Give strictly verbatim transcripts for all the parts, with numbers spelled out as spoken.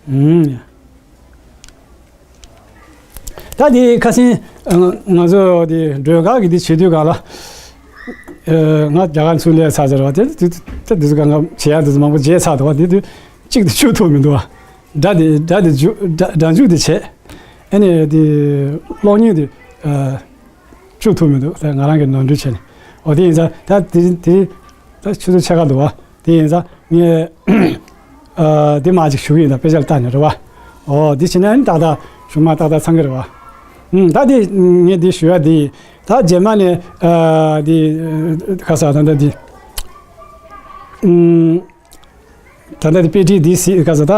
ཨུམ། ད་དེ་ཁ་སང་ང་ཚོ་དེ་མགྲོན་ཁང་གི་དེ་བྱེད་དུས་གང་ལ། ང་རྒྱ་གར་ཚུར་སླེབས་ཚར་ཟེར་བ་དེ་དེ་དེ་དུས་གང་ག་བྱེད་ཡག་དེ་ཚོ་མང་པོ་བརྗེད་ཚར་འདུག་བ། དེ་དུས་གཅིག་དེ་བཅུག་ཐུབ་མི་འདུག་བ། སྒྲ་དེ་སྒྲ་དེ་འཇུག་སྒྲ་སྒྲ་འཇུག་དེ་བྱས། ཨ་ནི་དེ་གློག་བརྙན་དེ་བཅུག་ཐུབ་མི་འདུག་ད་ང་རང་གི་ནོར་འཁྲུལ་བྱས་ནས། འོ་དེ་ཡིན་ཙང་ད་དེ་དེ་ད་ཆུ་ཚོད་ཕྱེད་ཀ་འདུག་བ། དེ་ཡིན་ཙང་ངས་ཨ་དེ་མ་ཅིག་ཞུ་གི་ཡིན། ད་དཔེ་ཆ་ལ་ལྟ་ནས་རེད་བ། འོ་དེ་བྱས་ན་ཨ་ནི་ཏག་ཏག་གཞུག་མ་ཏག་ཏག་ཚང་གི་རེད་བ། ཨུམ། ད་དེ་ངས་དེ་ཞུ་ཡ་དེ་ཡིན། ད་རྗེས་མ་ནས་ཨ་དེ་ཁ་ས་ད་ད་དེ་ཨུམ། ད་ལྟ་དེ་དཔེ་ཁྲིད་འདི་གཟིགས་ག་ཚོད་ད།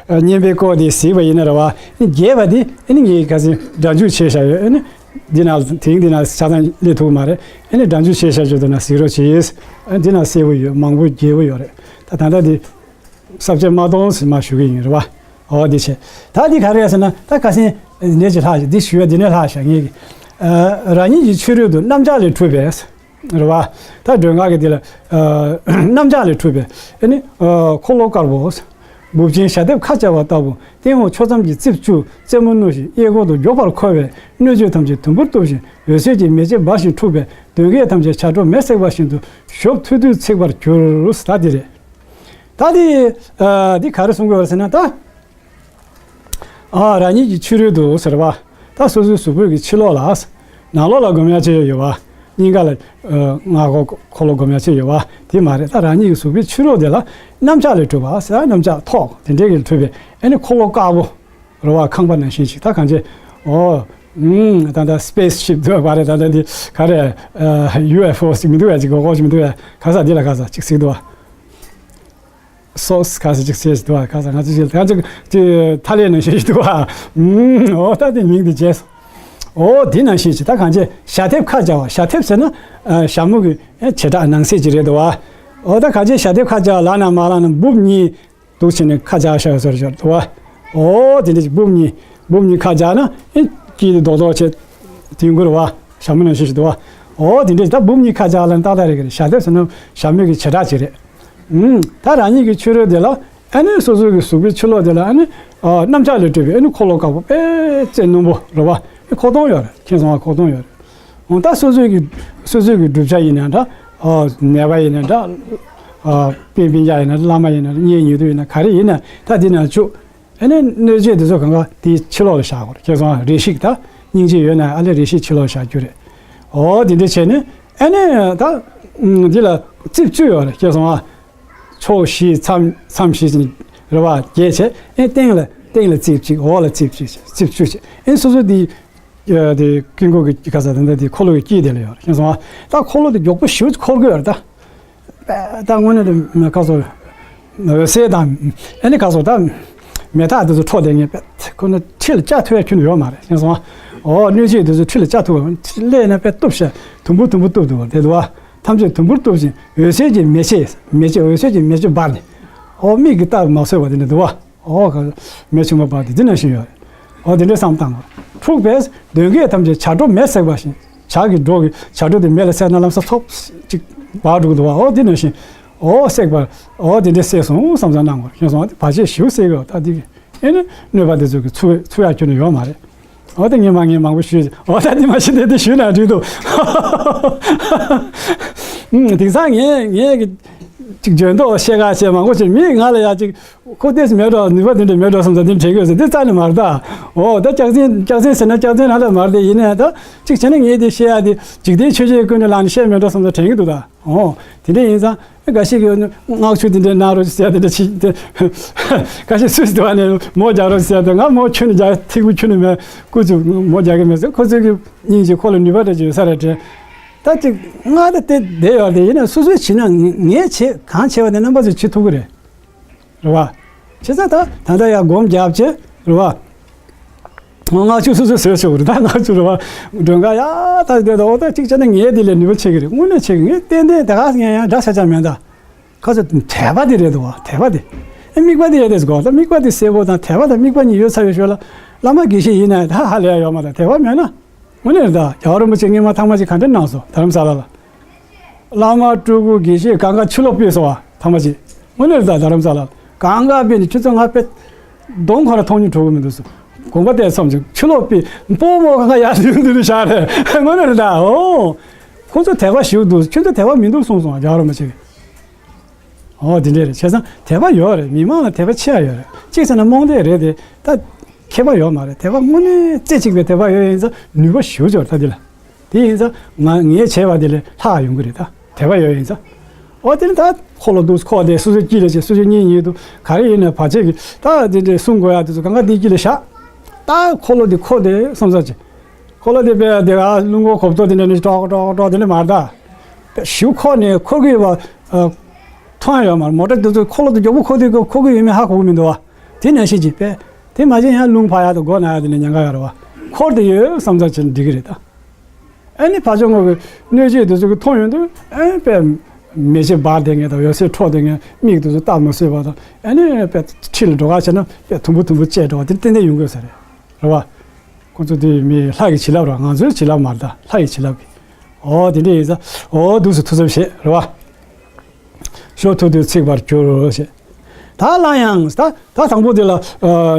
བརྙན་པའི་སྐོར་འདི་གཟིགས་པ་ཡིན་ན་རེད་བ། རྒྱས་པ་འདི་ཨ་ནི་ངས་ག་ཚོད་སྒྲ་འཇུག་བྱས་བཞག་ཡོད། ཨ་ནི་འདི་ན་དེང་འདི་ན་ཆ་ཚང་སླེབས་ཐུབ་མ་རེད། ཨ་ནི་སྒྲ་འཇུག་བྱས་བཞག་ཡོད་ན་གཟིགས་རོགས་གྱིས། ཨ་འདི་ན་གསལ་པོ་ཡོད། མང་པོ་རྒྱས་པོ་ཡོད་རེད། ད་ད་ལྟ་འདི་ས་བཅད་མ་སྟོང་ཟིན་མ་ཞུ་གི་ཡིན་རེད་བ། འོ་འདི་བྱས། ད་འདི་ག་རེ་རེད་ཟེར་ན་ད་ཁ་སང་འདི་ཅིག་ལྷག་འདི་ཞུ་བ་འདི་ནས་ལྷག་བཞག་ངེས་ཀྱི། རང་ཉིད་ཀྱི་ཕྱི་རོལ་དུ་རྣམ་གཞག་ལས་གྲུབ་པའི། རེད་བ། ད་མགྲོན་ཁང་གི་དེ་ལ་རྣམ་གཞག་ལས་གྲུབ་པའི་ཨ་ནི་འཁོར་ལོ་དཀར་པོ། སྦུབས་ཆེན་ཞལ་འདེབས་ཁ་བྱ་བ་ལྟ་བུ། སྟེང་འོག་ཕྱོགས་མཚམས་ཀྱི་རྩིབས་བཅུ་རྩེ་མོ་བསྣུབས་ཤིང་གཡས་སྐོར་དུ་མགྱོགས་པར་འཁོར་བས་སྣོད་བཅུད་ཐམས་ཅད་དུམ་བུར་གཏུབས་ཤིང་འོད་ཟེར་གྱི་མེ་ལྕེ་འབར་ཞིང་འཁྲུགས་པས་གདོན་བགེགས་ཐམས་ཅད་བྱ་སྒྲོ་མེ་བསྲེགས་པ་བཞིན་དུ་གཞོབ་ཐུལ་ཐུལ་ཚིག་པར་གྱུར། ད་འདི་རེད། ད་འདི་འདི་ག་རེ་གསུང་གི་ཡོད་རེད་ཟེར་ན་ད། ཨ་རང་ཉིད་ཀྱི་ཕྱི་རོལ་དུ་ཟེར་བ། ད་སོ་སོའི་གཟུགས་པོའི་གི་ཕྱི་ལོགས་ལ། ནང་ལོགས་ལ་སྒོམ་ཡ་ཆེ་ཡོད་པ། སྙིང་ག་ལ་ཨ་སྔ་འཁོར་འཁོར་ལོ་སྒོམ་ཡ་ཆེ་ཡོད་པ་དེ་མ་རེད། ད་རང་ཉིད་ཀྱི་གཟུགས་པོའི་ཕྱི་ལོགས་དེ་ལ་རྣམ་གཞག་ལས་གྲུབ་པ་ཟེར། རྣམ་གཞག་ཐོག་དེ་འདྲའི་གི་གྲུབ་པའི་ཨ་ནི་འཁོར་ལོ་དཀར་པོ་རེད་བ། ཁང་པ་ནང་བཞིན་ཞིག་ད་གང་ཅི། ཨོ། ཨུམ། ད་ད་སི་པེ་སི་ཤིབ་འདུག་བ་རེད། ད་ད་འདི་ག་རེ་ཨ་ཡུ་ཨེཕ་ཨོ་ཞིག་མི་འདུག་ཡ། ཅིག་གོ་གོ་ཞིག་མི་འདུག་ཡ། ག་ས་འདི་ལ་ག་ས་ཅིག་ཟིག་འདུག་བ། སོགས་ག་ས་ཅིག་ཟེར་ཞིག་འདུག་བ། ག་ས་ང་ཚོ་ཞིག་ད་ཅིག་ཅིག་ཐ་ལེ་ནང་བཞིན་ཞིག་འདུག་བ། ཨུམ། ཨོ་ད་དེ་མིང་དེ་བརྗེས་སོང་། ཨོ་དེ་ནང་བཞིན་ཞིག་ད་གང་ཅི་ཞལ་འདེབས་ཁ་བྱ་བ། ཞལ་འདེབས་ཟེར་ན་ཨ་ཞྭ་མོ་གི་ཨེ་བྱེ་བྲག་ནང་གསེས་ཅིག་རེད་འདུག་བ། ཨོ་ད་གང་ཅི་ཞལ་འདེབས་ཁ་བྱ་བ་ལབ་ན་མ་ལབ་ན་སྦུབས་གཉིས། འདུག་བྱས་ནས་ཁ་བྱ་བཞག་ཟེར་བཞག་འདུག་བ། ཨོ་དེ་འདྲ་ཅིག་སྦུབས་གཉིས། སྦུབས་གཉིས་ཁ་བྱ་ན་ཨེ་དཀྱིལ་དུ་རྡོག་རྡོག་བྱས། དེ་མགུར་བ་ཞྭ་མོ་ནང་བཞིན་ཞིག་འདུག་བ། ཨོ་དེ་འདྲ་ད་སྦུབས་གཉིས་ཁ་བྱ་ལ་ཏག་ཏག་རེད་གི་རེད། ཞལ་འདེབས་ཟེར་ན་ཞྭ་མོ་གི་བྱེ་བྲག་ཅིག་རེད། ཨུམ། ད་རང་ཉིད་ཀྱི་ཕྱི་རོལ་དེ་ལ་ཨ་ནི་སོ་སོ་གི་གཟུགས་པོའི་ཕྱི་ལོགས་དེ་ལ་ཨ་ནི་ཨ་རྣམ་གཞག་ལས་གྲུབ་པའི་ཨ་ནི་འཁོར་ལོ་དཀར་པོ་དཔེ་རྩེ་རྣོན་པོ་རེད་བ། ཨ་ཁོག་སྟོང་ཡོད་རེད། ཁྱེད་ཚོ་ལ་ཁོག་སྟོང་ཡོད་རེད། འོ་ད་སོ་སོའི་གི་སོ་སོའི་གི་བསྒྲུབ་བྱ་ཡིན་ན་འདྲ། ཨ་ནད་པ་ཡིན་ན་འདྲ། ཨ་སྤུན་སྤུན་ཀྱག་ཡིན་ན་བླ་མ་ཡིན་ན་གཉེན་ཉེ་དུ་ཡིན་ན་ག་རེ་ཡིན་ན་ད་འདི་ན་བཅུག་ཨ་ནི་སྣོད་བཅུད་འདི་ཚོ་གང་ག་དེའི་ཕྱི་ལོགས་ལ་བཞག་དགོས་རེད། ཁྱེད་ཚོ་རེ་ཞིག་ད་སྙིང་རྗེ་ཡོད་ན་ཨ་ལེ་རེ་ཞིག་ཕྱི་ལོགས་བཞག་རྒྱུ་རེད། འོ་དེ་འདྲ་བྱས་ནས་ཨ་ནི་ད་འདི་ལ་རྩིབས་བཅུ་ཡོད་རེད། ཁྱེད་ཚོ་ཕྱོགས་བཞི་མཚམས་མཚམས་བཞི་ཅིག་རེ་བ་བརྒྱད་བྱས། ཨེ་སྟེང་ལ་སྟེང་ལ་རྩིབས་གཅིག་འོག་ལ་རྩིབས་གཅིག་བྱས་རྩིབས་བཅུ་བྱས། ཨེ་སོ་སོ་དེ་དེ་ཀུན་འཁོར་གྱི་ག་ས་ད་ད་དེ་འཁོར་ལོ་གི་དཀྱིལ་དེ་ལ་ཡོད་རེད། ཤེས་སོང་ཨ། ད་འཁོར་ལོ་དེ་མགྱོགས་པོ་ཞེ་པོ་འཁོར་གི་ཡོད་རེད་ད། ད་དངོས་གནས་དེ་ག་སོ་འོད་ཟེར་དང་ཨེ་ནི་ག་སོ་ད་མེ་སྟག་དེ་ཚོ་འཕྲོ་བསྡད་མཁན་པས་ཁོ་ན་ཁྲི་ལ་བཅའ་ཐུབ་ཡ་ཁྱོན་ནས་ཡོད་མ་རེད། ཤེས་སོང་ཨ། འོ་སྣོད་བཅུད་དེ་ཚོ་ཁྲི་ལ་བཅའ་ཐུབ་པ་སླེབས་ན་དཔེ་གཏུབ་ཤག་དུམ་བུ་དུམ་བུ་གཏུབ་འདུག་བ་དེ་འདུག་བ། ཐམས་ཅད་དུམ་བུར་གཏུབ་ཅིང་འོད་ཟེར་གྱི་མེ་ལྕེ་མེ་ལྕེ་འོད་ཟེར་གྱི་མེ་ལྕེ་འབར་ནས། ཨོ་མིག་གིས་བལྟ་བ་མ་བཟོད་པ་དེ་འདྲ་འདུག་བ། ཨོ་ག་མེ་ཆུང་མ་འབར་དེ་འདི་ནང་བཞིན་ཡོད་རེད། ཨོ་དེ་འདྲའི་བསམ་བཏང་བ། འཁྲུགས་པས་གདོན་བགེགས་ཐམས་ཅད་བྱ་སྒྲོ་མེས་བསྲེགས་པ་བཞིན་བྱ་གི་སྒྲོ་གི་བྱ་སྒྲོ་དེ་མེ་ལ་བསྲེགས་ན་ལམ་སང་ཐོབ་ཅིག་འབར་འགྲོ་གི་འདུག་བ། ཨོ་འདི་ནང་བཞིན་ཨོ་བསྲེགས་པ་ཨོ་དེ་འདྲའི་བསྲེགས་སོང་བསམ་བསམ་གནང་བ་ཤེས་སོང་བ། དེ་བར་ཆད་ཞེ་པོ་བསྲེགས་ཡོད་ད་འདི་གི་ཨེ་ནི་གནོད་པ་དེ་ཚོ་གི་ཚུར་ཚུར་ཡག་ཁྱོན་ནས་ཡོད་མ་རེད། འོ་ད་ངས་མ་ངས་མང་པོ་ཞུས། འོ་ད་འདི་མ་ཤི་དེ་དེ་ཞུས་ན་འགྲིག་འདུག་ཨུམ། དེང་སང་ངས་ངས་ཀྱི་ཅིག་འཇོན་མདོག་བཤད་ག་བྱས་མང་པོ་བྱས་མིས་ང་ལ་ཡ་ཅིག་ཁོ་ལྟས་སུ་མེད་འགྲོ། ནུས་པ་དེ་འདྲ་མེད་འགྲོ་བསམ་ད་འདི་དྲན་གི་ཡོད་ཟེར་འདི་རྩ་ནས་མ་རེད་ད། འོ་ད་སྐྱག་རྫུན་སྐྱག་རྫུན་ཟེར་ན་སྐྱག་རྫུན་ལ་ལ་མ་རེད་དེ། ཡིན་ནའི་ད་ཅིག་བྱས་ན་ངས་དེ་བཤད་ཡ་དེ་འཇིག་རྟེན་ཆོས་བརྒྱད་ཀུན་ནས་བླངས་ནས་བཤད་མེད་འགྲོ་བསམ་ད་དྲན་གི་འདུག་ད། འོ་དེ་འདྲ་ཡིན་ཙང་། འགའ་ཞིག་གིས་སྔགས་ཆུ་དེ་འདྲ་གནང་རོགས་ཟེར་དེ་འདྲ་ཅིག་དེ། འགའ་ཞིག་སུས་དེ་བ་ནས་མོ་རྒྱག་རོགས་ཟེར་དེ་ང་མོ་ཁྱོན་ནས་རྒྱག་ཐིག་པོ་ཁྱོན་ནས་མེད་སྐུ་ཚུགས་མོ་རྒྱག་གི་མེད་ཟེར། ཁོ་ཚོས་ཀྱི་སྙིང་རྗེ་ཁོ་ལ་ནུས་པ་འདྲ་ཅིག་ཡོད་ས་རེད་དྲན། ད་ཅིག་སྔགས་དེ་དེ་བསྡད་ཡོད་དེ་ཡིན་ན་སོ་སོས་བྱས་ན་ངས་བྱེད་གང་བྱས་པ་དེ་རྣམ་པ་ཚོས་བྱེད་ཐུབ་ཀྱི་རེད། རེད་བ། བྱས་ཙང་ད་ད་ལྟ་ཡ་སྒོམ་རྒྱབ་བྱས་རེད་བ། ང་ཆུ་སོ་སོ་ཟེར་ཆོག་རེད་ད། ང་ཆུ་རེད་བ། མགྲོན་ཁང་ཡ་ད་དེ་ད་འོ་ད་གཅིག་བྱས་ན་ངས་དེ་ལས་ནུས་པ་ཆེ་གི་རེད། དངོས་གནས་ཆེ་གི་ངས་ཏན་ཏན་ད་ག་ངས་ཡང་འདྲ་ཆ་ཆ་མེད་ད། ཁ་ཚ་དད་པ་དེ་རེད་འདུག་བ། དད་པ་དེ་ཨེ་དམིགས་པ་དེ་ཡོད་དེ་གོ། ད་དམིགས་པ་དེ་གསལ་པོ་དང་དད་པ་དང་དམིགས་པ་གཉིས་ཡོད་ཚར་བའི་ཞོར་ལ་བླ་མ་དགེ་བཤེས་ཡིན་ན་ད་ཧ་ལས་ཡ་ཡོད་མ་ད། དད་པ་མེད་ན་དངོས་གནས་རེད་ད། རྒྱལ་བ་རིན་པོ་ཆེ་སྔོན་མ་ཐེངས་མ་གཅིག་ག་འདྲ་གནང་སོང་། རྡ་རམ་ས་ལ་ལ། བླ་མ་སྤྲུལ་སྐུ་དགེ་བཤེས་གང་ག་ཕྱི་ལོགས་ཕེབས་སོང་བ་ཐ་མ་ཅིག་དངོས་གནས་རེད་ད། རྡ་རམ་ས་ལ་གང་ག་ཕེབས་ནས་ཁྱོད་ཚོ་ང་ཕེབས་ གདོང་ཁ་ར་མཐོང་མྱོང་འགྲོ་གི་མི་འདུག་སོ། དགོངས་པ་བཏད་མཚམས་ཅིག་ཕྱི་ལོགས་པའི་སྤོ་མོ་ག་ག་ཡར་འདུག་འདུག་བཞག་རེད། དངོས་གནས་རེད་ད། ཨོ། ཁོ་ཚོ་དད་པ་ཞིག་འདུག་ཁྱོད་ཚོ་དད་པ་མི་འདུག་གསུངས་སོང་། རྒྱ་རོ་མ་ཆེ་གི། ཨོ་དེ་འདྲས་རེད། བྱས་ཙང་དད་པ་ཡོད་རེད། མི་མང་ལ་དད་པ་ཆེ་ཡ་ཡོད་རེད། གཅིག་ཟེར་ན་རྨོངས་དད་རེད་དེ། ད་ཁྱད་པར་ཡོད་མ་རེད། དད་པ་དངོས་གནས་རྩེ་གཅིག་པའི་དད་པ་ཡོད་ཡིན་ཙང་ནུས་པ་ཞེ་པོ་ཅིག་ཡོད་རེད་ད་འདི་ལ། དེ་ཡིན་ཙང་ང་ངས་བྱས་པ་དེ་ལས་ལྷག་ཡོང་གི་རེད་ད། དད་པ་ཡོད་ཡིན་ཙང་། ཨོ་དེ་ནི་ད་འཁོར་ལོ་འདུག་ཁོག་དེ་སོ་སོའི་དཀྱིལ་ལ་བྱས། སོ་སོའི་གཉེན་ཉེ་དུ་ག་རེ་ཡིན་ན་བར་ཆད་ཀྱི་ད་དེ་འདྲས་སྲུང་དགོས་ཡ་དེ་ཚོ་གང་ག་དེ་དཀྱིལ་ལ་བཞག་ད་འཁོར་ལོ་དེ་ཁོག་དེ་བསམ་ས་ཅིག་འཁོར་ལོ་དེ་པས་དེ་ག་རླུང་འཁོར་གོབ་ཏོ་དེ་འདྲ་ནི་ཀྲོག་ཀྲོག་ཀྲོག་དེ་འདྲ་མ་རེད་ད། ཞུ་ཁོག་ནས་འཁོར་གི་བ་མཐོང་ཡ་ཡོད་མ་རེད། མོ་ཊ་དེ་ཚོ་འཁོར་ལོ་དེ་མགྱོགས་པོ་འཁོར་དུས་འཁོར་གི་ཡོད་མེད་ཧ་གོ་གི་མི་འདུག་བ། དེ་ནང་བཞིན་གྱི་པས་དེ་མ་བྱས་ཡང་རླུང་འཕར་ཡ་དང་སྒོ་ན་ཡ་དེ་ནས་ཉེན་ཁ་ཡོད་རེད་བ། འཁོར་དེ་ཡོད་བསམ་ཚར་བྱས་ན་འགྲིག་གི་རེད་ད། ཨ་ནི་ཕར་ཕྱོགས་ངོས་ཀྱི་གནོད་བྱེད་དེ་ཚོ་གི་མཐོང་ཡོང་དུས་ཨ་ནི་དཔེ་མེ་ལྕེ་འབར་བསྡད་མཁན་དང་འོད་ཟེར་འཕྲོ་བསྡད་མཁན་མིག་དེ་ཚོ་བལྟ་མ་བཟོད་པ་དང་། ཨ་ནི་དཔེ་ཁྲི་ལ་འགྲོ་ག་བྱས་ན་དཔེ་དུམ་བུ་དུམ་བུ་བཅད་འགྲོ་བ་དེ་ཏན་ཏན་ཡོང་དགོས་ས་རེད། རེད་བ། ཁོ་ཚོ་དེ་མི་ལྷ་ཡི་བྱིན་རླབས་རེད། ང་ཚོའི་བྱིན་རླབས་མ་རེད་ད། ལྷ་ཡི་བྱིན་རླབས་ཀྱི། ཨོ་དེ་འདྲ་ཡིན་ཙང་ཨོ་འདུག་སེ་ཐུགས་བསམ་བཞེས་རེད་བ། ཤོག་ཐུག་ཐུག་ཚིག་པར་གྱུར་ཞེས། ད་སླར་ཡང་ད་ད་དང་པོ་དེ་ལ་ཨ་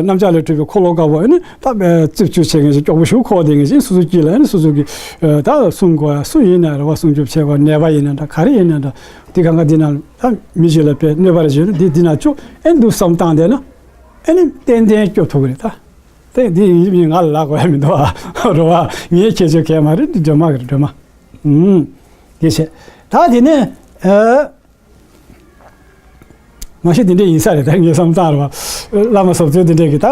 གནམ་ལྕགས་ལས་གྲུབ་པའི་འཁོར་ལོ་དཀར་པོ་ཨ་ནི་ད་རྩིབས་བཅུ་ཕྱེད་ངེས་ཤིང་སྐྱོག་པོ་ཞུ་ཁོག་དེ་ངེས་ཤིང་སོ་སོ་དཀྱིལ་ལ་ཨ་ནི་སོ་སོ་གི་ཨ་ད་སྲུང་དགོས་ཡ་སུ་ཡིན་ན་རེད་བ། སྲུང་སྐྱོབ་བྱེད་དགོས། ནད་པ་ཡིན་ན་འདྲ་ག་རེ་ཡིན་ན་འདྲ་དེ་གང་ག་འདི་ན་ད་མི་ཞིག་ལ་དཔེ་གནོད་པ་རེ་བྱུང་ན་འདི་འདི་ན་བཅུག་ཨ་ནི་འདུག་བསམ་བཏང་བསྡད་ན་ཨ་ནི་ཏན་ཏན་སྐྱོབ་ཐུབ་ཀྱི་རེད་ད། དེ་འདི་ཡིན་མིན་ང་ལ་ལབ་དགོས་ཡ་མི་འདུག་ཨ། རེད་བ། ངའི་ཁྱད་ཆོས་གས་མ་རེད། འདི་སྒྲོལ་མ་གི་རེད། སྒྲོལ་མ། ཨུམ། དེ་བྱས། ད་དེ་ནས་ཨ། མ་གཞི་དེ་འདྲས་ཡིན་ས་རེད། ད་ངས་བསམ་བཏང་རེད་བ། བླ་མ་ཟབ་ཚོལ་དེ་འདྲས་ཀྱི་ད་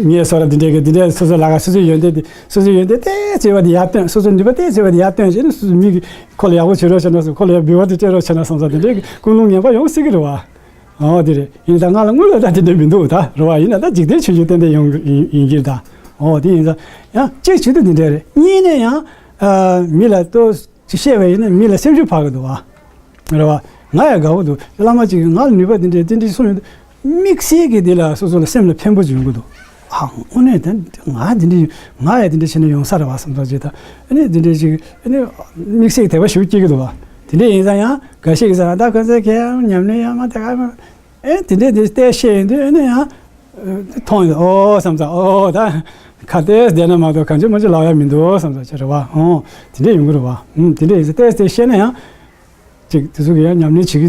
ངས་སོ་ར་དེ་འདྲས་ཀྱི་དེ་འདྲས་སོ་སོ་ལ་ག་སོ་སོའི་ཡོན་ཏན་དེ་སོ་སོའི་ཡོན་ཏན་ཏོག་ཙམ་བ་དེ་ཡར་བཏོན། སོ་སོའི་ནུས་པ་ཏོག་ཙམ་བ་དེ་ཡར་བཏོན་བྱས་ནས་སོ་སོ་མི་གི་ཁོ་ལ་ཡག་པོ་བྱེད་རོགས་བྱས་ན་སོ་ཁོ་ལ་ཡར་འབུལ་བ་དེ་སྤྲད་རོགས་བྱས་ན་བསམ་ས་དེ་འདྲས་ཀྱི་ཀུན་སློང་ངན་པ་ཡོང་སྲིད་ཀྱི་རེད་བ། ཨོ་དེ་རེད། ཡིན་ད་ང་ལ་དངུལ་ལ་ད་དེ་འདྲ་མི་འདུག་ད་རེད་བ། ཡིན་ན་ད་འཇིག་རྟེན་ཆོས་བརྒྱུད་ཏན་ཏན་ཡོང་གི་ཡིན་ཡིན་གྱི་རེད་ད། ཨོ་དེ་ཡིན་ཙང་ཡང་གཅིག་བྱེད་དུས་དེ་འདྲ་རེད། གཉིས་ནས་ཡང་ཨ་མི་ལ་ཏོག་ཅིག་བཤད་པ་ཡིན་ན་མི་ལ་སེམས་ཤུགས་འཕར་གི་འདུག་བ། རེད་བ། ང་ཡང་དགའ་བོ་འདུག་བླ་མ་གཅིག་གིས་ང་ལ་ནུས་པ་དེ་འདྲ་དེ་འདྲ་གསུངས་ཡོང་དུས་དམིགས་བསལ་གྱི་དེ་ལ་སོ་སོ་ལ་སེམས་ལ་ཕན་པོ་ཅིག་ཡོང་གི་འདུག་ཨ་དངོས་གནས་ད་ང་དེ་འདྲ་ང་ཡང་དེ་འདྲ་བྱས་ན་ཡོང་ས་རེད་བ་བསམ་ཚར་རྗེས་ད་ཨ་ནི་དེ་འདྲ་ཅིག་ཨ་ནི་དམིགས་བསལ་གྱི་དད་པ་ཞེ་པོ་སྐྱེ་གི་འདུག་བ། དེ་འདྲ་ཡིན་ཙང་ཡང་འགའ་ཤས་ཀྱིས་ཟེར་ན་ད་ཁོ་ཚོས་ཁྱེད་རང་ཉམས་ལེན་ཡག་མ་དེ་ག་མ། ཨེ་དེ་འདྲས་དེ་བལྟས་བཤད་ཡིན་དུས་ཨེ་ནས་ཡང་ཨེ་མཐོང་ཡོང་ཨོ་བསམ་ཙང་ཨོ་ད་ཁ་བལྟས་བསྡད་ན་མ་གཏོགས་གང་ཅི་མ་ཅི་ལབ་ཡ་མི་འདུག་བསམ་ཙང་ཅི་རེད་བ། ཨོ་དེ་འདྲས་ཡོང་གི་རེད་བ། ཨུམ་དེ་འདྲས་ཡིན་ཙང་བལྟས་བལྟས་བཤད་ན་ཡང་ཅིག་དེ་ཚོ་གི་ཡང་ཉམས་ལེན་བྱེད་ཀྱི་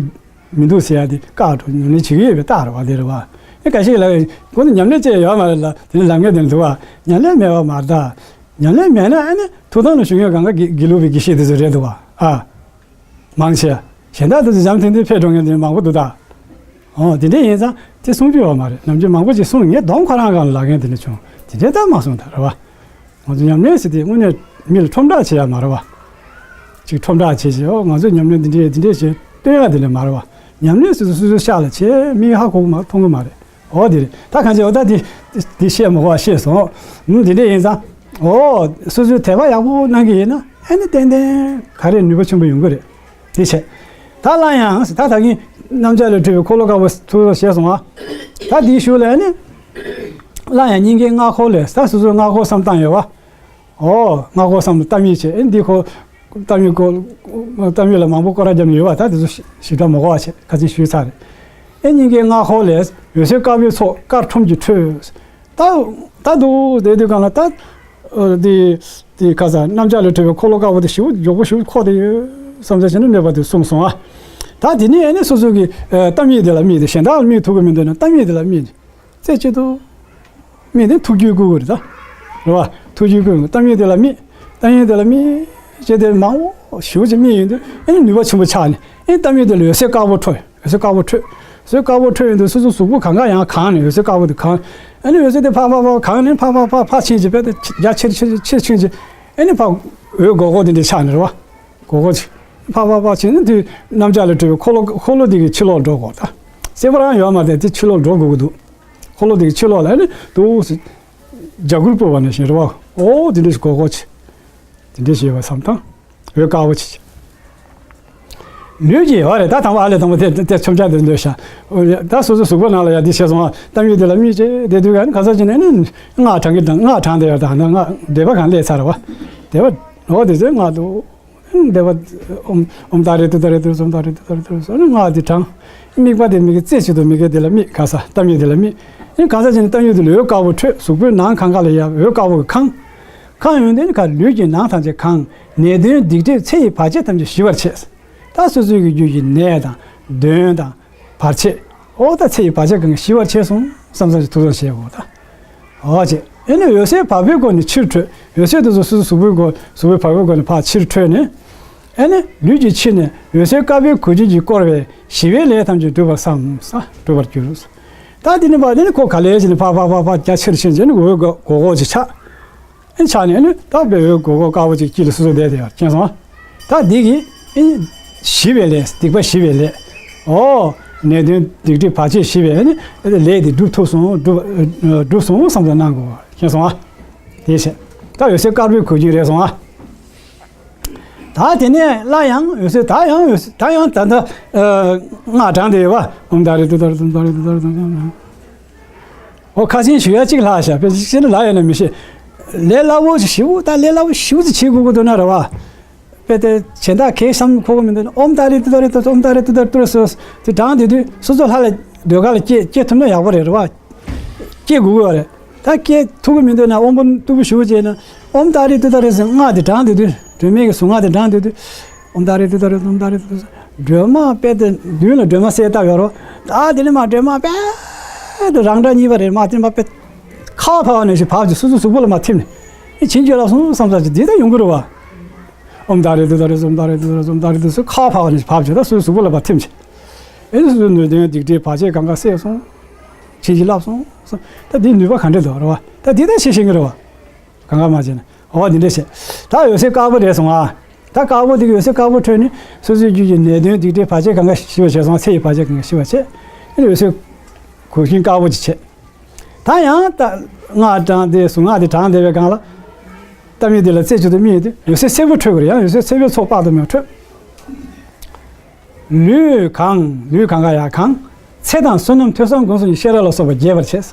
མི་འདུག་ཟེར་ཡ་དེ་བཀག་འགྲོ། ཉམས་ལེན་བྱེད་ཀྱི་ཡོད་པའི་རྟགས་རེད་བ། དེ་རེད་བ། ཨེ་འགའ་ཞིག་ལ་ཁོ་ཚོ་ཉམས་ལེན་བྱས་ཡོད་མ་རེད་ལ་དེ་ནས་ལབ་མཁན་དེ་འདུག་བ། ཉམས་ལེན་མེད་པ་མ་རེད་ད། ཉམས་ལེན་མེད་ན་ཨེ་ནི་ཐུགས་དམ་ལ་བཞུགས་མཁན་གང་ག་དགེ་དགེ་ལུགས་པའི་དགེ་བཤེས་དེ་ཚོ་རེད་འདུག་བ། ཨ། མང་ཆེ། གཞན་དག་དེ་ཚོ་འཇམ་ཐིང་ཐིང་ཕེབས་འགྲོ་མཁན་དེ་མང་པོ་འདུག་ད། ཨོ་དེ་འདྲ་ཡིན་ཙང་དེ་གསུང་རྒྱུ་ཡོད་མ་རེད། ནམ་རྒྱུན་མང་པོ་ཅིག་གསུངས། ངས་གདོང་ཁོ་རང་སྒང་ལ་ལབ་མཁན་དེ་འདྲ་བྱུང་། དེ་འདྲ་ད་མ་གསུངས་ད་རེད་བ། ང་ཚོ་ཉམས་ལེན་ཟེར་དེ་དངོས་གནས་མི་ལ་ཁྲོམ་བསྒྲགས་བྱེད་ཡ་མ་རེད་བ། ཅིག་ཁྲོམ་བསྒྲགས་བྱེད་བྱེད་ཨོ་ང་ཚོ་ཉམས་ལེན་འདི་འདྲ་འདི་འདྲ་བྱེད་སྟོན་ཡ་དེ་འདྲ་མ་རེད་བ། ཉམས་ལེན་ཟེར་དུས་སོ་སོའི་ཤག་ལ་བྱེད། མིག་ཧ་གོ་གི་མ་མཐོང་གི་མ་རེད། ཨོ་དེ་རེད། ད་གང་བྱེད་འོ་ད་དེ་དེ་བཤད་མ་དགོས་པ་བཤད་སོང་། ཨུམ་དེ་འདྲ་ཡིན་ཙང་། ཨོ་སོ་སོའི་དད་པ་ཡག་པོ་གནང་གི་ཡིན་ན་ཨ་ནི་ཏན་ཏན་ག་རེ་ནུས་པ་ཆེན་པོ་ཡོང་གི་རེད། དེ་བྱས། ད་སླར་ཡང་ད་ད་གིན་གནམ་ལྕགས་ལས་གྲུབ་པའི་འཁོར་ལོ་དཀར་པོ་ཐུགས་སུ་བཞེས་སོང་ང་། ད་དེའི་གཞུག་ལ་ཨ་ནི་སླར་ཡང་སྙིང་གའི་སྔགས་འཁོར་ལས། ད་སོ་སོའི་སྔགས་འཁོར་བསམ་བཏང་ཡོད་བ། ཨོ་སྔགས་འཁོར་བསམ་དུ་གཏམ་ཡིག་བྱས། ཨེ་འདི་ཁོ་གཏམ་ཡིག་ཁོ་གཏམ་ཡིག་ལ་མང་པོ་སྐོར་ར་བརྒྱབ་ནས་ཡོད་པ། ད་དེ་ཚོ་ཞིབ་ཕྲ་མ་གོ་བ་བྱས་ཁ་ཚིག་ཞུས་ཚར་རེད། ཨེ་སྙིང་གའི་སྔགས་འཁོར་ལས། འོད་ཟེར་དཀར་པོའི་ཚོགས་དཀར་ཁྲོམ་གྱིས་འཕྲོས། ད་ད་འདུག་བསྡད་དུས་སྒང་ལ་ད་འདི་འདི་ཁ་ས་གནམ་ལྕགས་ལས་གྲུབ་པའི་འཁོར་ལོ་དཀར་པོ་དེ་ཞེ་པོ་མགྱོགས་པོ་ཞེ་པོ་འཁོར་བསྡད་ཡོད་བསམ་ཚར་བྱས་ནས་གནོད་པ་དེ་གསུངས་སོང་ཨ། ད་དེ་ནས་ཨེ་ནས་སོ་སོ་གི་གཏམ་ཡིག་དེ་ལ་དམིགས་ཏེ་གཞན་དག་ལ་དམིགས་ཐུབ་ཀྱི་མི་འདུག་ན་གཏམ་ཡིག་དེ་ལ་དམིགས་ནས། རྩེ་གཅིག་ཏུ་དམིགས་ཏེ་ཐུགས་རྒྱུད་བསྐུལ་དགོས་རེད་ད། རེད་བ། ཐུགས་རྒྱུད་བསྐུལ་དགོས། གཏམ་ཡིག་དེ་ལ་དམིགས། གཏམ་ཡིག་དེ་ལ་དམིགས་བྱས་ཏེ་མང་པོ་ཞེ་པོ་ཅིག་དམིགས་ཡོང་དུས་ཨེ་ནི་ནུས་པ་ཆེན་པོ་ཆགས་ནས་ཨེ་གཏམ་ཡིག་དེ་ལ་འོད་ཟེར་དཀར་པོ་འཕྲོས། འོད་ཟེར་དཀར་པོ་འཕྲོས། འོད་ཟེར་དཀར་པོ་འཕྲོས་ཡོང་དུས་སོ་སོ་གཟུགས་པོ་གང་ག་ཡང་གང་ནས་འོད་ཟེར་དཀར་པོ་དེ་གང་། ཨེ་ནི་འོད་ཟེར་དེ་ཕར་ཕར་ཕར་གང་ནས་ཕར་ཕར་ཕར་ཕར་ཕྱིན་བྱས་ཕར་དེ་རྒྱ་ཆེར་ཆེར་ཆེར་ཕྱིན་བྱས་ཨེ་ནི་ཕར་འོད་སྒོར་སྒོར་དེ་འདྲ་ཆགས་ནས་རེད་བ། སྒོར་སྒོར་ཅིག་ཕར་ཕར་ཕར་ཕྱིན་ནས་དུས་གནམ་ལྕགས་ལས་གྲུབ་པའི་འཁོར་ལོ་འཁོར་ལོ་དེ་གི་ཕྱི་ལོགས་འགྲོ་དགོས་ད། གསལ་པོ་རང་ཡོད་མ་རེད་དེ་ཕྱི་ལོགས་འགྲོ་དགོས་ཀྱི་འདུག་འཁོར་ལོ་དེ་གི་ཕྱི་ལོགས་ལ་ནི་འདུག་སེ་རྒྱ་གུར་སྤོ་བ་ནང་བཞིན་རེད་བ། ཨོ་དེ་འདྲ་ཞིག་སྒོར་སྒོར་ཅིག་དེ་འདྲ་ཞིག་ཡོད་པ་བསམ་དང་། འོད་དཀར་པོ་ཅིག་ལུས་ཀྱི་ཡོད་རེད་ད། དང་པོ་ཨ་ལས་དང་པོ་དེ་དེ་ཆོམ་ཆ་དེ་ལོས་ཤ། ཨོ་ད་སོ་སོ་གཟུགས་པོ་ནང་ལ་ཡ་དེ་བྱས་སོང་བ། གཏམ་ཡིག་དེ་ལ་དམིགས་བྱས་དེ་དུས་ག་ནི་ག་ས་ཅི་ནས་ནི་སྔགས་བགྲང་གི་དང་སྔགས་བགྲང་དེ་ཡོད་ད། ཧ་ན་སྔགས་བཟླས་པ་གང་ལས་ཚར་བ། བཟླས་པ་ཨོ་དེ་ཚོའི་སྔགས་འདུག་བཟླས་པ། ཨོཾ་ཨོཾ་ཏཱ་རེ་ཏུཏྟཱ་རེ་ཏུ་རེ་ཨོཾ་ཏཱ་རེ་ཏུཏྟཱ་རེ་ཏུ་རེ་ཨ་ནི་སྔགས་འདི་བགྲང་། དམིགས་པ་དེ་མི་དགེ་རྩེ་གཅིག་ཏུ་མི་དགེ་དེ་ལ་དམིགས། ག་ས་གཏམ་ཡིག་དེ་ལ་དམིགས། དེ་གང་ཟག་ཅིག་ནི་གཏམ་རྒྱུད་དུ་ལུས་འོད་དཀར་པོ་འཕྲོས། གཟུགས་པོའི་ནང་ཁང་ཁ་ལ་ཡ་འོད་དཀར་པོ་གིས་ཁེངས། ཁེངས་ཡོང་དུས་ནི་ག་ལུས་ཀྱི་ནང་ཐམས་ཅད་གང་། ནད་གདོན་སྡིག་སྒྲིབ་ཚེ་ཡི་བར་ཆད་ཐམས་ཅད་ཞི་བར་བྱེད། ད་སོ་སོའི་གི་རྒྱུད་ཀྱི་ནད་དང་གདོན་དང་བར་ཆད། ཨོ་ད་ཚེ་ཡི་བར་ཆད་གང་ག་ཞི་བར་བྱས་སོང་བསམ་བསམ་ཞིག་ཐུགས་བསམ་བཞེས་འོ་ད། ཨོ་ཅེ། ཨེ་ནི་འོད་ཟེར་བ་སྤུའི་སྒོ་ནས་ཕྱིར་འཕྲོས། འོད་ཟེར་དེ་ཚོ་སོ་སོ་གཟུགས་པོའི་སྒོ་གཟུགས་པོའི་བ་སྤུའི་སྒོ་ནས་ཕར་ཕྱིར་འཕྲོས་ནས། ཨེ་ནི་ལུས་ཀྱི་ཕྱི་ནས་འོད་ཟེར་དཀར་པོའི་གོས་ཆེན་གྱིས་བསྐོར་བས་ཞི་བའི་ལས་ཐམས་ཅད་འགྲུབ་པར་བསམ་ས་འགྲུབ་པར་གྱུར། ད་དེ་ནི་བ་དེ་ནི་ཁོ་ག་ལེ་ཞིག་ནི་ཕར་ཕར་ཕར་ཕར་རྒྱ་ཆེར་ཕྱིན་བྱས་ནི་འོད་གོ་གོ་གོ་ཅིག་ཆགས། ཨེ་ཆགས་ནས་ཨེ་ནི་ད་བའི་འོད་གོ་གོ་དཀར་པོ་ཅིག་དཀྱིལ་ལ་སོ་སོ་བསྡད་དེ་ཡར་མཁྱེན་སོང་ཨ། ད་འདི་གིས་ཨེ་ཞི་བའི་ལས་སྡིག་པ་ཞི་བའི་ལས། ཨོ། ནད་གདོན་སྡིག་སྒྲིབ་བར་ཆད་ཞི་བའི་ཨེ་ནི་ལས་དེ་འགྲུབ་ཐུབ་སོང་འགྲུབ་འགྲུབ་སོང་བསམ་བློ་གནང་དགོས་མཁྱེན་སོང་ཨ། དེ་བྱས། ད་འོད་ཟེར་དཀར་པོའི་གོས་ཆེན་རེད་སོང་ཨ། ད་དེ་ནས་སླར་ཡང་འོད་ཟེར་ད་ཡང་འོད་ཟེར་ད་ཡང་ད་ལྟ་ཨ་སྔགས་བགྲངས་ཏེ་ཡོད་པ། ཨོཾ་ཏཱ་རེ་ཏུཏྟཱ་རེ་ཏུཏྟཱ་རེ་ཏུཏྟཱ་རེ་ཏུཏྟཱ་རེ། ཨོ་ཁ་སང་ཞུ་ཡ་གཅིག་ལྷག་ཤག་དཔེ་ཅིག་བྱས་ན་ལབ་ཡོད་ན་མི་ཤེས། ལས་སླ་བོ་ཞིག་ཞིབ་པོ་ད་ལས་སླ་བོ་ཞིབ་པོ་ཅིག་བྱེད་དགོས་ཀྱི་འདུག་ན་རེད་བ། དཔེ་དེ་གཞན་དག་གས་བསམ་ཁོ་གི་མི་འདུག་ན་ཨོཾ་ཏཱ་རེ་ཏུཏྟཱ་རེ་ཏུཏྟཱ་ཨོཾ་ཏཱ་རེ་ཏུཏྟཱ་རེ་ཏུཏྟཱ་ཟེར་དེ་བགྲངས་དེ་དུས་སོ་སོ་ལྷ་ལ་ཟློས་གར་ལ་སྐྱེ་སྐྱེ་ཐུབ་ན་ཡག་པོ་རེད་རེད་བ། སྐྱེ་དགོས་ཀྱི་ཡོད་རེད། ད་སྐྱེ་ཐུབ་ཀྱི་མི་འདུག་ན་དབང་པོ་རྟུལ་པོ་ཞུ་བྱས་ན་ཨོཾ་ཏཱ་རེ་ཏུཏྟཱ་རེ་ཟེར་སྔགས་དེ་བགྲངས་དེ་དུས་སྒྲོལ་མའི་གི་གཟུངས་སྔགས་དེ་བགྲངས་དེ་དུས་ཨོཾ་ཏཱ་རེ་ཏུཏྟཱ་རེ་ཨོཾ་ཏཱ་རེ་ཏུཏྟཱ་རེ་སྒྲོལ་མ་དཔེ་དེ་མདུན་ལ་སྒྲོལ་མ་གསལ་བཏབ་ཡོད་རོ། ད་དེ་ནས་མ་སྒྲོལ་མ་དཔེ་དེ་རང་འདྲ་གཉིས་པ་རེད་མ་དེ་མ་དཔེ་ཁ་ཕར་བ་ནས་ཞིག་བབས་ཀྱི་སོ་སོ་གཟུགས་པོ་ལ་མ་ཐིམ་ནས་ཨེ་བྱིན་གྱིས་བརླབས་སོང་བསམ་ས་ཅིག་འདི་ལྟར་ཡོང་གི་རེད་བ། ཨོཾ་ཏཱ་རེ་ཏུཏྟཱ་རེ་ཨོཾ་ཏཱ་རེ་ཏུཏྟཱ་རེ་ཨོཾ་ཏཱ་རེ་ཏུ་སུ་ཁ་ཕར་བ་ནས་ཞིག་བབས་ཀྱི་ད་སོ་སོ་གཟུགས་པོ་ལ་མ་ཐིམ་ཅིག་ཨེ་ནི་སོ་སོའི་ནད་གདོན་སྡིག་སྒྲིབ་བར་ཆད་གང་ག་སེལ་སོང་། བྱིན་གྱིས་བརླབས་སོང་། ད་འདིའི་ནུས་པ་ག་འདྲ་འདུག་རེད་བ། ད་འདི་ལྟར་ཤེས་ཤེས་ཀྱི་རེད་བ། གང་ག་མ་བྱས་ན་འོ་འདི་འདྲ་བྱས། ད་འོད་ཟེར་དཀར་པོ་རེད་སོང་ཨ། ད་དཀར་པོ་འདི་གི་འོད་ཟེར་དཀར་པོ་འཕྲོས་ནས་སོ་སོའི་རྒྱུད་ཀྱི་ནད་གདོན་སྡིག་སྒྲིབ་བར་ཆད་གང་ག་ཞི་བར་བྱས་སོང་། ཚེ་ཡི་བར་ཆད་གང་ག་ཞི་བར་བྱས། ཨེ་ནི་འོད་ཟེར་གོས་ཆེན་དཀར་པོ་ཅིག་བྱས། ད་ཡང་ད་སྔགས་བགྲངས་ཏེ་གཟུངས་སྔགས་དེ་བགྲངས་བསྡད་པའི་སྒང་ལ། ཏཱཾ་ཡིག་དེ་ལ་རྩེ་གཅིག་ཏུ་སྨིན་དུས་འོད་ཟེར་སེར་པོ་འཕྲོས་ཀྱི་རེད། ཡང་འོད་ཟེར་སེར་པོའི་ཚོགས་དཔག་ཏུ་མེད་པ་འཕྲོས། ལུས་གང་། ལུས་གང་ག་ཡང་གང་། ཚེ་དང་བསོད་ནམས་ཐོས་བསམ་སྒོམ་གསུམ་གྱི་ཤེས་རབ་ལ་སོགས་པ་རྒྱས་པར་བྱས།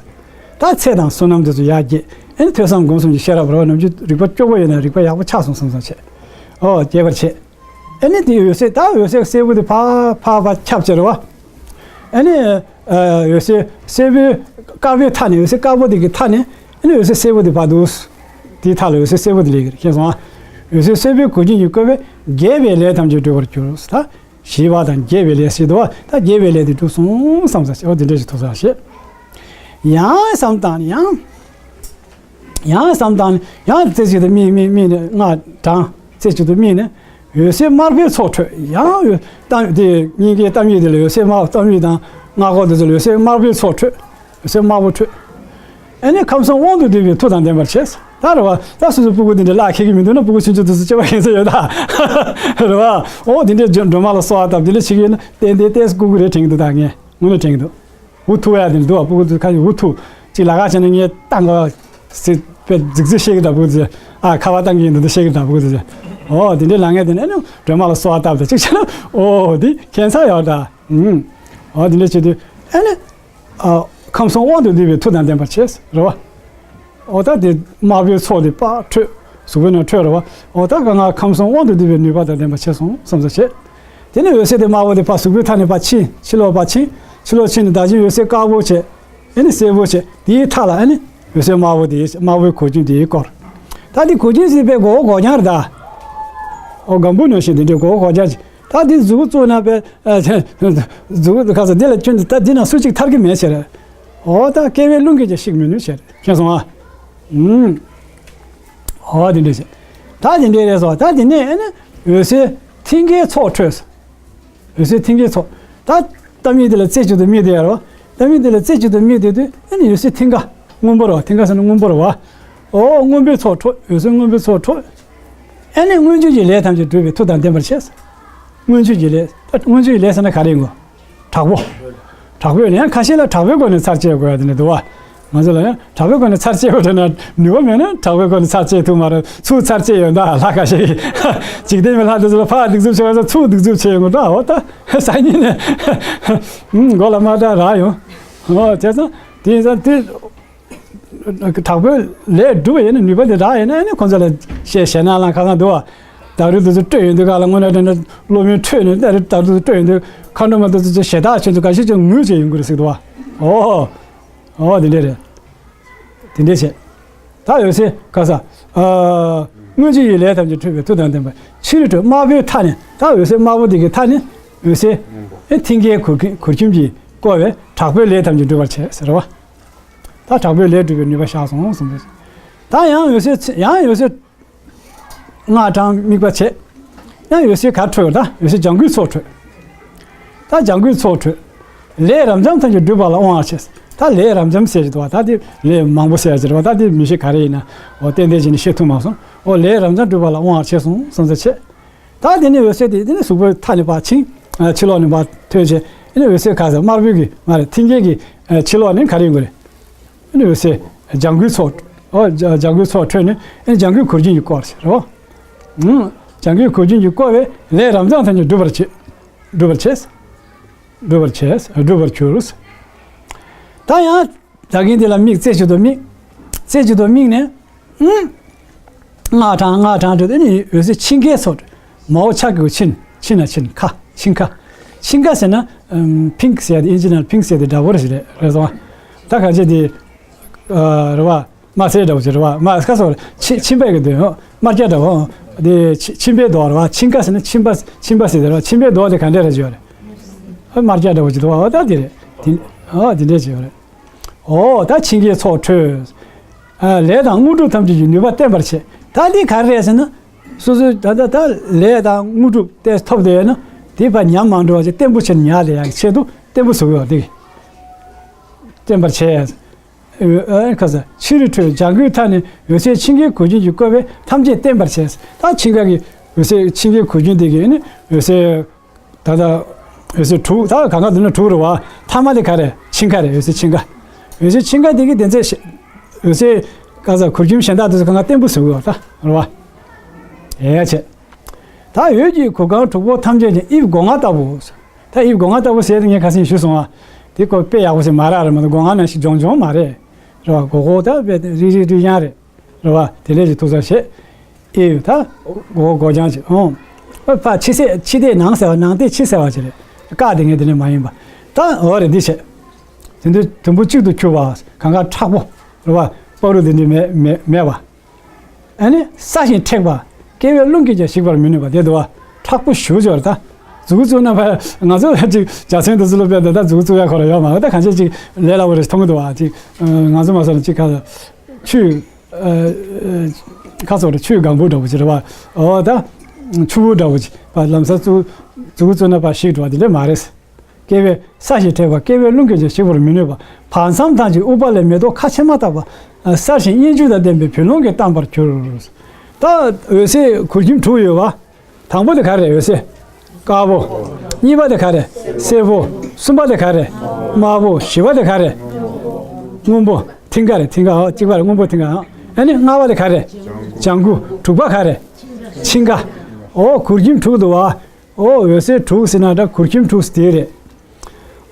ད་ཚེ་དང་བསོད་ནམས་དེ་ཚོ་ཡར་རྒྱས། ཨེ་ནི་ཐོས་བསམ་སྒོམ་གསུམ་གྱི་ཤེས་རབ་རོ་ནམ་རྒྱུན་རིག་པ་སྐྱོ་པོ་ཡོད་ན་རིག་པ་ཡག་པོ་ཆགས་སོང་བསམ་བསམ་བྱས། ཨོ་རྒྱས་པར་བྱས། ཨེ་ནི་དེ་འོད་ཟེར་ད་འོད་ཟེར་སེར་པོ་དེ་ཕར་ཕར་ཕར་ཁྱབ་བྱས་རེད་བ། ཨེ་ནི་ཨ་འོད་ཟེར་སེར་པོའི་དཀར་པོའི་མཐའ་ནས་འོད་ཟེར་དཀར་པོ་དེ་གི་མཐའ་ནས་ཨེ་ནི་འོད་ཟེར་སེར་པོ་དེ་ཕར་འདུག་དེའི་མཐའ་ལ་འོད་ཟེར་སེར་པོ་དེ་སླེབས་ཀྱི་རེད་མཁྱེན་སོང་ཨ། འོད་ཟེར་སེར་པོའི་གོས་ཆེན་གྱིས་བསྐོར་བས་རྒྱས་པའི་ལས་ཐམས་ཅད་འགྲུབ་པར་གྱུར། ད་ཞི་བ་དང་རྒྱས་པའི་ལས་ཞེས་འདུག་བ། ད་རྒྱས་པའི་ལས་དེ་འགྲུབ་སོང་བསམ་ས་ཞེས་འོ་དེ་འདྲ་ཞིག་ཐུགས་བསམ་བཞེས། ཡང་བསམ་བཏང་ནས་ཡང་། ཡང་བསམ་བཏང་ནས་ཡང་རྩེ་གཅིག་ཏུ་སྨིན་སྨིན་སྨིན་ནས་སྔགས་བགྲངས། རྩེ་གཅིག་ཏུ་སྨིན་ནས་འོད་ཟེར་དམར་པོའི་ཚོགས་འཕྲོས། ཡང་འོད་གཏམ་དེ་སྙིང་གའི་གཏམ་ཡིག་དེ་ལ་འོད་ཟེར་དམར་གཏམ་ཡིག་དང་སྔགས་སྐོར་དེ་ཚོ་ལ་འོད་ཟེར་དམར་པོའི་ཚོགས་འཕྲོས། འོད་ཟེར་དམར་པོ་འཕྲོས། ཨ་ནི་ཁམས་གསུམ་དབང་དུ་འདུས་པའི་མཐུ་དང་ལྡན་པར་བྱས། ད་རེད་བ། ད་སོ་སོའི་སྤུ་གུ་དེ་འདྲ་བརླག་ཁེལ་གྱི་མི་འདུག་ན་སྤུ་གུ་ཆུང་ཆུང་དེ་ཚོ་སྐྱེ་བ་ཡིན་ས་ཡོད་ད། རེད་བ། འོ་དེ་འདྲའི་སྒྲོལ་མ་ལ་གསོལ་བ་བཏབ་དེ་འདྲ་བྱེད་ཀྱི་ཡོད་ན་ཏན་ཏན་ཏོག་ཙམ་སྤུ་གུ་རེ་དྲན་གྱི་འདུག་ད་ངས་དངོས་གནས་དྲན་གྱི་འདུག་འུ་ཐུག་ཡ་དེ་འདུག་བ། སྤུ་གུ་ཚོ་ཁ་ཤས་འུ་ཐུག་ཅིག་ལ་ཁ་བྱས་ན་ངས་ཏང་ག་སྲིད་པའི་རྫིག་རྫིག་བཤད་ཀྱི་འདྲ་སྤུ་གུ་ཚོས་ཨ་ཁ་བ་ཏང་གི་འདུག་བཤད་ཀྱི་འདྲ་སྤུ་གུ་ཚོས། འོ་དེ་འདྲའི་ལ་ངས་དེ་ནས་ཨ་ནི་སྒྲོལ་མ་ལ་གསོལ་བ་བཏབ་དེ་ཅིག་བྱས་ན་འོ་དེ་ཁྱད་མཚར་ཡོད་ད། ཨུམ། འོ་དེ་འདྲ་བྱེད་དུས་ཨ་ནི། ཨ་ཁམས་གསུམ་དབང་དུ་འདུས་པའི་མཐུ་དང་ལྡན་པར་བྱས་རེད་བ། འོ་ད་དེ་དམར་པོའི་ཚོགས་དེ་ཕར་འཕྲོས་གཟུགས་པོའི་ནང་འཕྲོས་རེད་བ། འོ་ད་ག་ང་ཁམས་གསུམ་དབང་དུ་འདུས་པའི་ནུས་པ་དང་ལྡན་པར་བྱས་སོང་བསམ་ས་བྱས། དེ་ནས་འོད་ཟེར་དེ་དམར་པོ་དེ་ཕར་གཟུགས་པོའི་མཐའ་ནས་ཕར་ཕྱིན་ཕྱི་ལོགས་ཕར་ཕྱིན་ཕྱི་ལོགས་ཕྱིན་ནས་ད་ཅིང་འོད་ཟེར་དཀར་པོ་བྱས། ཨེ་ནི་སེར་པོ་བྱས་དེའི་མཐའ་ལ་ཨེ་ནི་འོད་ཟེར་དམར་པོ་དེ་དམར་པོའི་གོས་ཆེན་དེས་བསྐོར། ད་དེ་གོས་ཆེན་ཟེར་བའི་མགོ་བོ་སྒོག་རྐྱང་རེད་ད། འོ་སྒམ་པོ་ནང་བཞིན་དེ་འདྲའི་མགོ་བོ་སྒོག་རྐྱང་ཅིག་ད་འདི་གཟུགས་པོ་བཙུགས་ན་པས། གཟུགས་པོ་ག་ས་འདི་ལ་སྐྱོན་འདི་ད་འདི་ན་སུ་གཅིག་ཐར་གི་མེད་ཟེར། འོ་ད་སྐྱེ་བའི་རླུང་གིས་ཀྱང་བཤིག་མི་ནུས་ཟེར་མཁྱེན་སོང་ཨ། ཨུམ། འོ་དེ་འདྲ་ཟེར། ད་དེ་འདྲ་རེད་སོ། ད་དེ་ནས་ཨ་ནི་འོད་ཟེར་མཐིང་གའི་ཚོགས་འཕྲོས། འོད་ཟེར་མཐིང་གའི་ཚོགས། ད་གཏམ་ཡིག་དེ་ལ་རྩེ་གཅིག་ཏུ་སྨིན་དེ་ཡར་བ། གཏམ་ཡིག་དེ་ལ་རྩེ་གཅིག་ཏུ་སྨིན་དེ་དུས་ཨ་ནི་འོད་ཟེར་མཐིང་ག་སྔོན་པོ་རེད་བ། མཐིང་ག་ཟེར་ན་སྔོན་པོ་རེད་བ། འོ་སྔོན་པོའི་ཚོགས་འཕྲོས། འོད་ཟེར་སྔོན་པོའི་ཚོགས་འཕྲོས། ཨ་ནི་མངོན་སྤྱོད་ཀྱི་ལས་ཐམས་ཅད་འགྲུབ་པའི་མཐུ་དང་ལྡན་པར་བྱས། མངོན་སྤྱོད་ཀྱི་ལས། མངོན་སྤྱོད་ཀྱི་ལས་ཟེར་ན་ག་རེ་ཡིན་གོ། དྲག་པོ། དྲག་པོའི་ལས་ཡང་ཁ་ཤས་ལ་དྲག་པོའི་སྒོ་ནས་ཚར་བཅད་དགོས་ཡ་དེ་འདྲ་འདུག་བ། ང་ཚོ་ལ་ཡང་དྲག་པོའི་སྒོ་ནས་ཚར་བཅད་དགོས་དྲན་ན་ནུས་པ་མེད་ན་དྲག་པོའི་སྒོ་ནས་ཚར་བཅད་ཐུབ་མ་རེད། ཚུར་ཚར་བཅད་ཡོད་ད་ལྷ་ཁ་ཤས་ཀྱིས། འཇིག་རྟེན་པའི་ལྷ་དེ་ཚོ་ལ་ཕར་སྡིགས་མཛུབ་བྱེད་པ་ཚོ་ཚུར་སྡིགས་མཛུབ་བྱེད་ཡོང་གི་འདྲ་འོ་ད་སང་ཉིན་ནས་མགོ་ལ་དམག་དྲག་རག་ཡོང་། འོ་བྱས་ཙང་དེ་ཡིན་ཙང་དེ། དྲག་པོའི་ལས་སྒྲུབ་པ་ཡིན་ན་ནུས་པ་དེ་རག་ཡིན་ན་ཨ་ནི་ཁོང་ཚོ་ལ་བཤད་ཞེད་སྣང་ལངས་ཁ་སང་འདུག་བ། ད་རུང་དེ་ཚོ་སྤྲོད་ཡོང་དུས་ག་ལ་དངོས་གནས་དྲན་ན་སློབ་དཔོན་ཁྲོས་ནས་ད་རུང་ད་རུང་སྤྲོད་ཡོང་དུས་མཁའ་འགྲོ་མ་དེ་ཚོ་ཞེ་དྲག་ཆེན་ཚོ་འགའ་ཞིག་ཀྱང་ངུས་བྱས་ཡོང་གི་རེད་ཟེར་འདུག་བ། ཨོ། ཨོ་དེ་འདྲས་རེད། དེ་འདྲས་བྱས། ད་འོད་གསལ་ག་ས། ཨ། མངོན་སྤྱོད་ཡུལ་ལས་ཐམས་ཅད་འཕྲོས་པའི་མཐུ་དང་ལྡན་པ། ཕྱི་རོལ་དྲོད་དམར་པོའི་མཐའ་ནས། ད་འོད་གསལ་དམར་པོ་འདི་གི་མཐའ་ནས་འོད་གསལ། ཨེ་མཐིང་གའི་གུར་གྱི་གུར་ཁྱིམ་གྱིས་བསྐོར་བས་དྲག་པོའི་ལས་ཐམས་ཅད་འགྲུབ་པར་བྱེད་ཟེར་བ། ད་དྲག་པོའི་ལས་སྒྲུབ་པའི་ནུས་པ་ཤར་སོང་གསུངས་པས། ད་ཡང་འོད་གསལ་ཡང་འོད་གསལ། སྔགས་བགྲང་དམིགས་པ་བྱས། ཡང་འོད་གསལ་ག་འཕྲོས། ད་འོད་གསལ་ལྗང་གུའི་ཚོགས་འཕྲོས། ད་ལྗང་གུའི་ཚོགས་འཕྲོས། ལས་རབ་འབྱམས་ཐམས་ཅད་འགྲུབ་པ་ལ་དབང་བར་བྱེད། ད་ལས་རབ་འབྱམས་ཟེར་གྱི་འདུག་བ། ད་དེ་ལས་མང་པོ་ཟེར་གྱི་རེད་བ། ད་དེ་མི་ཤེས་ག་རེ་ཡིན་ན། འོ་ཏན་ཏན་བྱས་ནས་ཤེས་ཐུབ་མ་སོང་། འོ་ལས་རབ་འབྱམས་འགྲུབ་པ་ལ་དབང་བར་བྱེད་གསུངས་གསུངས་ཚེ་བྱེད། ད་དེ་ནས་འོད་གསལ་དེ་དེ་ནས་གཟུགས་པོའི་མཐའ་ནས་ཕར་ཕྱིན། ཨ། ཕྱི་ལོགས་ནས་ཕར་ཐོན་བྱས། དེ་ནས་འོད་གསལ་ག་ས་དམར་པོའི་གི་མ་རེད། མཐིང་གའི་གི། ཨ། ཕྱི་ལོགས་ནས་ག་རེ་ཡོང་གི་རེད། ཨ་ནི་འོད་གསལ་ལྗང་གུའི་ཚོགས། ཨོ་ལྗ་ལྗང་གུའི་ཚོགས་འཕྲོས་ནས། ཨ་ནི་ལྗང་གུའི་གུར་ཁྱིམ་གྱིས་བསྐོར་ཟེར་རོ། ཨང་། ལྗང་གུའི་གུར་ཁྱིམ་གྱིས་བསྐོར་བས་ལས་རབ་འབྱམས་ཐམས་ཅད་འགྲུབ་པར་བྱེད། འགྲུབ་པར་བྱེད། འགྲུབ་པར་བྱེད། འགྲུབ་པར་འགྱུར། ད་ཡང་ད་གིན་དེ་ལ་དམིགས། རྩེ་གཅིག་ཏུ་དམིགས། རྩེ་གཅིག་ཏུ་དམིགས་ནས། ཨང་། སྔགས་བགྲང་། སྔགས་བགྲང་དུས་དེ་ནི་འོད་གསལ་མཆིང་ཁའི་ཚོགས། མའོ་ཆ་གི་གུ་མཆིན། མཆིན་ན་མཆིན་ཁ། མཆིན་ཁ། མཆིན་ཁ་ཟེར་ན། ཨམ། pink ཟེར་ཡ་དེ། ཨིན་ཇི་ནང་pink ཟེར་དེ་འདྲ་པོ་རེད་ཟེར་རེད་སོང་། ད་ག་ཅི་དེ། ཨ། རེད་བ། དམར་སེར་འདྲ་པོ་ཅིག་རེད་བ། མ་ཁ་སོགས་ཕྱི་ཕྱི་པའི་གི་དོན། དམར་སྐྱ་འདྲ་པོ། དེ་ཕྱི་ཕྱི་པའི་མདོག་རེད་བ། མཆིན་ཁ་ཟེར་ན་མཆིན་པ། མཆིན་པ་ཟེར་དེ་རེད་བ། མཆིན་པའི་མདོག་དེ་ག་འདྲ་རེད་ཅེས་པ་རེད། ཨ། དམར་སྐྱ་འདྲ་པོ་ཅིག་འདུག་བ། ཨོ་ད་དེ་རེད། དེ། ཨོ་དེ་འདྲས་ཅིག་ཡོད་རེད། ཨོ་ད་མཆིང་ཁའི་ཚོགས་འཕྲོས། ཨ། ལས་དང་དངོས་གྲུབ་ཐམས་ཅད་ཀྱི་ནུས་པ་བརྟན་པར་བྱེད། ད་འདི་ག་རེ་རེད་ཟེར་ན། སོ་སོའི་ད་ལྟ་ད་ལས་དང་དངོས་གྲུབ་དེ་ཐོབ་བསྡད་ཡོད་ན། དེ་ཕར་ཉམས་མ་འགྲོ་བ་ཅིག་བརྟན་པོ་བྱས་ནས་ཉར་བསྡད་ཡག་གི་ཆེད་དུ་བརྟན་པོ་བཟོ་དགོས་པ་དེ། བརྟན་པར་བྱེད། ཨ། ཁ་ས། ཕྱི་རོལ་དྲོད་ལྗང་གུའི་མཐའ་ནས་འོད་གསལ་མཆིང་ཁའི་གུར་ཁྱིམ་གྱིས་བསྐོར་བས་ཐམས་ཅད་བརྟན་པར་བྱེད། ད་མཆིང་ཁ་གི་འོད་གསལ། མཆིང་ཁའི་གུར་ཁྱིམ་དེ་གི་ནི་འོད་གསལ། ད་ལྟ་འོད་གསལ་དྲུག། ད་གང་ག་འདི་ནི་དྲུག་རེད་བ། ཐ་མ་དེ་ག་རེ། མཆིང་ཁ་རེད། འོད་གསལ་མཆིང་ཁ། འོད་གསལ་མཆིང་ཁ་དེ་གི་དེ་ཚེ་ཤ། འོད་གསལ་ག་ས། གུར་ཁྱིམ་གཞན་དག་དེ་ཚོ་གང་ག་བརྟན་པོ་བཟོ་དགོས་པ་ད་རེད་བ། ཨེ་ཆེ། ད་འོད་ཀྱི་གུར་ཁང་དྲུག་པོ་ཐམས་ཅད་ཀྱང་དབྱིབས་སྒོ་ལྔ་ལྟ་བུ། ད་དབྱིབས་སྒོ་ལྔ་ལྟ་བུ་ཟེར་དེ་ངས་ཁ་སང་ཞུས་སོང་བ། དེ་ཀོ་དཔེ་ཡག་པོ་ཞིག་མ་རག་རེད་མ་གཏོགས། སྒོ་ལྔ་ནང་བཞིན་ལྗོན་ལྗོན་མ་རེད། རེད་བ། སྒོར་སྒོར་ད་དཔེ་རིག་རིག་རིག་ཡང་རེད། རེད་བ། དེ་ལས་ཀྱི་ཐུགས་ས་བྱེད། ཨེ་ཡོད་ད། སྒོར་སྒོར་རྐྱང་ཅིག་ཨོ། ཨ་ཕ་ཕྱི་གསལ་ཕྱི་བལྟས་ནང་གསལ་བ། ནང་བལྟས་ཕྱི་གསལ་བ་ཅིག་རེད། བཀག་དེ་ངས་དེ་ནས་མ་ཡིན་པ། ད་འོ་རེད་འདི་བྱེད། དེ་འདུ་དུམ་བུ་གཅིག་ཏུ་གྱུར་པ། གང་ག་མཁྲེགས་པོ། རེད་བ། བ་རུ་དེ་འདྲ་མེད་མེད་མེད་པ། ཨ་ནི་སྲ་ཞིང་མཁྲེགས་པ། བསྐལ་པའི་རླུང་གིས་ཀྱང་ཞིག་པར་མི་ནུས་པ་དེ་འདུག་བ། མཁྲེགས་པོ་ཞེ་པོ་ཅིག་ཡོད་རེད་ད། མཛུབ་གུ་བཙུགས་ན་ཕར་ང་ཚོ་ཅིག་ཇ་ཚོན་དེ་ཚོ་ལ་དཔེ་འདི་ད་མཛུབ་གུ་བཙུགས་ཡ་ཁོ་ར་ཡོད་མ་རེད། ད་གང་ཅི་ཅིག་ལས་སླ་པོ་རེད་མཐོང་གི་འདུག་བ། ཅིག་ང་ཚོ་མ་སོང་ན་ཅིག་ཁ་ཆུ། ཨ། ཁ་སོགས་རེད། ཆུའི་སྒང་བུ་འདྲ་བོ་ཅིག་རེད་བ། འོ་ད། ཆུ་བུར་འདྲ་བོ་ཅིག་ཕར་ལམ་སང་བཙུགས། མཛུབ་གུ་བཙུགས་ན་ཕར་ཞིག་འགྲོ་བ་དེ་འདྲ་མ་རེད། བསྐལ་པའི་སྲ་ཞིང་མཁྲེགས་པ། བསྐལ་པའི་རླུང་གིས་ཀྱང་ཞིག་པར་མི་ནུས་པ། བར་མཚམས་ཐམས་ཅད་དབུ་པ་ལས་མེ་ཏོག་ཁ་ཕྱེ་མ་ཐག་པ། གསལ་ཞིང་སྙན་བརྒྱུད་དང་ལྡན་པའི་བུ་ལོན་གྱིས་གཏམས་པར་གྱུར། ད་འོད་གསལ་གུར་ཁྱིམ་དྲུག་ཡོད་བ། དང་པོ་དེ་ག་རེ་རེད། འོད་གསལ་དཀར་པོ། གཉིས་པ་དེ་ག་རེ་རེད། སེར་པོ། གསུམ་པ་དེ་ག་རེ་རེད། དམར་པོ། བཞི་པ་དེ་ག་རེ་རེད། སྔོན་པོ། མཐིང་ག་རེད། མཐིང་ག། ཨོ་གཅིག་པ་རེད། སྔོན་པོ་མཐིང་ག། ཨ་ནི་ལྔ་པ་དེ་ག་རེ་རེད། ལྗང་གུ། དྲུག་པ་ག་རེ་རེད། མཆིང་ག། ཨོ་གུར་ཁྱིམ་དྲུག་འདུག་བ། ཨོ་འོད་གསལ་དྲུག་ཟེར་ན་ད་གུར་ཁྱིམ་དྲུག་ཟེར་དེ་རེད།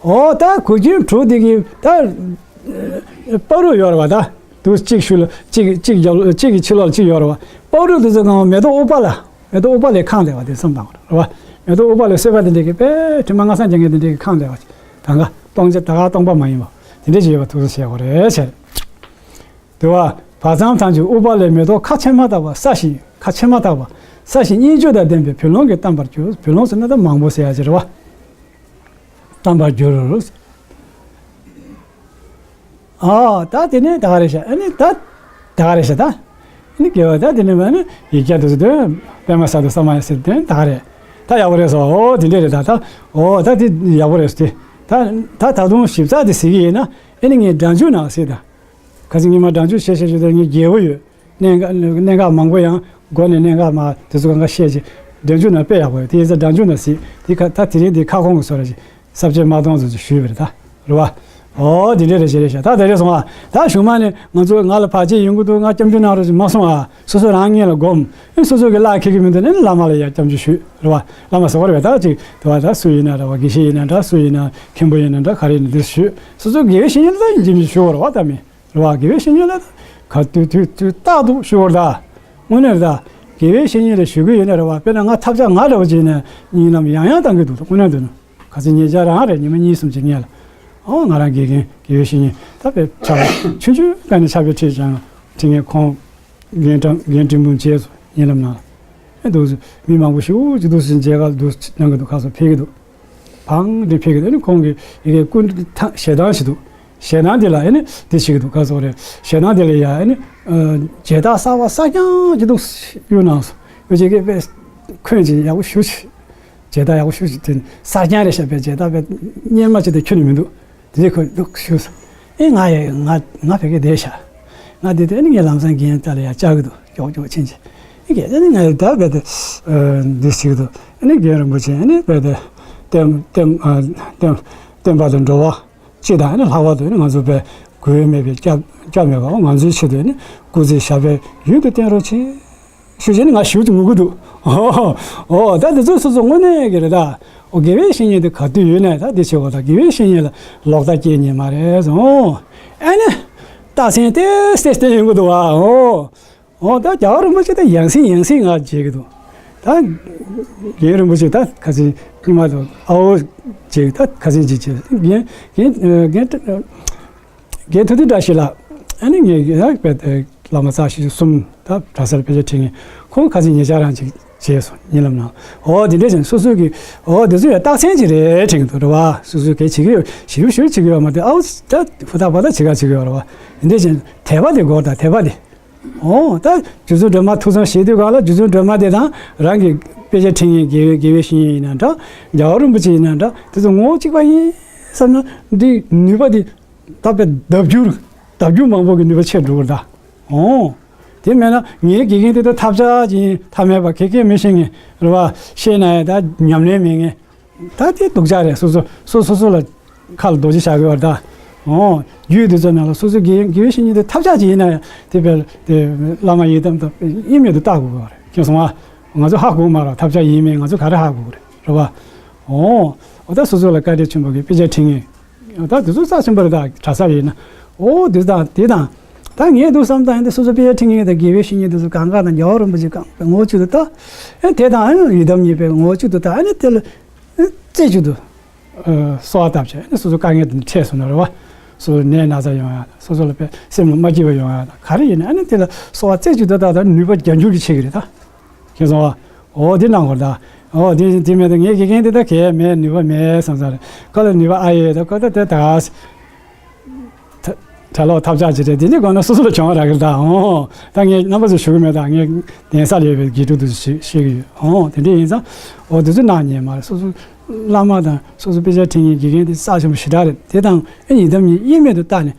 ཨོ་ད་གུར་ཁྱིམ་དྲུག་དེ་གི་ད། བ་རུ་ཡོད་རེད་བ་ད། དུ་གཅིག་ཤུལ་ལ་གཅིག་གཅིག་རྒྱབ་གཅིག་གི་ཕྱི་ལོགས་ལ་གཅིག་ཡོད་རེད་བ། བ་རུ་དེ་ཚོ་གང་མེ་ཏོག་ཨུཏྤ་ལ། མེ་ཏོག་ཨུཏྤ་ལའི་ཁང་རེད་བ། དེ་བསམ་བཏང་བ་རེད་བ། མེ་ཏོག་ཨུཏྤ་ལའི་གསོལ་ཁ་དེ་འདྲས་ཀྱི་དཔེ་དྲི་མ་ལྔ་བསམ་རྒྱག་མཁན་དེ་འདྲས་ཀྱི་ཁང་རེད་བ། ད་ག་སྟོང་ཆ་ད་ག་སྟོང་པ་མ་ཡིན་བ། དེ་འདྲས་ཀྱི་ཡོད་པ་ཐུགས་སུ་ཆེ་བ་རེད་ཟེར། དེ་བ། བར་མཚམས་ཐམས་ཅད་ཨུཏྤ་ལའི་མེ་ཏོག་ཁ་ཕྱེ་མ་ཐག་པ་སྲ་ཞིང་ཁ་ཕྱེ་མ་ཐག་པ། གསལ་ཞིང་སྙན་བརྒྱུད་དང་ལྡན་པའི་བུ་ལོན་གྱིས་གཏམས་པར་གྱུར། བུ་ལོན་ཟེར་ན་ད་མང་པོ་ཟེར་ཡ་ཅིག་རེད་བ། གཏམས་པར་གྱུར། ཨ་ད་དེ་ནས་ད་ག་རེ་བྱ། ཨ་ནི་ད་ད་ག་རེ་བྱ་ད། ཨ་ནི་དགེ་བ་ད་དེ་ནས་མ་ནི་ཡིག་བརྒྱ་དེ་ཚོ་དོན། པདྨ་སཱ་དྷུ་ས་མ་ཡ་ཟེར་དོན་ད་ག་རེ། ད་ཡག་པོ་རེད་སོ། ཨོ་དེ་འདྲས་རེད་ད། ད་ཨོ་ད་དེ་ཡག་པོ་རེད་སོ། དེ་ད་ད་ད་དུང་ཞིབ་ཚགས་དེ་ཟེར་གི་ཡིན་ན། ཨ་ནི་ངས་སྒྲ་འཇུག་ནང་ཟེར་ད། ཁ་སང་ཉི་མ་སྒྲ་འཇུག་བྱས་བྱས་བྱས་ད་ངས་རྒྱལ་པོ་ཡོད། གནད་འགག་གནད་འགག་མང་པོ་ཡང་སྒོ་ནས་གནད་འགག་མ་དེ་ཚོ་གང་ག་བཤད་ཅིག་སྒྲ་འཇུག་ནང་དཔེ་ཡག་པོ་ཡོད། དེ་ཡིན་ཙང་སྒྲ་འཇུག་ནང་གཟིགས། དེ་ཁ་ད་དེ་རིང་དེ་ཁ་སྐོང་གི་བཟོ་འདྲ་ཅིག་ས་བཅད་མ་གཏོང་བཟོ་ཅིག་ཞུས་པ་རེད་ད། རེད་བ། ཨོ་དེ་འདྲས་རེད་ཞེས་རེད་ཤག་ད་དེ་རེད་སོང་ཨ། ད་གཞུག་མ་ནས་ང་ཚོ་ང་ལ་བར་ཆད་ཡོང་གི་འདུག་ང་སྐྱབས་འཇུག་གནང་རོགས་ཅིག་མ་གསུང་ཨ། སོ་སོ་རང་སྔོན་ལ་སྒོམ། ཨེ་སོ་སོ་གི་བླ་འཁེལ་གི་མི་འདུག་ན་བླ་མ་ལ་ཡང་སྐྱབས་འཇུག་ཞུས། རེད་བ། བླ་མ་ཟེར་བ་རེད་བ། ད་ཅིག་དེ་བ་ད་སུ་ཡིན་ན་རེད་བ། དགེ་བཤེས་ཡིན་ན་འདྲ། སུ་ཡིན་ན་མཁན་པོ་ཡིན་ན་འདྲ། ག་རེ་ཡིན་ན་འདི་ཞུས། སོ་སོ་དགེ་བའི་བཤེས་གཉེན་ལ་ད་ཡིན་གཅིག་མིན་གཅིག་ཞུ་བ་རེད་བ། ད་མི། རེད་བ། དགེ་བའི་བཤེས་གཉེན་ལ་ད་ག་དུས་དུས་དུས་རྟག་ཏུ་ཞུ་བར་ད། དངོས་གནས་རེད་ད། དགེ་བའི་བཤེས་གཉེན་ལ་ཞུ་གི་ཡོད་ན་རེད་བ། དཔེར་ན་ང་ཐབས་ཆག་ང་འདྲ་བོ་ཅིག་ཡིན་ན་སྙིང་ལམ་ཡང་ཡང་བཏང་གི་འདུག་དངོས་གནས་འདུག་ན། ཁ་སང་ཉེ་ཆར་རང་རེད། ཉི་མ་གཉིས་གསུམ་ཅིག་སྔོན་ལ། ཨོ་ང་རང་དགེ་རྒན་དགེ་བའི་བཤེས་གཉེན་ ད་དཔེ་ཕྱག་ཆུང་ཆུང་ག་ནས་ཕྱག་དཔེ་ཁྲིད་ཀྱང་ཁྲིད་མཁན་ཁོང་རྒན་གྲངས་རྒན་འབྲིང་པོ་མཇལ་སོང་། ཉེ་ལམ་ན་ཨེ་འདུག་སེ་མི་མང་པོ་ཞེ་པོ་ཅིག་འདུག་སེ་མཇལ་ཁ་འདུག་སེ་གནང་གི་འདུག་ཁ་སོ་ཕེབས་ཀྱི་འདུག་བང་འདི་ཕེབས་ཀྱི་འདུག་ཨ་ནི་ཁོང་གི་ཡི་གེ་སྐུ་ཐང་ཞལ་ཐང་ཞིག་འདུག་ཞལ་ཐང་དེ་ལ་ཨ་ནི་འདི་བྱེད་ཀྱི་འདུག་ཁ་སོ་རེད། ཞལ་ཐང་དེ་ལ་ཡ་ཨ་ནི་ཨ་མཇལ་དར་གསར་པ་གསར་རྐྱང་ཅིག་འདུག་སེ་གཡུག་གནང་སོང་། ཡོད་ཅིག་གིས་དཔེ་འཁོན་ཅིག་ཡག་པོ་ཞེ་པོ་ཅིག་མཇལ་དར་ཡག་པོ་ཞེ་པོ་ཅིག་དེ་གསར་རྐྱང་རེད་ཤག་པས་མཇལ་དར་དཔེ་སྔོན་མ་ཅིག་དང་ཁྱོན་ནས་མི་འདུག་དེ་ནས་ཁོས་འདུག་ཞུས་སོང་། ཨེ་ང་ཡ་ང་ང་བོད་སྐད་བསྡད་ཤག་ང་བསྡད་དུས་ཨ་ནི་ངས་ལམ་སང་རྒན་དེ་ལ་ཡ་བཅར་གི་འདུག་ཀྱོག་ཀྱོག་ཕྱིན་ཅིག་ཨེ་རྒན་ཨ་ནི་ང་ཡ་ད་བསྡད་དེ་འདི་ཞིག་འདུག་ཨ་ནི་རྒན་རིན་པོ་ཆེ་ཨ་ནི་བསྡད་དེ་བསྟན་བསྟན་བསྟན་བསྟན་པ་དང་འགྲོ་བ་སྤྱི་དང་ཨ་ནི་ལྷག་པར་དུ་ཨ་ནི་ང་ཚོ་བས་དགོས་མེད་པའི་སྐྱབས་སྐྱབས་མེད་པ་ང་ཚོའི་ཆེད་དུ་ཨ་ནི་སྐུ་ཚེ་ཞབས་པད་ཡུན་དུ་བརྟན་རོགས་གྱིས། ཞུ་བྱས་ནས་ང་ཞུ་ཅིག་ངུ་གི་འདུག་ཨོ་ད་འདི་ཚོ་སོ་སོ་དངོས་གནས་ཀྱི་རེད་ད། ཨོ་དགེ་བའི་བཤེས་གཉེན་དེ་ག་དུས་ཡོད་ནས་ད་འདི་བྱེད་དགོས་ད་དགེ་བའི་བཤེས་གཉེན་ལ་ལོག་ལྟ་སྐྱེ་ཉེན་མ་རེད་ཟོ། ཨ་ནི་རྟགས་མཚན་ཏེ་སྟེ་སྟེ་ཡོང་གི་འདུག་བ་ཨོ། ཨོ་ད་རྒྱལ་བ་རིན་པོ་ཆེ་ད་ཡང་སེ་ཡང་སེ་ང་མཇལ་གི་འདུག་ད་རྒན་རིན་པོ་ཆེ་ད་ཁ་སང་ཉི་མ་དང་ཨ་འོ་མཇལ་ད་ཁ་སང་མཇལ་མཇལ་རྒན་རྒན་རྒན། རྒན་ཐུབ་བསྟན་བཀྲ་ཤིས་ལགས། ཨ་ནི་ངས་ཡང་བལ་བླ་མ་རྩ་ཆེ་ཤོས་གསུམ་ད་གྲྭ་སར་དཔེ་ཆ་ཁྲིད་མཁན་ཁོང་ཁ་སང་ཉེ་ཆར་རང་ཅིག་མཇལ་སོང་ཉེ་ལམ་ན། འོ་དེ་འདྲ་བྱས་ནས་སོ་སོ་གི་འོ་དེ་ཚོ་ཡང་རྟགས་མཚན་ཅིག་རེད་དྲན་གི་འདུག་རེད་བ། སོ་སོ་གས་བྱེད་ཀྱི་ཡོད་ཞིབ་ཞིབ་བྱེད་ཀྱི་ཡོད་མ་རེད། ཨའུ་ད་ཧུ་ད་བ་ད་བྱེད་ག་བྱེད་ཀྱི་ཡོད་རེད་བ། དེ་འདྲ་བྱས་ནས་དད་པ་དེ་དགོས་ད་དད་པ་དེ། འོ་ད་རྗེ་བཙུན་སྒྲོལ་མ་ཐུགས་བསམ་བཞེས་དུས་གང་ལ་རྗེ་བཙུན་སྒྲོལ་མ་དེ་དང་རང་གི་དཔེ་ཆ་ཁྲིད་མཁན་དགེ་བའི་དགེ་བའི་བཤེས་གཉེན་ཡིན་ན་འདྲ་རྒྱལ་བ་རིན་པོ་ཆེ་ཡིན་ན་འདྲ་དེ་ཚོ་ངོ་བོ་གཅིག་པ་ཡིན་བསམ་ན་འདི་ནུས་པ་འདི། ད་དཔེ་ལྡབ་འགྱུར་ལྡབ་འགྱུར་མང་པོ་གི་ནུས་པ་ཆེར་འགྲོ་གི་རེད་ད། འོ། དེ་མེད་ན་ངའི་དགེ་རྒན་དེ་ཚོ་ཐབས་ཆག་ཅིག་ཡིན་ཐབས་མེད་པ་གེ་གེ་མི་ཤེས་ངེས་རེད་བ། ཤེས་ན་ཡང་ད་ཉམས་ལེན་མེད་ངེས། ད་དེ་སྡུག་ཅག་རེད། སོ་སོ་སོ་སོ་སོ་ལ་ཁ་ལ་རྡོ་རྗེ་བཞག་གི་ཡོད་རེད་ད། འོ། རྒྱུད་དེ་ཚོ་ནང་ལ་སོ་སོ་དགེ་དགེ་བའི་བཤེས་གཉེན་དེ་ཐབས་ཆག་ཅིག་ཡིན་ན་ཡང་དེ་དཔེ་དེ་བླ་མ་ཡི་དམ་དང་དབྱེར་མེད་དུ་བལྟ་དགོས་ཀྱི་རེད། མཁྱེན་སོང་ང་། ང་ཚོ་ཧ་གོ་མ་རེད། ཐབས་ཆག་ཡིན་མིན་ང་ཚོ་ག་རེ་ཧ་གོ་གི་རེད་རེད་བ། འོ། འོ་ད་སོ་སོ་ལ་བཀའ་དྲིན་ཆེན་པོ་གི་དཔེ་ཆ་ཁྲིད་མཁན། ད་དེ་ཚོ་རྩ་ཆེན་པོ་རེད་ད་གྲྭ་ས་ཡིན་ན། འོ་དེ་དང་དེ་དང་། ད་ངས་འདུག་བསམ་དང་ཡིན་ཏེ་སོ་སོ་དཔེ་ཆ་ཁྲིད་མཁན་དང་དགེ་བའི་བཤེས་གཉེན་དེ་ཚོ་གང་ག་དང་རྒྱལ་བ་རིན་པོ་ཆེ་གང་པའི་ངོ་བོ་གཅིག་ཏུ་ལྟ། ཨེ་དེ་དང་ཨེ་ཡི་དམ་གཉིས་པའི་ངོ་བོ་གཅིག་ཏུ་ལྟ་ཨ་ནི་དེ་ལ་ཨེ་རྩེ་གཅིག་ཏུ་གསོལ་བ་བཏབ་བྱས་ཨེ་སོ་སོ་དཀའ་ངལ་དེ་འཕྲད་སོང་ན་རེད་བ། སོ་སོ་ནད་ན་ཚ་ཡོང་ཡ་དང་སོ་སོ་ལ་དཔེ་སེམས་ལ་མ་སྐྱིད་པ་ཡོང་ཡ་དང་ག་རེ་ཡིན་ན་ཨ་ནི་དེ་ལ་གསོལ་བ་རྩེ་གཅིག་ཏུ་བཏབ་ད་ནུས་པ་བརྒྱ་འགྱུར་གྱིས་ཆེ་གི་རེད་ད། ཁྱེད་ཚོ། འོ་དེ་གནང་དགོས་ད། འོ་དེ་དེ་མེད་ད་ངའི་དགེ་རྒན་དེ་ད་གས་མེད་ནུས་པ་མེད་བསམ་ས་རེད། ཁ་ལ་ནུས་པ་ཨ་ཡོད་ད་ཁ་ད་དེ་ད་ག་ད་གྲྭ་ལོག་ཐབས་ཆག་ཅིག་རེད། དེ་འདྲའི་སྒང་ན་སོ་སོ་ལ་བྱུང་བ་རག་གི་རེད་ད། འོ་ད་ངས་རྣམ་པ་ཚོ་ཞུ་གི་མེད་ད། ངས་གདན་ས་ལ་ཡོད་པའི་དགེ་ཕྲུག་དེ་ཚོ་ཞིག་ཤེས་ཀྱི་ཡོད། འོ་དེ་འདྲ་ཡིན་ཙང་འོ་དེ་ཚོ་གནང་ཉན་མ་རེད། སོ་སོ་བླ་མ་དང་སོ་སོ་དཔེ་ཆ་ཁྲིད་མཁན་དགེ་རྒན་དེ་རྩ་ཆེན་པོ་ཞེ་དྲག་རེད། དེ་དང་ཨེ་ཡི་དམ་གཉིས་དབྱེར་མེད་དུ་བལྟ་ནས་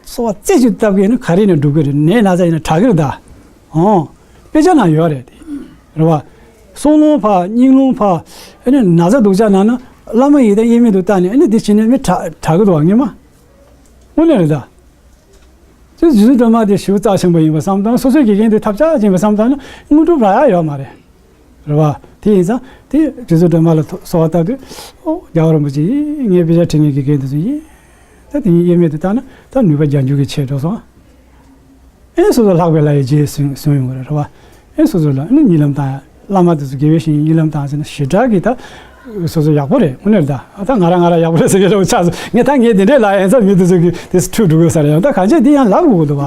གསོལ་བ་རྩེ་གཅིག་བཏབ་གི་ཡིན་ན་ག་རེ་ཡིན་ན་འགྲུབ་གི་རེད། ནད་ན་ཚ་ཡིན་ན་དྲག་གི་རེད་ད། འོ། དཔེ་ཆ་ནང་ཡོད་རེད་དེ། རེད་བ། སྲོག་རླུང་འཕར་སྙིང་རླུང་འཕར། ཨ་ནི་ན་ཚ་སྡུག་ཅག་ན་ན་བླ་མ་ཡི་དམ་དབྱེར་མེད་དུ་བལྟ་ནས་ཨ་ནི་དེ་བྱས་ནས་མི་དྲག་དྲག་གི་འདུག་བ་ངེས་མ། དངོས་གནས་རེད་ད། དེ་རྗེ་བཙུན་སྒྲོལ་མ་དེ་ཞེ་པོ་རྩ་ཆེན་པོ་ཡིན་པ་བསམ་དང་སོ་སོའི་དགེ་རྒན་དེ་ཐབས་ཆག་ཅན་པ་བསམ་དང་ན་དངོས་གྲུབ་རག་ཡ་ཡོད་མ་རེད། རེད་བ། དེ་ཡིན་ཙང་དེ་རྗེ་བཙུན་སྒྲོལ་མ་ལ་ཐོ་གསོལ་བ་བཏབ་དུས་ཨོ་རྒྱལ་བ་རིན་པོ་ཆེ་ཡིས་ངའི་དཔེ་ཆ་ཁྲིད་མཁན་དགེ་རྒན་དེ་ཚོ་ཡིན། ད་དེ་ཉིད་དབྱེར་མེད་དུ་བལྟ་ན་ད་ནུས་པ་བརྒྱ་འགྱུར་གྱིས་ཆེ་འགྲོ་སོང་། ཨེ་སོ་སོ་ལྷག་པའི་ལྷ་ཡི་རྗེས་ཟུན་ཟུན་ཡོང་གི་རེད་རེད་བ། ཨེ་སོ་སོ་ལ་ཨེ་གཉིད་ལམ་བཏང་བླ་མ་དེ་ཚོ་དགེ་བའི་བཤེས་གཉེན་གཉིད་ལམ་བཏང་ཟེར་ན་ཞེ་དྲག་གི་ད་སོ་སོ་ཡག་པོ་རེད་དངོས་གནས་ད། ད་ང་རང་ང་རང་ཡག་པོ་རེད་ཟེར་གྱི་རེད་བ། ཆགས་སོང་ངས་ད་ངས་དེ་འདྲས་ལབ་ཡིན་ཙང་མི་དེ་ཚོ་གི་དེ་ཚོ་ཁྲུས་འགྲོ་དགོས་ས་རེད། ཡང་ད་གང་བྱས་འདི་ཡང་ལབ་དགོས་ཀྱི་འདུག་བ།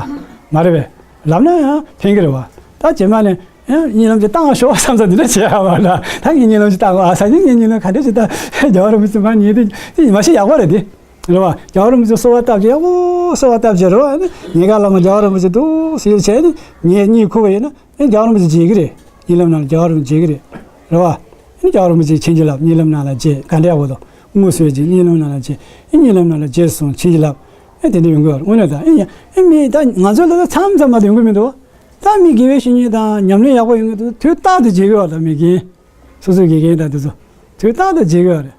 མ་རེད་པས། ལབ་ན་ཡང་ཕན་གྱི་རེད་བ། ད་རྗེས་མ་ནས་ཡང་གཉིད་ལམ་ཅིག་བཏང་བ་ཤོག་བསམ་ས་འདི་འདྲ་བྱས་ཡ་བ་ལ་ད་ངས་གཉིད་ལམ་ཅིག་བཏང་བ་ཨ་ས་ངས་ངས་གཉིད་ལམ་ག་འདྲ་ཅིག་ད་རྒྱལ་བ་རིན་པོ་ཆེ་མ་ཉིད་དེ་དེ་མ་ཤེས་ཡག་པོ་རེད་དེ། རེད་བ། རྒྱལ་བ་རིན་པོ་ཆེ་གསོལ་བ་བཏབ་ཀྱི་ཡག་པོ་གསོལ་བ་བཏབ་ཀྱི་རེད་བ། ཨ་ནི་ཉེན་ཁ་ལ་མ་རྒྱལ་བ་རིན་པོ་ཆེ་འདུག་ཟེར་བྱས་ནས་ངས་གཉིད་ཁུག་པ་ཡིན་ན་ཨ་ནི་རྒྱལ་བ་རིན་པོ་ཆེ་མཇལ་གྱི་རེད། གཉིད་ལམ་ནང་ལ་རྒྱལ་བ་རིན་པོ་ཆེ་མཇལ་གྱི་རེད། རེད་བ། ཨ་ནི་རྒྱལ་བ་རིན་པོ་ཆེ་བྱིན་གྱིས་བརླབས། གཉིད་ལམ་ནང་ལ་མཇལ་ག་འདྲ་ཡག་པོ་འདུག་དངོས་སུ་ཡོད་ཀྱི་གཉིད་ལམ་ནང་ལ་མཇལ། ཨ་གཉིད་ལམ་ནང་ལ་མཇལ་སོང་བྱིན་གྱིས་བརླབས། ཨ་དེ་འདྲ་ཡོང་གི་ཡོད་རེད་དངོས་གནས་ད། ཨ་ཡ་ཨ་མི་ད་ང་ཚོ་ལ་ད་མཚམས་མཚམས་མ་དེ་ཡོང་གི་མི་འདུག་ད་མི་དགེ་བའི་བཤེས་གཉེན་དང་ཉམས་ལེན་ཡག་པོ་ཡོང་གི་འདུག་དུས་རྟག་ཏུ་མཇལ་གི་ཡོད་རེད་ད་མི་རྒན། སོ་སོའི་དགེ་རྒན་དང་དེ་ཚོ་དུས་རྟག་ཏུ་མཇལ་གི་ཡོད་རེད།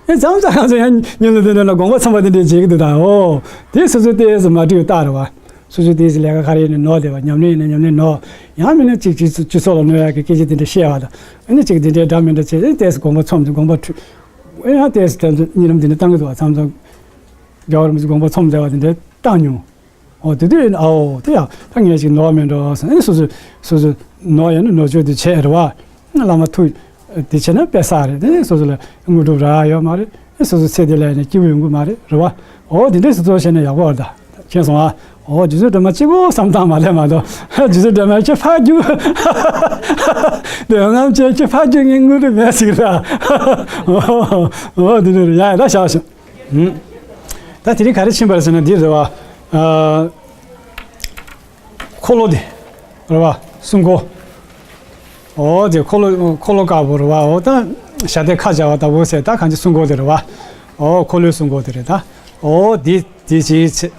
ཨེ་མཚམས་མཚམས་ང་ཚོ་ཡང་ཉིན་ལ་དེ་འདྲ་ལ་དགོངས་པ་ཚོམ་པ་དེ་འདྲས་མཇལ་གི་འདུག་ད་འོ། དེ་སོ་སོའི་ཏོག་ཙམ་མ་འགྲིག་པ་རྟགས་རེད་བ། སོ་སོའི་ཏོག་ཙམ་ལས་ཀ་ག་རེ་ཡིན་ན་ནོར་བསྡད་པ། ཉམས་ལེན་ཡིན་ན་ཉམས་ལེན་ནོར། ཡང་མིན་ན་གཅིག་གཅིག་སྤྱི་ཚོགས་ལ་གནོད་ཡག་གི་སྐད་ཆ་དེ་འདྲ་བཤད་པ་དང་ཨ་ནི་གཅིག་དེ་འདྲའི་འདྲ་མི་འདྲ་བྱས་ཏེ་ཏོག་ཙམ་དགོངས་པ་ཚོམ་དེ་དགོངས་པ་འཁྲུལ། ཨེ་ཡང་ཏོག་ཙམ་དེ་ཚོ་གཉིད་ལམ་དེ་འདྲ་བཏང་གི་འདུག་བ། མཚམས་མཚམས་རྒྱལ་བ་རིན་པོ་ཆེ་དགོངས་པ་ཚོམ་བསྡད་པ་དེ་འདྲ་བཏང་མྱོང་། འོ་དེ་དུས་ཨའོ་དེ་ཡང་ད་ངས་ཅིག་ནོར་མེད་འགྲོ་ཟེར་ཨ་ནི་སོ་སོ་སོ་སོ་ནོར་ཡོད་ན་ནོར་བཅོས་དེ་བྱས་རེད་བ། བླ་མ་ཐུགས་དེ་བྱས་ན་དཔེ་བསགས་རེད། དེ་ནས་སོ་སོ་ལ་དངོས་གྲུབ་རག་ཡོད་མ་རེད། སོ་སོ་ཚེ་འདི་ལ་ཡང་སྐྱིད་པོ་ཡོང་གི་མ་རེད་རེད་བ། འོ་དེ་འདྲས་སོ་སོ་བྱས་ན་ཡག་པོ་རེད་ད། མཁྱེན་སོང་ཨ། ཨོ་རྗེ་བཙུན་སྒྲོལ་མ་གཅིག་པོ་བསམ་བཏང་མ་ལས་མ་གཏོགས། རྗེ་བཙུན་སྒྲོལ་མ་ཁྱེད་ཕ་རྒྱུད། འདོད་རྔམ་ཅན་ཁྱེད་ཕ་རྒྱུད་ངའི་དངོས་གྲུབ་མེད་ཟིག་ར། ཨོ་འདི་འདྲ་རེད་ཡ། ད་བཞག་ཞིག་ད་དེ་རིང་ག་རེ་ཕྱིན་པ་རེད་ཟེར་ན་འདི་རེད་བ། ཨ། འཁོར་ལོ་དེ་རེད་བ། སྲུང་འཁོར། ཨོ་དེ་འཁོར་ལོ་འཁོར་ལོ་དཀར་པོ་རེད་བ། ཨོ་ད་ཞབས་བརྟན་ཁ་སྦྱར་བ་ལྟ་བུ་ཟེར། ད་གང་ཅི་སྲུང་འཁོར་དེ་རེད་བ། ཨོ་འཁོར་ལོའི་སྲུང་འཁོར་དེ་རེད་ད། ཨོ་དེ་དེ་ཅིའི་ཚེ།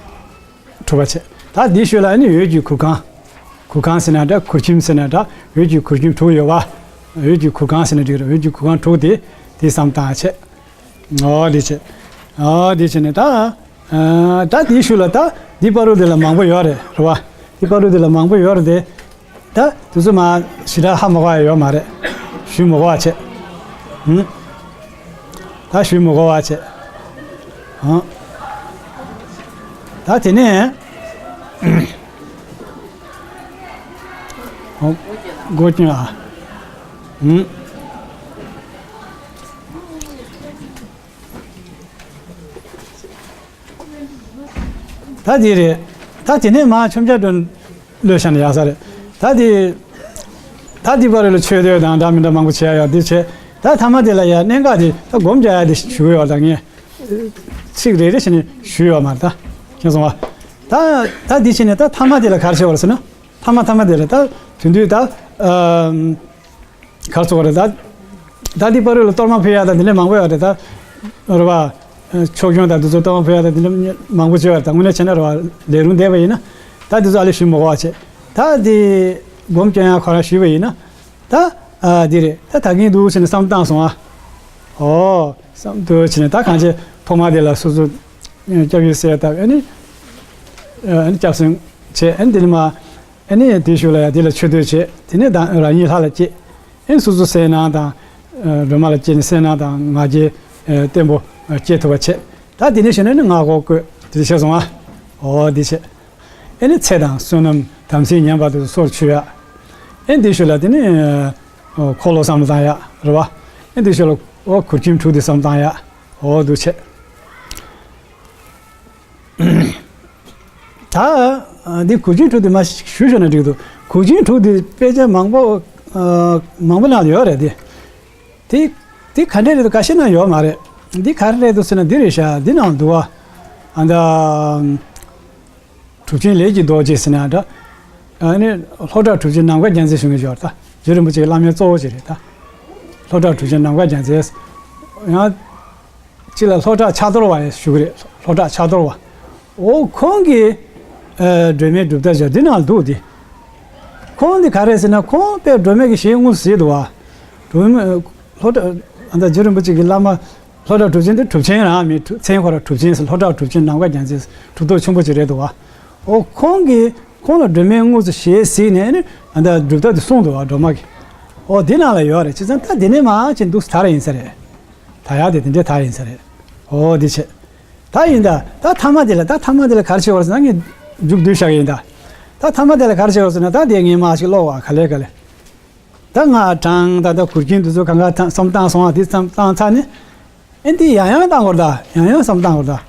གྲུབ་པ་བྱས། ད་འདི་ཤུལ་ལ་ནི་འོད་ཀྱི་གུར་ཁང་། གུར་ཁང་ཟེར་ན་འདྲ། གུར་ཁྱིམ་ཟེར་ན་འདྲ། འོད་ཀྱི་གུར་ཁྱིམ་དྲུག་ཡོད་བ། འོད་ཀྱི་གུར་ཁང་ཟེར་ན་འགྲིག་རེད། འོད་ཀྱི་གུར་ཁང་དྲུག་དེ་དེ་བསམ་བཏང་བྱས། ཨོ་འདི་བྱས། ཨོ་འདི་བྱས་ནས་ད། ཨ། ད་འདི་ཤུལ་ལ་ད་འདི་བར་དུ་དེ་ལ་མང་པོ་ཡོད་རེད། རེད་བ། འདི་བར་དུ་དེ་ལ་མང་པོ་ཡོད་རེད་དེ། ད་དེ་ཚོ་མ་ཞེ་དྲག་ཧ་མ་གོ་བ་ཡོད་མ་རེད། ཞུ་མི་གོ་བ་བྱས། ཧུམ། ད་ཞུ་མི་གོ་བ་བྱས། ཧང་། ད་དེ་ནས་ཧོ་སྒོ་སྐྱོན་ཨ། ཧུམ། ད་དེ་རེད། ད་དེ་ནས་མ་མཆོད་མཇལ་འགྲོ་ལོས་བྱས་ན་ཡག་ས་རེད། ད་དེ། ད་དེ་བར་ལ་མཆོད་བསྟོད་དང་འདྲ་མི་འདྲ་མང་པོ་བྱེད་ཡ་ཡོད་དེ་བྱས། ད་ཐ་མ་དེ་ལ་ཡ་གནད་འགག་དེ་ད་སྒོམ་རྒྱག་ཡ་དེ་ཞུ་གི་ཡོད། ད་ངས་ཚིག་རེ་རེ་བྱས་ནས་ཞུས་ཡོད་མ་རེད་ད། མཁྱེན་སོང་བ། ད་ད་དེ་བྱས་ནས་ད་ཐ་མ་དེ་ལ་ག་རེ་བྱེད་པ་རེད་ཟེར་ན། ཐ་མ་ཐ་མ་དེ་ལ་ད་དེང་དུས་ད། ཨམ། གར་སོང་བ་རེད་ད། ད་འདི་བར་ལ་གཏོར་མ་ཕུལ་ཡག་དང་དེ་འདྲ་མང་པོ་ཡོད་རེད་ད། རེད་བ། ཆོས་སྐྱོང་དང་འདི་ཚོ་གཏོར་མ་ཕུལ་ཡག་དང་དེ་འདྲ་མང་པོ་བྱས་པ་རེད་ད། དངོས་གནས་བྱས་ན་རེད་བ། ལས་རུང་བསྡད་པ་ཡིན་ན། ད་འདི་ཚོ་ཨ་ལས་ཞུ་མི་དགོས་པ་བྱས། ད་འདི་སྒོམ་སྐྱོན་ཡག་ཁོ་རང་ཞུས་པ་ཡིན་ན། ད། ཨ་འདི་རེད་ད། ད་གིན་འདུག་ཟེར་ནས་བསམ་བཏང་སོང་ཨ། ཨོ། བསམ་འདུག་བྱས་ནས་ད་གང་བྱས་ཐོག་མ་དེ་ལ་སོ་སོ། སྐྱབས་ཡུལ་ཟེར་ཡག་ད་ཨ་ནི། ཨ་ནི་སྐྱབས་སེམས་བྱས། ཨ་ནི་དེ་ནས་མ། ཨ་ནི་དེའི་གཞུག་ལ་ཡང་དེ་ལ་མཆོད་བསྟོད་བྱས། དེ་ནས་ད་རང་ཉིད་ལྷ་ལ་བསྐྱེད། ཨ་ནི་སོ་སོ་གསལ་སྣང་དང་། ཨ། སྒྲོལ་མ་ལ་བསྐྱེད་ནས་གསལ་སྣང་དང་ང་རྒྱལ། ཨ། བརྟན་པོ། ཨ། སྐྱེ་ཐུབ་པ་བྱས། ད་དེ་ནས་གཞུག་ནས་ནི་སྔགས་འཁོར་བསྐོར་དེ་བྱས་སོང་ཨ། འོ་དེ་བྱས། ཨ་ནི་ཚེ་དང་བསོད་ནམས་དམ་ཚིག་ཉམས་པ་དེ་ཚོ་སོར་ཆུད་ཡ། ཨ་ནི་དེའི་གཞུག་ལ་དེ་ནི། ཨ། འཁོར་ལོ་བསམ་བློ་བཏང་ཡ་རེད་བ། ཨ་ནི་དེའི་གཞུག་ལ་འོ་གུར་ཁྱིམ་དྲུག་དེ་བསམ་བློ་བཏང་ཡ། འོ་འདུག་བྱས། ད་འདི་གུར་ཆེན་དྲུག་དེ་མ་ཞུ་ཞུ་ན་འགྲིག་འདུག་གུར་ཆེན་དྲུག་དེ་དཔེ་ཆ་མང་པོ། ཨ། མང་པོ་ནང་ལ་ཡོད་རེད་དེ། དེ་དེ་ག་འདྲས་རེད་འདུག་ག་ཤེད་ན་ཡོད་མ་རེད། འདི་ག་རེ་རེད་འདུག་ཟེར་ན་འདི་རེད་ཤག་འདི་ནང་འདུག་བ། ཨ་ད། གྲུབ་ཆེན་ལས་ཀྱི་རྡོ་རྗེ་ཟེར་ན་འདྲ། ཨ་ནི་ལྷོ་བྲག་གྲུབ་ཆེན་ནམ་མཁའ་རྒྱལ་མཚན་ཞུ་མཁན་ཞིག་ཡོད་རེད་ད། རྗེ་རིན་པོ་ཆེ་གི་བླ་མའི་གཙོ་བོ་ཞིག་རེད་ད། ལྷོ་བྲག་གྲུབ་ཆེན་ནམ་མཁའ་རྒྱལ་མཚན། ཡང་། གཅིག་ལ་ལྷོ་བྲག་ཕྱག་རྡོར་བ་ཡང་ཞུ་གི་རེད། ལྷོ་བྲག་ཕྱག་རྡོར་བ། འོ་ཁོང་གིས། ཨ། སྒྲོལ་མའི་སྒྲུབ་ཐབས་བྱས་འདི་ནང་འདུག་སྟེ། ཁོང་འདི་ག་རེ་ཟེར་ན་ཁོང་དཔེ་སྒྲོལ་མ་གི་ཞལ་དངོས་སུ་གཟིགས་འདུག་བ། སྒྲོལ་མ། ལྷོ་བྲག་ཨ་ད་རྗེ་རིན་པོ་ཆེ་གི་བླ་མ། ལྷོ་བྲག་གྲུབ་ཆེན་དེ་གྲུབ་ཆེན་རང་མིན། གྲུབ་མཚན་ཁོ་རང་གྲུབ་ཆེན་ཟེར། ལྷོ་བྲག་གྲུབ་ཆེན་ནམ་མཁའ་རྒྱལ་མཚན་ཟེར་གྲུབ་ཐོབ་ཆེན་པོ་ཅིག་རེད་འདུག་བ། འོ་ཁོང་གིས་ཁོང་ལ་སྒྲོལ་མའི་དངོས་སུ་ཞལ་གཟིགས་ནས་ནི་ཨ་ད་སྒྲུབ་ཐབས་དེ་གསུངས་འདུག་བ་སྒྲོལ་མ་གིས། འོ་འདི་ནང་ལ་ཡོད་རེད། བྱས་ཙང་ད་འདི་ནས་མར་ཕྱིན་འདུག་ད་ར་ཡིན་ས་རེད། ད་ཡག་དེ་དེ་འདྲའི་ད་ཡིན་ས་རེད། འོ་འདི་བྱས། ད་ཡིན་ད། ད་ཐ་མ་དེ་ལ། ད་ཐ་མ་དེ་ལ་ག་རེ་བྱེད་པ་རེད་ཟེར་ན་ངས་མཇུག་བསྡུས་བཞག་གི་ཡིན་ད། ད་ཐ་མ་དེ་ལ་ག་རེ་བྱེད་པ་རེད་ཟེར་ན་ད་དེ་ངས་མར་ཞིག་ཀློག་བ་ག་ལེ་ག་ལེ། ད་ང་གྲངས་ད་ད་གུར་མཁན་དེ་ཚོ་གང་ག་ཐ་བསམ་བཏང་སོང་བ་དེ་བསམ་བཏང་ཚར་ནས། ཨེ་འདི་ཡང་ཡང་བཏང་དགོས་རེད་ད། ཡང་ཡང་བསམ་བཏང་དགོས་རེད་ད།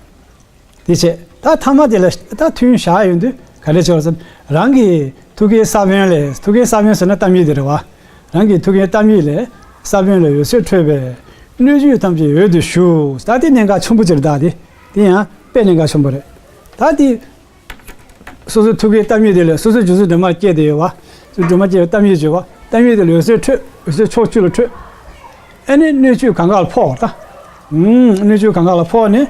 དེ་བྱས་ད་ཐ་མ་དེ་ལ་ད་ཐུན་བཞག་ཡོང་དུས་ག་རེ་བྱེད་པ་རེད་ཟེར་ན་རང་གི་ཐུགས་ཀའི་ས་བོན་ལས། ཐུགས་ཀའི་ས་བོན་ཟེར་ན་ཏཱཾ་ཡིག་དེ་རེད་བ། རང་གི་ཐུགས་ཀའི་ཏཱཾ་ཡིག་ལས། ས་བོན་ལས་འོད་ཟེར་འཕྲོས་པས། སྣོད་བཅུད་ཐམས་ཅད་འོད་དུ་ཞུ། ད་དེ་གནད་འགག་ཆེན་པོ་ཅིག་རེད་ད། དེ་དེ་ཡང་དཔེ་གནད་འགག་ཆེན་པོ་རེད། ད་དེ་སོ་སོའི་ཐུགས་ཀའི་ཏཱཾ་ཡིག་དེ་ལས། སོ་སོའི་རྗེ་བཙུན་སྒྲོལ་མ་བསྐྱེད་དེ་ཡོད་བ། སྒྲོལ་མ་བསྐྱེད་པའི་ཏཱཾ་ཡིག་བརྗོད་པ། ཏཱཾ་ཡིག་དེ་ལས་འོད་ཟེར་འཕྲོས། འོད་ཟེར་ཕྱོགས་བཅུ་ལ་འཕྲོས། ཨ་ནི་སྣོད་བཅུད་གང་ག་ལ་ཕོག་ད། ཨུམ། སྣོད་བཅུད་གང་ག་ལ་ཕོག་ནས།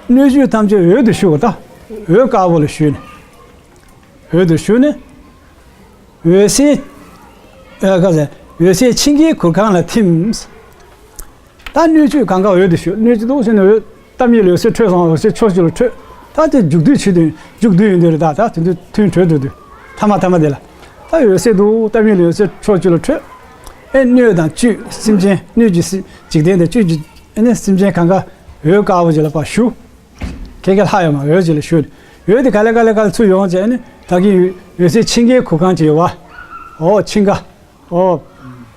སྣོད་བཅུད་ཐམས་ཅད་འོད་དུ་ཞུ་བ་ད། འོད་དཀར་པོ་ལ་ཞུ་ནས། འོད་དུ་ཞུ་ནས། འོད་ཟེར། ཨ་ག་ཟེར། འོད་ཟེར་མཆིན་གྱི་གུར་ཁང་ལ་ཐིམ། ད་སྣོད་བཅུད་གང་ག་འོད་དུ་ཞུ། སྣོད་བཅུད་དུ་ཟེར་ནས་འོད། ཏཱཾ་ཡིག་ལས་འོད་ཟེར་འཕྲོས་སོང་། འོད་ཟེར་ཕྱོགས་བཅུ་ལ་འཕྲོས། ད་དེ་མཇུག་བསྡུ་ཆུ་དོན་མཇུག་བསྡུ་ཡོང་དུས་རེད་ད། ད་དེ་དུས་ཐུན་གྲོལ་འགྲོ་དུས། ཐ་མ་ཐ་མ་དེ་ལ། ད་འོད་ཟེར་དུ་ཏཱཾ་ཡིག་ལས་འོད་ཟེར་ཕྱོགས་བཅུ་ལ་འཕྲོས། ཨེ་སྣོད་དང་བཅུད་སེམས་ཅན། སྣོད་ཀྱི་སེམས་འཇིག་རྟེན་དང་བཅུད་ཀྱི་ཨེ་ནི་སེམས་ཅན་གང་ག་འོད་དཀར་པོ་ཅིག་ལ་ཕར་ཞུ། ཁལ་ཁལ་ལྷག་ཡོད་མ། འོད་ཅིག་ལ་ཞུ། འོད་དེ་ག་ལེ་ག་ལེ་ག་ལེ་ཚུར་ཡོང་བྱས་ནས་ད་གིན་འོད་ཟེར་མཆིན་གྱི་གུར་ཁང་ཅིག་ཡོད་བ། འོ་མཆིན་ཁ། འོ།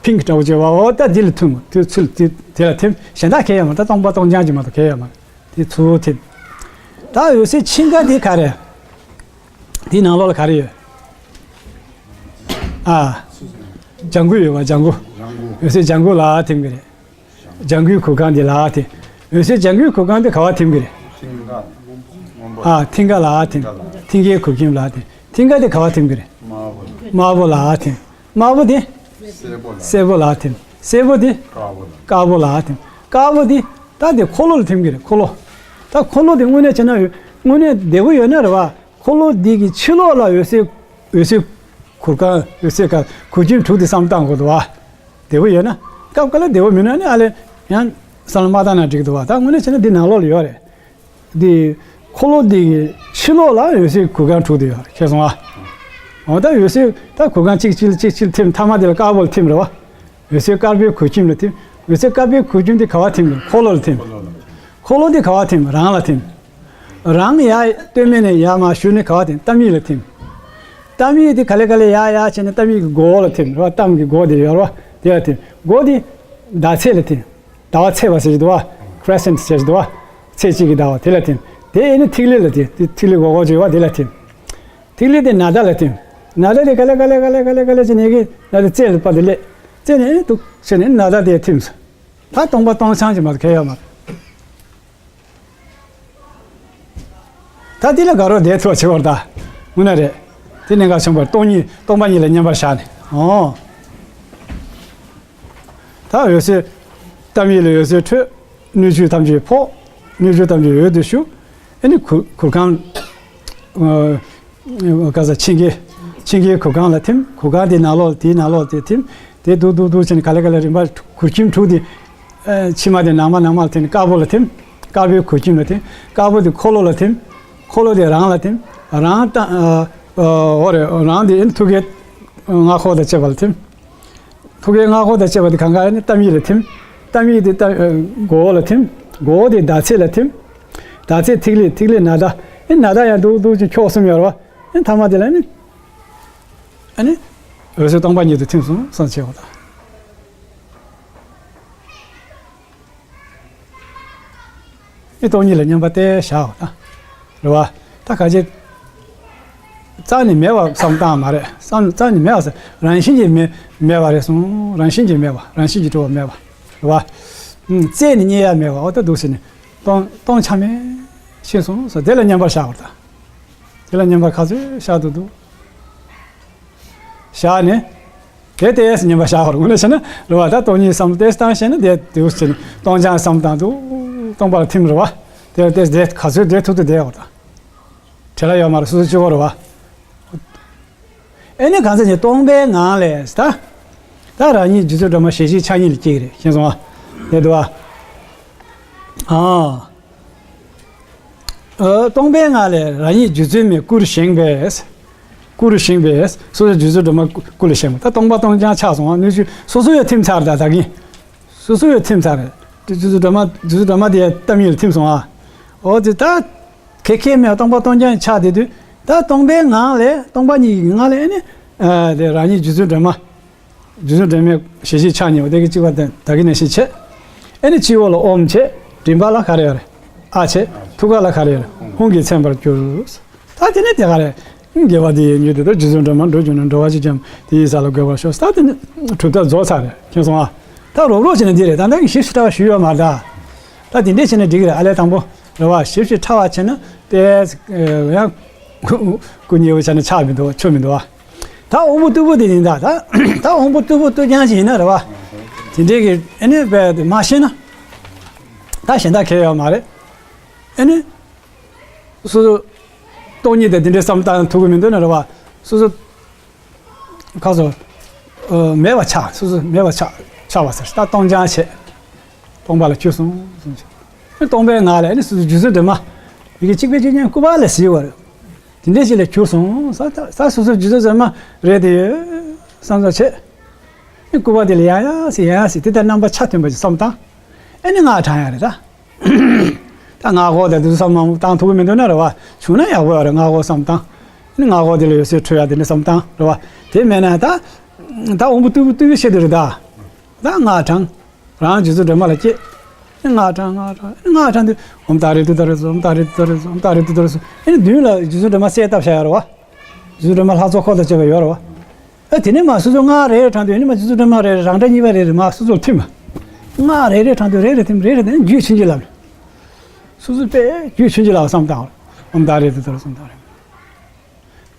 ཕིང་འདྲ་བོ་བྱས་བ། འོ་ད་འདི་ལ་ཐིམ། དེ་ཚུར་དེ་དེ་ལ་ཐིམ། གཞན་དག་གང་ཡང་མ། ད་སྟོང་པ་སྟོང་རྐྱང་ཅིག་མ་གཏོགས་གང་ཡང་མ། དེ་ཚུར་ཐིམ། ད་འོད་ཟེར་མཆིན་ཁ་དེ་ག་རེ། དེའི་ནང་ལོགས་ལ་ག་རེ་ཡོད། ཨ། ལྗང་གུ་ཡོད་པ། ལྗང་གུ། འོད་ཟེར་ལྗང་གུ་ལ་ཐིམ་གི་རེད། ལྗང་གུའི་གུར་ཁང་འདི་ལ་ཐིམ། འོད་ཟེར་ལྗང་གུའི་གུར་ཁང་འདི་ག་བ་ཐིམ་གི་རེད། མཐིང་ག། སྔོན་པོ། ཨ། མཐིང་ག་ལ་ཐིམ། མཐིང་ག་ལ། མཐིང་གའི་གུར་ཁྱིམ་ལ་ཐིམ། མཐིང་ག་འདི་ག་བ་ཐིམ་གི་རེད། དམར་པོ་ལ། དམར་པོ་ལ་ཐིམ། དམར་པོ་འདི། སེར་པོ་ལ། སེར་པོ་ལ་ཐིམ། སེར་པོ་འདི། དཀར་པོ་ལ། དཀར་པོ་ལ་ཐིམ། དཀར་པོ་འདི། ད་འདི་འཁོར་ལོ་ལ་ཐིམ་གི་རེད། འཁོར་ལོ། ད་འཁོར་ལོ་འདི་དངོས་གནས་བྱས་ན་ཡོད། དངོས་གནས་བདེ་པོ་ཡོད་ན་རེད་བ། འཁོར་ལོ་འདི་གི་ཕྱི་ལོགས་ལ་འོད་ཟེར། འོད་ཟེར་གུར་ཁང་། འོད་ཟེར་ག་གུར་ཁྱིམ་དྲུག་འདི་བསམ་བློ་བཏང་དགོས་འདུག་བ། བདེ་པོ་ཡོད་ན། སྐབས་འགའ་ལ་བདེ་པོ་མིན་ན་ནི་ཨ་ལས་ཡང་བསམ་བློ་མ་བཏང་ན་འགྲིག་འདུག་བ། ད་དངོས་གནས་བྱས་ན་འདི་ནང་ལོགས་ལ་ཡོད་རེད། འདི་འཁོར་ལོ་འདི་གི་ཕྱི་ལོགས་ལ་འོད་ཟེར་གུར་ཁང་དྲུག་འདི་ཡོད་རེད། ཤེས་སོང་ཨ། འོ་ད་འོད་ཟེར་ད་གུར་ཁང་གཅིག་ཕྱིར་གཅིག་ཕྱིར་ཐིམ། མཐའ་མ་འདི་ལ་དཀར་པོ་ལ་ཐིམ་རེད་བ། འོད་ཟེར་དཀར་པོའི་གུར་ཁྱིམ་ལ་ཐིམ། འོད་ཟེར་དཀར་པོའི་གུར་ཁྱིམ་འདི་ག་བ་ཐིམ་གི། འཁོར་ལོ་ལ་ཐིམ། འཁོར་ལོ་འདི་ག་བ་ཐིམ། རང་ལ་ཐིམ། རང་ཡར་སྟོད་སྨད་ནས་ཡར་མར་གཞུག་ནས་ག་བ་ཐིམ། གཏམ་ཡིག་ལ་ཐིམ། གཏམ་ཡིག་དེ་ག་ལེ་ག་ལེ་ཡར་ཡར་བྱས་ནས་གཏམ་ཡིག་གི་མགོ་ལ་ཐིམ་རེད་བ། གཏམ་གྱི་མགོ་དེ་ཡོད་རེད་བ། དེ་ལ་ཐིམ། མགོ་དེ་ཟླ་ཚེས་ལ་ཐིམ། ཟླ་བ་ཚེས་པ་ཟེར་གྱི་འདུག་བ། ཁྲི་སེན་ཊི་ཟེར་གྱི་འདུག་བ། ཚེས་གཅིག་གི་ཟླ་བ་དེ་ལ་ཐིམ། དེ་ཨེ་ནི་ཐིག་ལེ་ལ་ཐིམ། དེ་ཐིག་ལེ་མགོ་སྐོར་བྱེད་པ་དེ་ལ་ཐིམ། ཐིག་ལེ་དེ་ནཱ་ད་ལ་ཐིམ། ནཱ་ད་དེ་ག་ལེ་ག་ལེ་ག་ལེ་ག་ལེ་ག་ལེ་བྱས་ནས་ཀྱི་ནཱ་ད་རྩེ་ལ་པ་དེ་སླེབས། རྩེ་ནས་ཨེ་ནི་འདུག་བྱས་ནས་ནཱ་ད་དེ་ཐིམ་སོང་། ད་སྟོང་པ་སྟོང་རྐྱང་ཅིག་མ་གཏོགས་ཁེལ་ཡོད་མ་རེད། ད་འདི་ལ་དགའ་རོགས་བསྡད་ཐུབ་པ་བྱེད་པར་གདའ། དངོས་གནས་རེད། དེ་གནད་འགག་ཆེན་པོ་རེད། སྟོང་ཉིད། སྟོང་པ་ཉིད་ལ་མཉམ་པར་བཞག་ནས། ཨོ། ད་འོད་ཟེར། གཏམ་ཡིག་ལ་འོད་ཟེར་འཕྲོས། སྣོད་བཅུད་ཐམས་ཅད་ཕོག། སྣོད་བཅུད་ཐམས་ཅད་འོད་དུ་ཞུ། ཨ་ནི་གུར་གུར་ཁང་། ཨ། ག་ས་ཆིང་གེ། ཆིང་གེའི་གུར་ཁང་ལ་ཐིམ། གུར་ཁང་དེའི་ནང་ལོགས་དེའི་ནང་ལོགས་དེ་ཐིམ། དེ་འདུག་འདུག་འདུག་བྱས་ནས་ག་ལེ་ག་ལེ་རིམ་པ་གུར་ཁྱིམ་དྲུག་དེ། ཨ། ཕྱི་མ་དེ་ནང་མ་ནང་མ་ལ་ཐིམ། དཀར་པོ་ལ་ཐིམ། དཀར་པོའི་གུར་ཁྱིམ་ལ་ཐིམ། དཀར་པོ་དེ་འཁོར་ལོ་ལ་ཐིམ། འཁོར་ལོ་དེ་རང་ལ་ཐིམ། རང་ད། ཨ། ཨ། འོ་རེད། རང་དེ་ཐུགས་ཀའི་མངའ་འཁོར་དང་བཅས་པ་ལ་ཐིམ། ཐུགས་ཀའི་མངའ་འཁོར་དང་བཅས་པ་དེ་གང་ག་ནི་གཏམ་ཡིག་ལ་ཐིམ། གཏམ་ཡིག་དེ་གཏམ། ཨ། མགོ་བོ་ལ་ཐིམ། མགོ་བོ་དེ་ཟླ་ཚེས་ལ་ཐིམ། ཟླ་ཚེས་ཐིག་ལེ། ཐིག་ལེ་ནཱ་ད། ཨེ་ནཱ་ད་ཡང་འདུག་འདུག་ཅིག་ཁྱོག་གསུམ་ཡོད་རེད་བ། ཨེ་མཐའ་མ་དེ་ལ་ནི། ཨ་ནི། འོད་ཟེར་སྟོང་པ་ཉིད་དུ་ཐིམ་སོང་བསམ་བྱས་པ་དང་། ཨེ་སྟོང་ཉིད་ལ་མཉམ་པར་གཏད་བཞག་པ་དང་། རེད་བ། ད་ག་ཅི། རྩ་ནས་མེད་པ་བསམ་བཏང་མ་རེད། བསམ། རྩ་ནས་མེད་པ་ཟེར། རང་བཞིན་གྱིས་མེད། མེད་པ་རེད་གསུངས། རང་བཞིན་གྱིས་མེད་པ། རང་བཞིན་གྱིས་གྲུབ་པ་མེད་པ། རེད་བ། ཨུམ། རྩད་ནས་རྙེད་ཡ་མེད་པ། འོ་ད་འདུག་ཟེར་ནས་སྟོང་། སྟོང་ཆ་མེད་ཤེས་སོང་ཟེར། དེ་ལ་མཉམ་པར་བཞག་པ་དང་། དེ་ལ་མཉམ་པར་ག་ཚོད་བཞག་ཏུ་འདུག་བཞག་ནས། དེ་ལྟས་མཉམ་པར་བཞག་པར་དངོས་གནས་བྱས་ན་རེད་བ། ད་སྟོང་ཉིད་བསམ་བློ་ཏོག་ཙམ་བཏང་བྱས་ན་དེ་དེའུ་ཟེར་ནས་སྟོང་རྐྱང་བསམ་བཏང་འདུག་སྟོང་པར་ཐིམ་རེད་བ། དེ་ལ་ཏོག་ཙམ་བསྡད། ག་ཚོད་བསྡད་ཐུབ་ཐུབ་བསྡད་པར་ད། བྲེལ་བ་ཡོད་མ་རེད། སོ་སོ་གཅིག་པོ་རེད་བ། ཨེ་ནི་གང་ཟག་ཉིད་སྟོང་པའི་ངང་ལས་ད། ད་རང་ཉིད་རྗེ་བཙུན་སྒྲོལ་མ་ཞལ་བཞི་ཕྱག་གཉིས་ལ་སྐྱེ་གི་རེད། ཤེས་སོང་བ། དེ་འདུག་བ། ཨ། ཨ། སྟོང་པའི་ངང་ལས་རང་ཉིད་རྗེ་བཙུན་མའི་སྐུར་བཞེངས་པས། སྐུར་བཞེངས་པས། སོ་སོ་རྗེ་བཙུན་སྒྲོལ་མ་སྐུ་ལ་བཞེངས་པ། ད་སྟོང་པ་སྟོང་རྐྱང་ཆགས་སོང་བ། སྣོད་བཅུད་སོ་སོ་ཡང་ཐིམ་ཚར། ད་ད་གིན། སོ་སོ་ཡང་ཐིམ་ཚར་རེད། རྗེ་བཙུན་སྒྲོལ་མ། རྗེ་བཙུན་སྒྲོལ་མ་དེ་ཡང་གཏམ་ཡིག་ལ་ཐིམ་སོང་ཨ། འོ་དེ་ད། གེ་གེ་མེད་པ་སྟོང་པ་སྟོང་རྐྱང་ཆགས་བསྡད་དུས། ད་སྟོང་པའི་ངང་ལས། སྟོང་པ་ཉིད་ཀྱི་ངང་ལས་ཨེ་ནི། ཨ། དེ་རང་ཉིད་རྗེ་བཙུན་སྒྲོལ་མ། རྗེ་བཙུན་སྒྲོལ་མའི་ཞལ་བཞི་ཕྱག་གཉིས་པ་དེ་གི་གཅིག་པ་དེ་ད་གིན་ནང་བཞིན་བྱས། ཨེ་ནི་སྤྱི་བོ་ལ་ཨོཾ་བྱས། མགྲིན་པ་ལ་ག་རེ་ཡོད་རེད། ཨ་བྱས། ཐུགས་ཀ་ལ་ག་རེ་ཡོད་རེད། ཧཱུྃ་གིས་མཚན་པར་གྱུར། ད་དེ་ནས་དེ་ག་རེ། དགེ་བ་འདི་ཡིས་མྱུར་དུ་བདག་རྗེ་བཙུན་སྒྲོལ་མ་འགྲུབ་གྱུར་ནས། འགྲོ་བ་སྤྱི་ཁྱབ་དེ་ཡི་ས་ལ་འགོད་པར་ཤོག་ད་དེ་ནི་གྲུབ་མཐའ་རྫོགས་ཚར་རེད། མཁྱེན་སོང་ཨ། ད་རོབ་རོབ་བྱས་ནས་འདི་རེད། ད་ལྟ་གི་ཞིབ་ཞིབ་ཕྲ་བ་ཞུས་ཡོད་མ་རེད་ད། ད་དེ་འདྲས་བྱས་ནས་འགྲིག་གི་རེད། ཨ་ལས་དང་པོ་རེད་བ། ཞིབ་ཞིབ་ཕྲ་བ་བྱས་ན་དེ་ཡང་སྐུ་ཉེ་བོ་བྱས་ན་ཆགས་མི་འདུག་ཆོ་མི་འདུག་བ། ད་དབང་པོ་རྟུལ་པོ་དེ་ཡིན་ད། ད་ད་དབང་པོ་རྟུལ་པོ་རྟུལ་རྐྱང་ཞིག་ཡིན་ན་རེད་བ། དེ་འདྲས་ཀྱི་ཨ་ནི་བས་མ་ཤེས་ན་ད་གཞན་དག་གལ་ཡོད་མ་རེད། ཨ་ནི། སོ་སོ། སྟོང་ཉིད་དེ་འདི་འདྲའི་བསམ་བཏང་ཐུབ་ཀྱི་མི་འདུག་ན་རེད་བ། སོ་སོ། ཁ་སོ། ཨ། མེད་པ་ཆགས། སོ་སོ་མེད་པ་ཆགས། ཆགས་པ་ཟེར། ད་སྟོང་རྐྱང་བྱས། སྟོང་པ་ལ་གྱུར་སོང་གསུངས་བྱས། སྟོང་པའི་ངང་ལས་ནི་སོ་སོ་རྗེ་བཙུན་སྒྲོལ་མ། ཡི་གེ་གཅིག་པའི་གཅིག་རྐྱང་སྐུ་པར་ལ་གཟིགས་པ་རེད། དེ་འདྲའི་ཞིག་ལ་གྱུར་སོང་ས། ད་ས་སོ་སོ་རྗེ་བཙུན་སྒྲོལ་མ་རེད་དེ་ཡོད་བསམ་བསམ་བྱས། ནི་སྐུ་པར་དེ་ལ་ཡང་ཡང་ཟེར་ཡང་ཡང་ཟེར། དེ་ལྟར་རྣམ་པ་ཆ་མཐུན་པ་ཞིག་བསམ་བཏང་། ཨེ་ནི་སྔགས་བགྲང་ཡ་རེད་ད། ད་སྔགས་འཁོར་དང་དེ་ཚོ་བསམ་བློ་བཏང་ཐུབ་ཀྱི་མི་འདུག་ན་རེད་བ། བྱུང་ན་ཡག་པོ་ཡོད་རེད། སྔགས་འཁོར་བསམ་བཏང་། ཨ་ནི་སྔགས་འཁོར་དེ་ལ་འོད་ཟེར་འཕྲོ་ཡ་དེ་འདྲ་བསམ་བཏང་རེད་བ། དེ་མེད་ན་ད། ད་དབང་པོ་རྟུལ་པོ་རྟུལ་པོའི་ཆེད་དུ་རེད་ད། ད་སྔགས་བགྲང་། རང་རྗེ་བཙུན་སྒྲོལ་མ་ལ་སྐྱེས། ཨ་ནི་སྔགས་བགྲང་། སྔགས་བགྲང་། སྔགས་བགྲང་དུས་ཨོཾ་ཏཱ་རེ་ཏུཏྟཱ་རེ་སྭཱ། ཨོཾ་ཏཱ་རེ་ཏུཏྟཱ་རེ་སྭཱ། ཨོཾ་ཏཱ་རེ་ཏུཏྟཱ་རེ་སྭཱ། ཨ་ནི་མདུན་ལ་རྗེ་བཙུན་སྒྲོལ་མ་གསལ་བཏབ་བཞག་ཡོད་རེད་བ། རྗེ་བཙུན་སྒྲོལ་མ་ལྷ་ཚོགས་འཁོར་དང་བཅས་པ་ཡོད་རེད་བ། ཨ་དེ་ནས་མ་སོ་སོ་སྔགས་རེ་རེ་བགྲངས་དུས་ནི་མ་རྗེ་བཙུན་སྒྲོལ་མ་རེ་རེ་རང་སྒྲ་གཉིས་པ་རེ་རེ་མ་སོ་སོར་ཐིམ་པ། སྔགས་རེ་རེ་བགྲངས་དུས་རེ་རེ་ཐིམ་རེ་རེ་ཐིམ་རྒྱུད་བྱིན་གྱིས་བརླབས་ནས། སོ་སོ་པས་རྒྱུད་བྱིན་གྱིས་བརླབས་བསམ་བཏང་བ། ཨོཾ་ཏཱ་རེ་ཏི་ཏཱ་རེ་ཨོཾ་ཏཱ་རེ།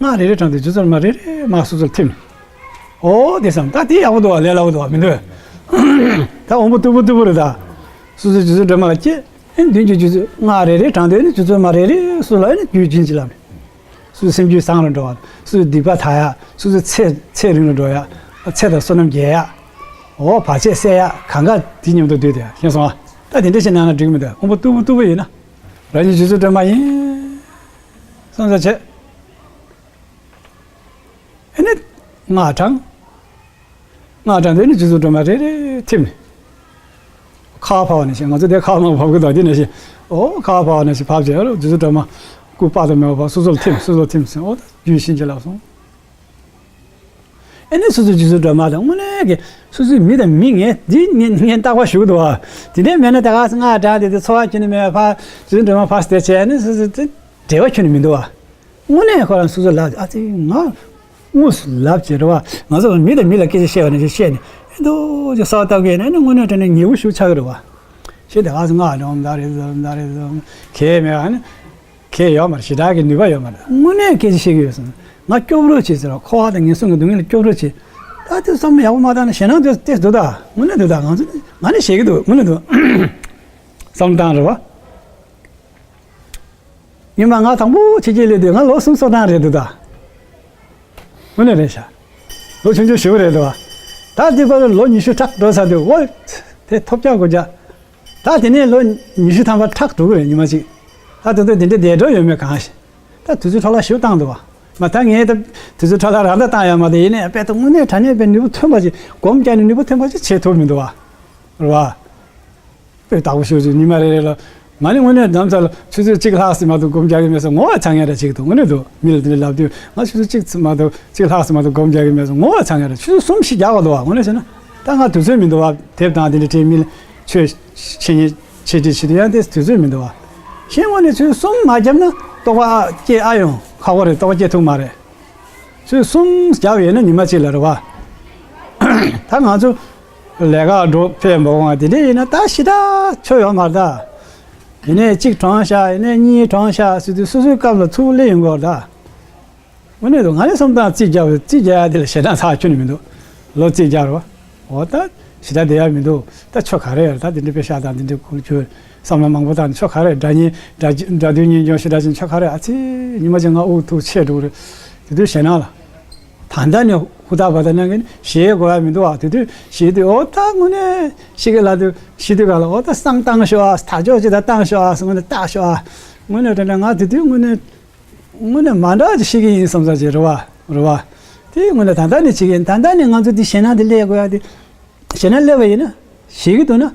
སྔགས་རེ་རེ་བགྲངས་དུས་རྗེ་བཙུན་སྒྲོལ་མ་རེ་རེ་མ་སོ་སོར་ཐིམ། ཨོ་དེ་བསམ་ད་དེ་ཡག་པོ་འདུག་བ། ལས་སླ་པོ་འདུག་བ་མི་འདུག་བས། ད་འོམ་བུ་སྟུག་པོ་སྟུག་པོ་རེད་ད། སོ་སོ་རྗེ་བཙུན་སྒྲོལ་མ་ལ་སྐྱེས། ཨེ་མདུན་གྱི་རྗེ་བཙུན་སྔགས་རེ་རེ་བགྲངས་དུས་ནི་རྗེ་བཙུན་སྒྲོལ་མ་རེ་རེ་སོ་ལ་ཨེ་ནི་རྒྱུད་བྱིན་གྱིས་བརླབས་ནས། སོ་སོའི་སེམས་རྒྱུད་བཟང་རུ་འགྲོ་བ། སོ་སོའི་སྡིག་པ་དག་ཡག་སོ་སོའི་ཚེ་ཚེ་རིང་རུ་འགྲོ་ཡག་ཚེ་དང་བསོད་ནམས་རྒྱས་ཡག་འོ་བར་ཆད་སེལ་ཡག་གང་ག་དེ་མཉམ་དུ་འདུས་ཏེ་ཤེས་སོང་ཨ། ད་དེ་འདྲ་ཞིག་གནང་ན་འགྲིག་གི་མི་འདུག་འོམ་བུ་སྟུག་པོ་སྟུག་པོ་ཡིན་ན། རང་ཉིད་རྗེ་བཙུན་སྒྲོལ་མ་ཡིན། བསམ་ས་བྱས། ཨེ་ནི། སྔགས་བགྲངས། སྔགས་བགྲངས་དེ་ནི་རྗེ་བཙུན་སྒྲོལ་མ་རེ་རེ་ཐིམ་ནས། ཁ་བ་བབས་པ་ནང་བཞིན་ང་ཚོ་དེ་ཁ་བ་མར་བབས་ཀྱི་འདུག་དེ་ནང་བཞིན། ཨོ་ཁ་བ་བབས་པ་ནང་བཞིན་བབས་རྗེས་རྗེ་བཙུན་སྒྲོལ་མ། སྐུ་དཔག་ཏུ་མེད་པ་བབས་སོ་སོར་ཐིམ་སོ་སོར་ཐིམ་ཟེར་ཨོ་ད་རྒྱུད་བྱིན་གྱིས་བརླབས་སོང་། ཨེ་ནི་སོ་སོའི་རྗེ་བཙུན་སྒྲོལ་མ་དང་དངོས་གནས་ཀྱི་སོ་སོའི་མི་དང་མི་ངན་འདི་ངན་ངན་རྟག་པར་ཞུགས་འདུག་བ། དེ་འདྲའི་མེད་ན་ད་ག་སེ་སྔགས་བགྲངས་དེ་དེ་འཚོ་བ་ཁྱོན་ནས་མེད་པ་ཕར་རྗེ་བཙུན་སྒྲོལ་མ་ཕར་བསྡད་བྱས་ཨེ་ནི་སོ་སོ་དེ་འབྲེལ་བ་ཁྱོན་ནས་མི་འདུག་བ། དངོས་གནས་ཁོ་རང་སོ་སོ་ལབ་ཨ་ཙི་ང་དངོས་སུ་ལབ་བྱས་རེད་བ། ང་ཚོ་མི་དང་མི་ལ་སྐད་ཆ་བཤད་པ་ནང་བཞིན་བཤད་ནས་ཨེ་འདུག་ཅེས་གསལ་བཏབ་གི་ཡིན་ན་ཨེ་ནི་དངོས་གནས་དྲང་གནས་ཉེ་བོ་ཞིག་ཆགས་ཀྱི་རེད་བ། ཞེས་དེ་ག་ཚོད་ང་ལོང་ད་རེད་ཟོ་ད་རེད་ཟོ་གལ་མེད་ཨ་ནི་གལ་ཡོད་མ་རེད། ཞེ་དྲག་གི་ནུས་པ་ཡོད་མ་རེད། དངོས་གནས་སྐད་ཆ་བཤད་ཀྱི་ཡོད་སོང་ང་སྐྱོབ་རོགས་བྱེད་ཟེར་བ། འཁོར་བ་དང་ངན་སོང་གི་སྡུག་བསྔལ་ལ་སྐྱོབ་རོགས་བྱེད། ད་དེ་བསམ་བློ་ཡག་པོ་མ་བཏང་ན་ཞེད་སྣང་དེ་དེ་འདུག་ད་དངོས་གནས་འདུག་ད་ང་ཚོ་ང་ནི་ཞེད་ཀྱི་འདུག་དངོས་གནས་འདུག་བསམ་བཏང་རེད་བ། ཉི་མ་ང་དང་པོ་ཕྱི་རྒྱལ་སླེབས་དུས་ང་ལོ་གསུམ་སོ་གྲངས་རེད་འདུག་ད། དངོས་གནས་རེད་ཤག་ལོ་ཆུང་ཆུང་ཞེ་པོ་རེད་འདུག་བ། ད་འདི་བར་ལོ་ཉི་ཤུ་ཕྲག་འགྲོ་ཚར་དུས་འོ། དེ་ཐོབ་རྒྱག་དགོས་རྒྱག་ད་དེ་ནས་ལོ་ཉི་ཤུ་ཐམ་པ་ཁྲག་འགྲོ་གི་རེད་ཉི་མ་གཅིག་ད་དེ་ཚོ་དེ་འདྲ་བསྡད་འགྲོ་ཡོད་མེད་གང་ཤེས། ད་དུས་ཚོད་འཕྲོ་བརླག་ཞེ་པོ་བཏང་འདུག་བ། མ་ད་ངས་ད་དུས་ཚོད་འཕྲོ་བརླག་རང་ད་བཏང་ཡོད་མ་རེད། ཡིན་ནའི་དཔེ་ད་དངོས་གནས་དྲང་གནས་དཔེ་ནུས་པ་ཐོན་པ་ཅིག་སྒོམ་རྒྱག་ནས་ནུས་པ་ཐོན་པ་ཅིག་བྱེད་ཐུབ་མི་འདུག་བ། རེད་བ། དཔེ་བདག་པོ་ཤོར་ཅིག་ཉི་མ་རེ་རེ་ལ། ང་ནི་དངོས་གནས་ནམ་ཚ་ལ་ཆུ་ཚོད་གཅིག་ལྷག་ཙམ་མ་གཏོགས་སྒོམ་རྒྱག་གི་མེད་ཟེར་ངོ་བ་ཚ་ངེས་རེ་བྱེད་ཀྱི་འདུག་དངོས་གནས་འདུག་མི་ལ་དེ་འདྲ་ལབ་དུས་ང་ཆུ་ཚོད་གཅིག་ཙམ་མ་གཏོགས་གཅིག་ལྷག་ཙམ་མ་གཏོགས་སྒོམ་རྒྱག་གི་མེད་ཟེར་ངོ་བ་ཚ་ངེས་རེ། ཆུ་ཚོད་གསུམ་བཞི་རྒྱག་པ་འདུག་བ། དངོས་གནས་བྱས་ན་ད་ང་དུས་ཚོད་མི་འདུག་བ། དེབ་དང་དེ་འདྲ་བྲིས་མི་ལ་ཆོས་འཆད་ཉན་འཆད་ཁྲིད་བྱེད་དུས་ཡང་དེ་དུས་ཚོད་མི་འདུག་བ། གཞན་དངོས་གནས་ཆུ་ཚོད་གསུམ་མ་བརྒྱབ་ན་རྟོགས་པ་སྐྱེ་ཨ་ཡོང་ཁག་པོ་རེད། རྟོགས་པ་སྐྱེ་ཐུབ་མ་རེད། ཆུ་ཚོད་གསུམ་བརྒྱབ་ཡོད་ན་ཉི་མ་གཅིག་ལ་རེད་བ། ད་ང་ཚོ་ལས་ཀ་འགྲོ་ཕེབས་འབོག་འོང་དེ་འདྲ་ཡིན་ན་ད་ཞེ་དྲག་ཆོ་ཡོད་མ་རེད་ད། ཡིན་ནའི་གཅིག་གྲོངས་ཤག་ཡིན་ནའི་གཉིས་གྲོངས་ཤག་ཟེར་དུས་སོ་སོའི་སྐབས་ལ་ཚུར་སླེབས་ཡོང་གི་རེད་ད། དངོས་གནས་དུ་ང་ནི་བསམ་སྟངས་རྩིས་རྒྱག་པའི་རྩིས་རྒྱག་ཡ་དེ་ལ་ཞེ་དྲག་ཚ་ཁྱོན་ནས་མི་འདུག་ལོ་རྩིས་རྒྱག་རེད་བ། འོ་ད་ཞེ་དྲག་བསྡད་ཡ་མི་འདུག་ད་ཆོ་ག་རེ་ཡོད་རེད། ད་དེ་འདྲའི་དཔེ་ཤག་དང་དེ་འདྲའི་ཁུལ་ཁྱོད། བསམ་བློ་མང་པོ་བཏང་ནས་ཆོ་ག་རེ་དགྲ་གཉེན་དགྲ་དགྲ་འདུལ་གཉེན་སྐྱོང་ཞེ་དྲག་ཅན་ཆོ་ག་རེ་ཨ་ཙི། ཉི་མ་གཅིག་ང་དབུགས་ཐུག་ཆད་འགྲོ་གི་རེད། དེ་དུས་ཞེད་སྣང་ལ། ད་ལྟ་ནས་ཧུར་ཐག་བ་ད་གནང་གི་ནི་ཞེད་དགོས་ཡ་མི་འདུག་ཨ། དེ་དུས་ཞེད་དུས་འོ་ད་དངོས་གནས་ཤི་གི་ལ་དུས་ཤི་དུས་ག་ལ་འོ་ད་བསང་བཏང་ཤོག་ཨ། དར་ལྕོག་ཅིག་ད་བཏང་ཤོག་ཨ། དངོས་གནས་བཏགས་ཤོག་ཨ། དངོས་གནས་དྲན་དྲན་ང་དེ་དུས་དངོས་གནས་དངོས་གནས་མ་འདྲ་ཅིག་ཤི་གི་ཡིན་བསམ་ས་ཅིག་རེད་བ། རེད་བ། དེ་དངོས་གནས་ད་ལྟ་ནས་བྱེད་ཀྱི་ཡིན། ད་ལྟ་ནས་ང་ཚོ་འདི་ཞེད་སྣང་འདི་སླེབས་དགོས་ཡ་དེ། ཞེད་སྣང་སླེབས་པ་ཡིན་ན། ཞེད་ཀྱི་འདུག་ན།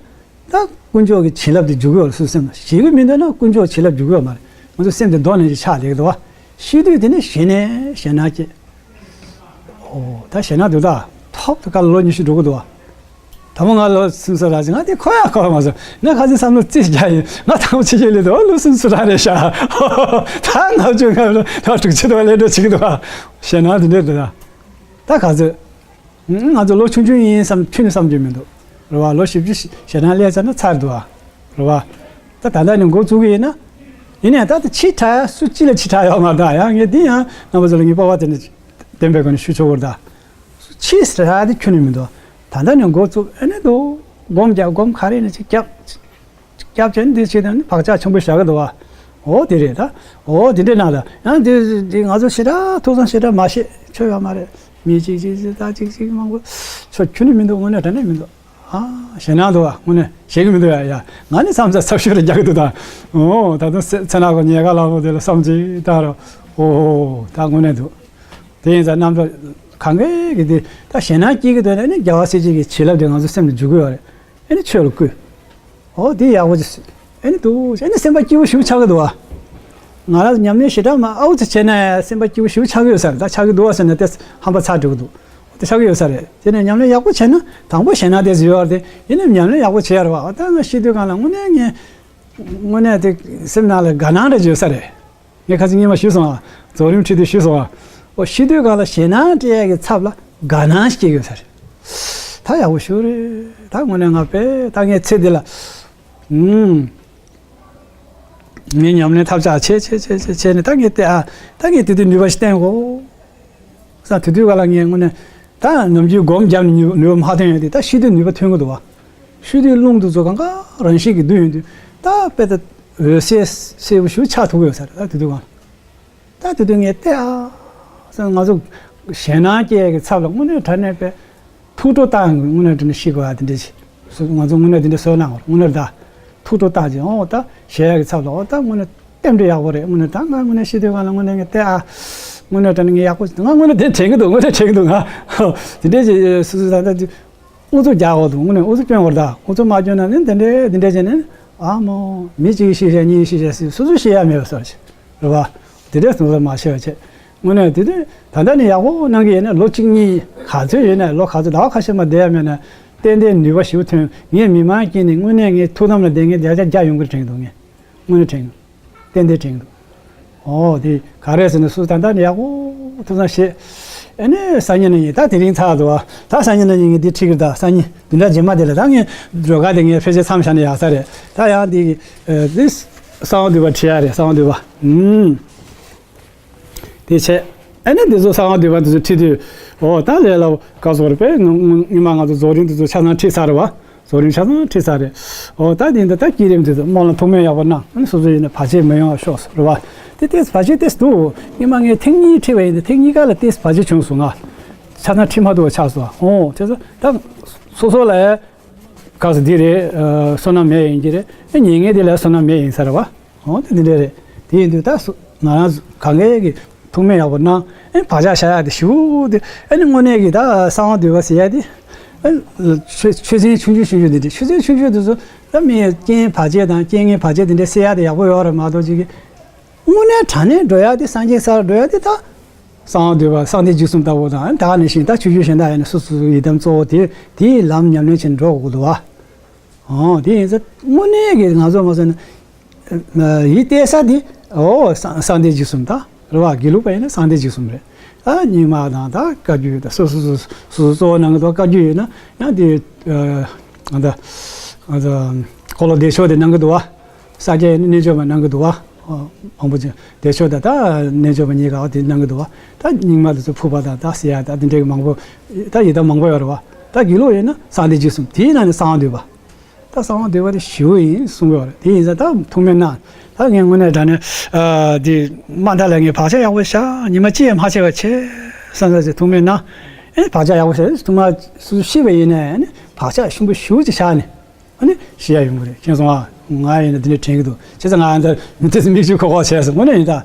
ད་དཀོན་མཆོག་གི་བྱིན་རླབས་དེ་འཇུག་གི་ཡོད་རེད་སོ་སོའི་སེམས་ལ། ཞེད་ཀྱི་མི་འདུག་ན་དཀོན་མཆོག་བྱིན་རླབས་འཇུག་གི་ཡོད་མ་རེད། ང་ཚོ་སེམས་དེ་རྡོ་ནང་བཞིན་ཆགས་བསྡད་ཀྱི་འདུག་བ། ཤི་དུས་དེ་ནི་ཞེད་ནས་ཞེད་སྣང་སྐྱེ། ཨོ་ད་ཞེད་སྣང་འདུག་ད། ཐོབ་ད་ག་ལོ་ཉི་ཤུ་འགྲོ་གི་འདུག་བ། དང་པོ་ང་ལོ་སུམ་ཅུ་རག་ཅིང་ང་དེ་ཁོ་ཡ་ཁོ་ཡ་མ་སོང་། ང་ཁ་སང་བསམ་བློ་རྩིས་རྒྱག་ཡིན། ང་དང་པོ་ཕྱི་རྒྱལ་སླེབས་དུས་ལོ་སུམ་ཅུ་རག་རེད་ཤག་ད་ང་ཚོས་ང་ལོ་དྲུག་ཅུ་དུ་བ་ལས་འགྲོ་བྱེད་ཀྱི་འདུག་བ། ཞེད་སྣང་དེ་འདྲས་འདུག་ད། ད་ག་ཚོད། ང་ཚོ་ལོ་ཆུང་ཆུང་ཡིན་བསམ་ཁྱོན་ནས་བསམ་རྒྱུ་མི་འདུག་རེད་བ། ལོ་བཞི་བཅུ་ཞེ་གྲངས་སླེབས་ཚར་ན་ཚར་འདུག་བ། རེད་བ། ད་ད་ལྟ་ནས་འགོ་བཙུགས་ཀྱི་ཡིན་ན། ཡིན་ནའི་ད་ལྟ་ཕྱི་དྲགས་སུ་གཅིག་ལ་ཕྱི་དྲགས་ཡོད་མ་རེད་ད། ཡང་ངས་འདི་ཡང་རྣམ་པ་ཚོ་ལ་ངས་སྤོབས་པ་དེ་འདྲ་ལྡན་པའི་སྒོ་ནས་ཞུ་ཆོག་གི་རེད་ད། ཕྱི་དྲགས་དེ་ཁྱོན་ནས་མི་འདུག་ད་ལྟ་ནས་འགོ་བཙུགས་ཨ་ནི་འདུག་སྒོམ་རྒྱག་སྒོམ་ག་རེ་ནས་ཅིག་རྒྱབ། སྐྱབས་ཆེན་འདི་ཆེད་དུ་ནི་བག་ཆགས་ཆེན་པོ་བཞག་གི་འདུག་བ། འོ་དེ་རེད་ད། འོ་དེ་འདྲའི་ནང་ལ་ཡང་དེ་དེ་ང་ཚོ་ཞེ་དྲག་ཐུགས་བསམ་ཞེ་དྲག་མ་བཞེས་ཆོ་ཡོད་མ་རེད། མི་གཅིག་གཅིག་གཅིག་ད་གཅིག་གཅིག་མང་པོ་ཆོ་ཁྱོན་ནས་མི་འདུག་དངོས་གནས་དྲང་གནས་མི་འདུག་ཨ་ཞེད་སྣང་འདུག་བ། དངོས་གནས་ཞེད་གི་མི་འདུག་ཡ་ཡ། ང་ནི་བསམ་ཚད་ཚབ་ཤོས་རེ་རྒྱག་གི་འདུག་ད། འོ་ད་དུང་སེ་ཚེ་ནག་གི་ཉལ་ཁ་ལ་མོ་དེ་ལ་བསམ་གཅིག་ད་རོ། འོ་ད་དངོས་གནས་འདུག་དེ་ཡིན་ཙང་རྣམ་པ་གང་གས་ཀྱི་དེ་ད་ཞེད་སྣང་སྐྱེ་གི་འདུག་ན་ནི་རྒྱལ་བ་སྲས་བཅས་ཀྱི་བྱིན་རླབས་དེ་ང་ཚོ་སེམས་ལ་འཇུག་གི་ཡོད་རེད། ཨེ་ནི་ཆོས་ལ་བསྐུལ། འོ་དེ་ཡག་པོ་ཅིག་ཨེ་ནི་འདུག་ཨེ་ནི་སེམས་པ་སྐྱིད་པོ་ཞིག་ཆགས་ཀྱི་འདུག་བ། ང་རང་ཉམས་ལེན་ཞེ་དྲག་མ་ཨའུ་ཙི་བྱས་ན་ཡང་སེམས་པ་སྐྱིད་པོ་ཞིག་ཆགས་ཀྱི་ཡོད་ས་རེད། ད་ཆགས་ཀྱི་འདུག་བ་ཟེར་ན་དེ་ཧམ་པ་ཚ་འགྲོ་གི་འདུག་དེ་ཆགས་ཀྱི་ཡོད་ས་རེད། དེ་ནས་ཉམས་ལེན་ཡག་པོ་བྱས་ན་དང་པོ་ཞེད་སྣང་དེ་ཡོད་རེད། དེ་ཡིན་ནའི་ཉམས་ལེན་ཡག་པོ་བྱས་ཡོད་རེད་བ། ད་ང་ཤི་དུས་གང་ལ་དངོས་གནས་ངས་དངོས་གནས་དེ་སེམས་ནང་ལ་དགའ་སྣང་རེ་ཡོད་ས་རེད། ངས་ཁ་སང་སྔོན་མ་ཞུས་སོང་ཨ། རྫོགས་རིམ་ཁྲིད་དུས་ཞུས་སོང་ཨ། ཨོ་ཤི་དུས་གང་ལ་ཞེད་སྣང་སྤྲད་ཡག་གི་ཚབ་ལ་དགའ་སྣང་སྐྱེ་ཡོད་ས་རེད། ད་ཡག་པོ་ཞུ་རེད། ད་དངོས་གནས་ང་དཔེ་ད་ངའི་ཚེ་འདི་ལ། ཨུམ། ངས་ཉམས་ལེན་ཐབས་ཆག་བྱས་བྱས་བྱས་བྱས་བྱས་ནས་ད་ངས་ལྟས་ཨ་ད་ངས་དེ་དུས་ནུས་པ་ཞིག་བསྟན་གོ་ས། དེ་དུས་ག་ལ་ངས་དངོས་གནས་ད་ནམ་རྒྱུན་སྒོམ་བརྒྱབ་ནས་ནུས་ནུས་པ་མ་ཐོན་ཡོད་དེ་ད་ཤི་དུས་ནུས་པ་ཐོན་གི་འདུག་བ། ཤི་དུས་རླུང་དུ་ཚོ་གང་ག་རང་བཞིན་གྱིས་འདུ་ཡོང་དུས་ད་དཔེ་ད་འོད་གསལ་གསལ་པོ་ཞིག་ཆགས་ཐུབ་ཀྱི་ཡོད་ས་རེད། ད་དེ་དུས་གང་ལ། ད་དེ་དུས་ངས་ལྟས་ཨ་སེམས་ང་ཚོ་ཞེད་སྣང་སྐྱེ་ཡག་གི་ཚབ་ལ་དངོས་གནས་དྲང་གནས་དཔེ་ཐུགས་སྤྲོ་བཏང་དངོས་གནས་དྲང་གནས་ཤི་དགོས་ཨ་དེ་འདྲ་ཞིག་སུ་ང་ཚོ་དངོས་གནས་དེ་འདྲ་བཟོས་གནང་བར་དངོས་གནས་ད་ཐུགས་སྤྲོ་བཏང་ཅིང་ཨོ་ད་ཞེད་ཡག་གི་ཚབ་ལ་ཨོ་ད་དངོས་གནས་རྟེན་འབྲེལ་ཡག་པོ་རེད། དངོས་གནས་ད་ང་དངོས་གནས་ཤི་དུས་གང་ལ་དངོས་གནས་ངས་ལྟས་ཨ་དངོས་གནས་དྲང་གནས་ངས་ཡག་པོ་ང་དངོས་གནས་དེ་དྲན་གི་འདུག་དངོས་གནས་དྲན་གི་འདུག་ང་དེ་འདྲ་ཞིག་སུ་སུ་ད་ད་དུས། ཨུ་ཚུགས་རྒྱག་དགོས་འདུག་དངོས་གནས་ཨུ་ཚུགས་སྐྱོན་དགོས་རེད་ད། ཨུ་ཚུགས་མ་སྐྱོན་ན་ནི་འདི་འདྲས་འདི་འདྲས་བྱས་ནས་ཨ་མོ་མི་གཅིག་ཤི་ཤ་གཉིས་ཤི་ཤ་སི་སོ་སོ་ཤི་ཡ་མེད་པ་སོགས་ཀྱི་རེད་བ། དེ་འདྲས་སོང་ཙང་མ་ཤི་བ་བྱས། དངོས་གནས་དེ་དུས་ད་ལྟ་ནས་ཡག་པོ་གནང་གི་ཡིན་ན་ལོ་གཅིག་གཉིས་ག་ཚོད་ཡོད་ན་ལོ་ག་ཚོད་ཟླ་བ་ཁ་ཤས་མ་བསྡད་ཡ་མེད་ན་ཏན་ཏན་ནུས་པ་ཞེ་པོ་ཐོན། ངས་མི་མང་དཀྱིལ་ནས་དངོས་གནས་ངའི་ཐུགས་དམ་ལ་བསྡད་མཁན་བརྒྱ་ཆ་བརྒྱ་ཡོང་གི་རེད་དྲན་གི་འདུག་ངས་དངོས་གནས་དྲན་གི་འདུག་ཏན་ཏན་དྲན་གི་འདུག་ཨོ་དེ་ག་རེ་ཟེར་ན་སུ་ད་ལྟ་ནས་ཡག་པོ་ཐུགས་བསམ་བཞེས། ཨ་ནི་སང་ཉིན་ནས་ཡིན་ད་དེ་རིང་ཚར་འདུག་བ། ད་སང་ཉིན་ནས་ཡིན་ངས་འདི་ཁྲིད་གི་ད་སང་ཉིན་བདུན་ཕྲག་རྗེས་མ་དེ་ལ་ད་ངས་སྒྲོལ་དཀར་དེ་ངས་ཕལ་ཆེར་མཚམས་བཞག་ན་ཡག་ས་རེད། ད་ཡང་འདི་འདི་གསང་བ་འདུས་པ་ཁྲིད་ཡ་རེད། གསང་བ་འདུས་པ་ཨུམ། དེ་བྱས། ཨ་ནི་འདི་ཚོ་གསང་བ་འདུས་པ་འདི་ཚོ་ཁྲིད་དུས་ཨོ་ད་ལས་སླ་པོ་ག་སོགས་རེད་པས། སྔོན་མ་ང་ཚོ་རྫོགས་རིམ་འདི་ཚོ་ཆ་ཚང་ཁྲིད་ཚར་རེད་བ། རྫོགས་རིམ་ཆ་ཚང་ཁྲིད་ཚར་རེད། ཨོ་ད་འདི་འདི་ད་བསྐྱེད་རིམ་འདི་ཚོ་སྨོན་ལམ་ཐུགས་སྨོན་ཡག་པོ་གནང་། ཨ་ནི་སོ་སོ་ཡིན་ན་བར་ཆད་མི་ཡོང་བ་ཤོག་ཟེར་རེད་བ། དེ་ཏོག་ཙམ་བར་ཆད་ཏོག་ཙམ་འདུག་སྔོན་མ་ངས་ཐེངས་གཉིས་ཁྲིད་པ་ཡིན་ད་ཐེངས་གཉིས་ཀ་ལ་ཏོག་ཙམ་བར་ཆད་བྱུང་སོང་ང་། ཆ་ཚང་ཁྲིད་མ་ཐུབ་པ་ཆགས་སོང་། ཨོ་དེ་ཚོ་ད་སོ་སོ་ལ་ཡ་ག་ས་འདི་རེད། བསོད་ནམས་མེད་ཡིན་གྱི་རེད། ཨ་ཉེ་ངེད་དེ་ལ་བསོད་ནམས་མེད་ཡིན་ས་རེད་བ། འོ་དེ་འདི་འདྲ་རེད། དེ་ཡིན་དུས་ད་སུ་ང་རང་ག་ངེད་ཀྱི་ཐུགས་སྨོན་ཡག་པོ་གནང་། ཨེ་བག་ཆགས་བཞག་ཡག་དེ་ཞུ་དེ་ཨེ་ནི་དངོས་གནས་ཀྱི་ད་གསང་བ་འདུས་པ་ཟེར་ཡག་དེ་ཨེ་ཆོས་ཆོས་ཚན་ཆུང་ཆུང་ཆུང་ཆུང་དེ་འདྲ་ཆོས་ཚན་ཆུང་ཆུང་དེ་ཚོ་ད་མི་རྐྱེན་བར་ཆད་དང་རྐྱེན་ངན་བར་ཆད་དེ་འདྲ་སེལ་ཡག་དེ་ཡག་པོ་ཡོད་རེད་མ་གཏོགས་ཅིག་གི་དངོས་གནས་དྲང་གནས་འགྲོ་ཡག་དེ་སངས་རྒྱས་སར་འགྲོ་ཡག་དེ་ད་གསང་བ་འདུས་པ་གསང་བདེ་འཇིགས་གསུམ་ལྟ་བུ་དང་ད་ག་ནང་བཞིན་ད་ཆོས་བརྒྱུད་གཞན་དག་ཡིན་ན་སོ་སོ་སོའི་ཡི་དམ་གཙོ་བོ་དེ་དེའི་ལམ་ཉམས་ལེན་བྱས་ནས་འགྲོ་དགོས་འདུག་བ། ཨོ་དེ་ཡིན་ཙང་དངོས་གནས་ཀྱི་ང་ཚོ་མ་སོང་ན། ཡིད་གཏད་ས་དེ་ཨོ་གསང་གསང་བདེ་འཇིགས་གསུམ་དང་རེད་བ། དགེ་ལུགས་པ་ཡིན་ན་གསང་བདེ་འཇིགས་གསུམ་རེད། ཨ་རྙིང་མ་དང་ད་བཀའ་བརྒྱུད་དང་སོ་སོ་སོ་སོ་སོ་གཙོ་བོ་གནང་གི་འདུག་བཀའ་བརྒྱུད་ཡིན་ན་ཡང་དེ་ཨ་ད་ཨ་ད་འཁོར་ལོ་བདེ་མཆོག་དེ་གནང་གི་འདུག་བ། ས་སྐྱ་ཡིན་ན་རྣལ་འབྱོར་པ་གནང་གི་འདུག་བ། མང་པོ་ཅིག་བདེ་མཆོག་དང་ད་རྣལ་འབྱོར་པ་གཉིས་ཀ་དེ་གནང་གི་འདུག་བ། ད་རྙིང་མ་དེ་ཚོ་ཕུར་པ་དང་ད་སེར་ཡག་ད་དེ་འདྲའི་མང་པོ་ད་ཡི་དམ་མང་པོ་ཡོད་རེད་བ། ད་དགེ་ལུགས་ཡིན་ན་གསང་བདེ་འཇིགས་གསུམ་དེའི་ནང་ནས་གསང་བ་འདུས་པ། ད་གསང་བ་འདུས་པ་དེ་ཞེ་པོ་ཡིན་གསུང་གི་ཡོད་རེད། དེ་ཡིན་ཙང་ད་ཐུགས་སྨོན་གནང་། ད་ངས་དངོས་གནས་དྲང་གནས་ཨ་དེ་དམའ་མཐའ་ལ་ངས་བག་ཆགས་ཡག་པོ་བཞག་ཉི་མ་གཅིག་ཡང་མ་ཆད་པ་བྱས་བསམ་བསམ་བྱས་ཐུགས་སྨོན་གནང་། ཨེ་བག་ཆགས་ཡག་པོ་བཞག་ཐུགས་མ་སུ་ཤི་བ་ཡིན་ནའི་ཨ་ནི་བག་ཆགས་ཆེན་པོ་ཞེ་པོ་ཅིག་བཞག་ནས་ཨ་ནི་ཤི་ཡ་ཡོང་གི་རེད། མཁྱེན་སོང་ཨ། ང་ཡིན་ན་དེ་འདྲ་དྲན་གི་འདུག་བྱས་ཙང་ང་ཨ་འདྲ་མི་ཚེ་མིག་ཆུ་ཁོག་ཁོག་བྱས་སོང་། དངོས་གནས་ཡིན་ད།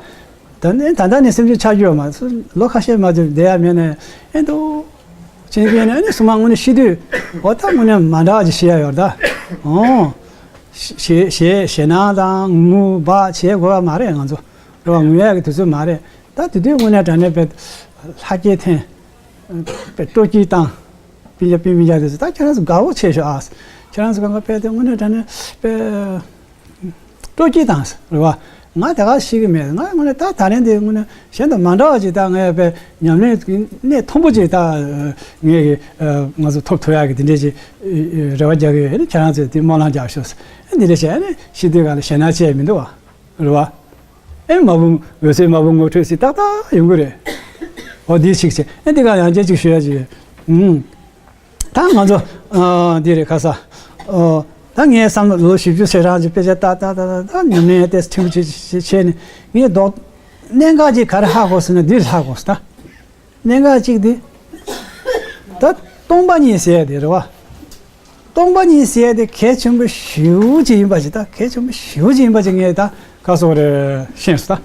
ད་ནི་ད་ལྟ་ནས་སེམས་ཤུགས་ཆག་རྒྱུ་ཡོད་མ་རེད། ལོ་ཁ་ཤས་མ་ཐུབ་བསྡད་ཡ་མེད་ནས་ཨེ་འདུག་ཅན་ཅན་ནས་ཨ་ནི་སུ་མ་དངོས་གནས་ཤི་དུས་འོ་ད་དངོས་གནས་མ་འདྲ་བ་ཅིག་ཤི་ཡ་ཡོད་རེད་ད། ཨོ། ཞེ་ཞེ་ཞེད་སྣང་དང་ངུ་འབག་བྱེད་དགོས་པ་མ་རེད། ང་ཚོ་རེ་བ་ངུ་ཡ་གི་དུས་ཚོད་མ་རེད། ད་དེ་དུས་དངོས་གནས་དྲང་གནས་དཔེ་ལྷ་སྐྱེས་འཐེན། དཔེ་སྤྲོ་སྐྱིད་བཏང་། སྤུན་ཀྱག་སྤུན་སྤུན་ཀྱག་དེ་ཚོ་ད་ཁྱེད་རང་ཚོ་དགའ་བོ་ཆེ་ཤོག་ཨ། ཁྱེད་རང་ཚོ་གང་ག་དཔེ་དེ་དངོས་གནས་དྲང་གནས་དཔེ། སྤྲོ་སྐྱིད་དང་རེད་བ། ང་དེ་ག་ཤེས་ཀྱི་མེད། ང་དངོས་གནས་ད་ད་རིང་འདི་དངོས་གནས་གཞན་དང་མ་འདྲ་བ་ཅིག་ད་ངས་དཔེ་ཉམས་ལེན་གནད་མཐོན་པོ་ཅིག་ད་ངས་ཀྱི་ང་ཚོ་ཐོབ་ཐུབ་ཡག་གི་དེ་འདྲས་ཅིག་རེ་བ་རྒྱག་གི་ཡོད། ཁྱེད་རང་ཚོས་དེ་སྨོན་ལམ་རྒྱག་ཤོག་འདི་འདྲས་བྱས་ནས་ཤི་དུས་ག་ལ་ཞེད་སྣང་བྱས་མི་འདུག་བ། རེད་བ། ཨེ་མ་བུ་འོད་གསལ་མ་བུ་ངོ་འཕྲོད་སྲིད་ཏག་ཏག་ཡོང་གི་རེད། འོ་འདི་ཞིག་བྱས་ཨེ་འདི་ག་ཡང་ཅན་ཅིག་ཞུ་ཡ་ཅིག་ཡོད། ཨུམ། ད་ང་ཚོ་ཨ་འདི་རེད་ཁ་ས། ཨོ། ད་ངའི་བསམ་བློ་ལོ་བཞི་བཅུ་ཞེ་གྲངས་ཀྱི་དཔེ་ཆ་ཏག་ཏག་ཏག་ཏག་ད་ཉམས་ལེན་ཡ་ཏེས་ཕྲན་བུ་ཅིག་བྱས་ནས་ངས་ལྡོག་གནད་འགག་ཅིག་ག་རེ་ཧ་གོ་ཟེར་ན་འདི་རེད་ཧ་གོ་ཟེར་ད། གནད་འགག་ཅིག་འདི། ད་སྟོང་པ་ཉིད་ཟེར་ཡ་དེ་རེད་བ། སྟོང་པ་ཉིད་ཟེར་ཡ་དེ་གལ་ཆེན་པོ་ཞེ་པོ་ཅིག་ཡིན་པ་ཅིག་ད་གལ་ཆེན་པོ་ཞེ་པོ་ཅིག་ཡིན་པ་ཅིག་ངས་ད་ག་སོག་རེད་ཤེས་སོང་ད།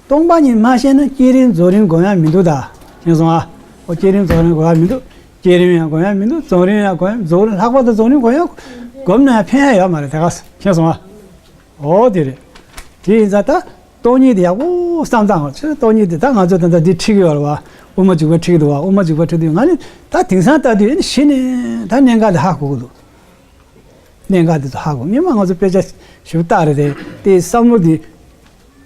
སྟོང་པ་ཉིད་མ་ཤེས་ན་བསྐྱེད་རིམ་རྫོགས་རིམ་སྒོམ་ཡ་མི་འདུག་ད། ཤེས་སོང་ཨ། ཨོ་བསྐྱེད་རིམ་རྫོགས་རིམ་སྒོམ་ཡ་མི་འདུག་བསྐྱེད་རིམ་ཡང་སྒོམ་ཡ་མི་འདུག་རྫོགས་རིམ་ཡང་སྒོམ་ཡ་རྫོགས་རིམ་ལྷག་པར་དུ་རྫོགས་རིམ་སྒོམ་ཡ་སྒོམ་ན་ཡང་ཕན་ཡ་ཡོད་མ་རེད་དེ་ག་ཤེས་སོང་ཨ། ཨོ་དེ་རེད། དེ་ཡིན་ཙང་ད་སྟོང་ཉིད་དེ་ཡག་པོ་བསམ་བཏང་བ་ཚོས་སྟོང་ཉིད་དེ་ད་ང་ཚོ་ད་ལྟ་འདི་ཁྲིད་ཀྱི་ཡོད་རེད་བ། དབུ་མ་འཇུག་པ་ཁྲིད་ཀྱི་འདུག་བ། དབུ་མ་འཇུག་པ་ཁྲིད་དུས་ང་ནི་ད་དེང་སང་ལྟ་དུས་ཨེ་ནི་གཞི་ནས་ད་གནད་འགག་དེ་ཧ་གོ་གི་འདུག་གནད་འགག་དེ་ཚོ་ཧ་གོ། སྔོན་མ་ང་ཚོ་དཔེ་ཆ་ཞིབ་བལྟས་རེད་དེ་དེ་བསམ་བློ་དེ་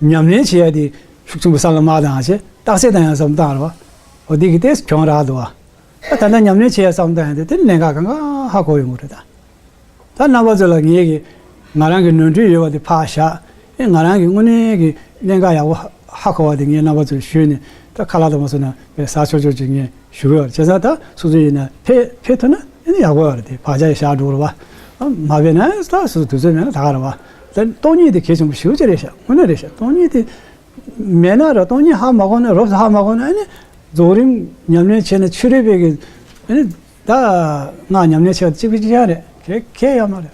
ཉམས་ལེན་བྱེད་ཡ་དེ་ཤུགས་ཆེན་པོ་བསམ་བློ་མ་བཏང་བྱས། རྟགས་གསལ་བཏང་ཡ་བསམ་བཏང་རེད་བ། འོ་འདི་གི་དེ་གྱོང་རག་འདུག་བ། ད་ད་ལྟ་ཉམས་ལེན་བྱེད་ཡ་བསམ་བཏང་ཡ་དེ་དེ་གནད་འགག་གང་ག་ཧ་གོ་ཡོང་གི་རེད་ད། ད་རྣམ་པ་ཚོ་ལ་ངེད་ཀྱི་ང་རང་གི་ནོར་འཁྲུལ་ཡོད་པ་དེ་ཕར་བཞག་ཨེ་ང་རང་གི་དངོས་གནས་ཀྱི་གནད་འགག་ཡག་པོ་ཧ་གོ་བ་དེ་ངས་རྣམ་པ་ཚོར་ཞུས་ནས་ད་ཁ་ལག་དང་མ་སོང་ན་བས་ཟ་ཆོག་ཆོག་ཅིག་ངས་ཞུ་གི་ཡོད་རེད། བྱས་ཙང་ད་སོ་སོ་ཡིན་ན་ཕེ་ཕེ་ཐུབ་ན་ཨེ་ནི་ཡག་པོ་ཡོད་རེད། དེ་བག་ཆགས་ཡི་བཞག་འགྲོ་རེད་བ། མ་ཕེ་ན་ད་སོ་སོ་དུས་ཚོད་མེད་ན་ད་ག་རེད་བ། ད་སྟོང་ཉིད་དེ་གལ་ཆེན་པོ་ཞེ་པོ་ཅིག་རེད་ཤག་དངོས་གནས་རེད་ཤག་སྟོང་ཉིད་དེ་མེད་ན་ར་སྟོང་ཉིད་ཧ་མ་གོ་ན་རོབ་ཙམ་ཧ་མ་གོ་ན་ཨེ་ནི་རྫོགས་རིམ་ཉམས་ལེན་བྱས་ན་ཆོས་རིག་པའི་གི་ཨེ་ནི་ད་སྔགས་ཉམས་ལེན་བྱས་པ་གཅིག་པ་གཅིག་རྐྱང་རེད། གལ་གལ་ཡོད་མ་རེད།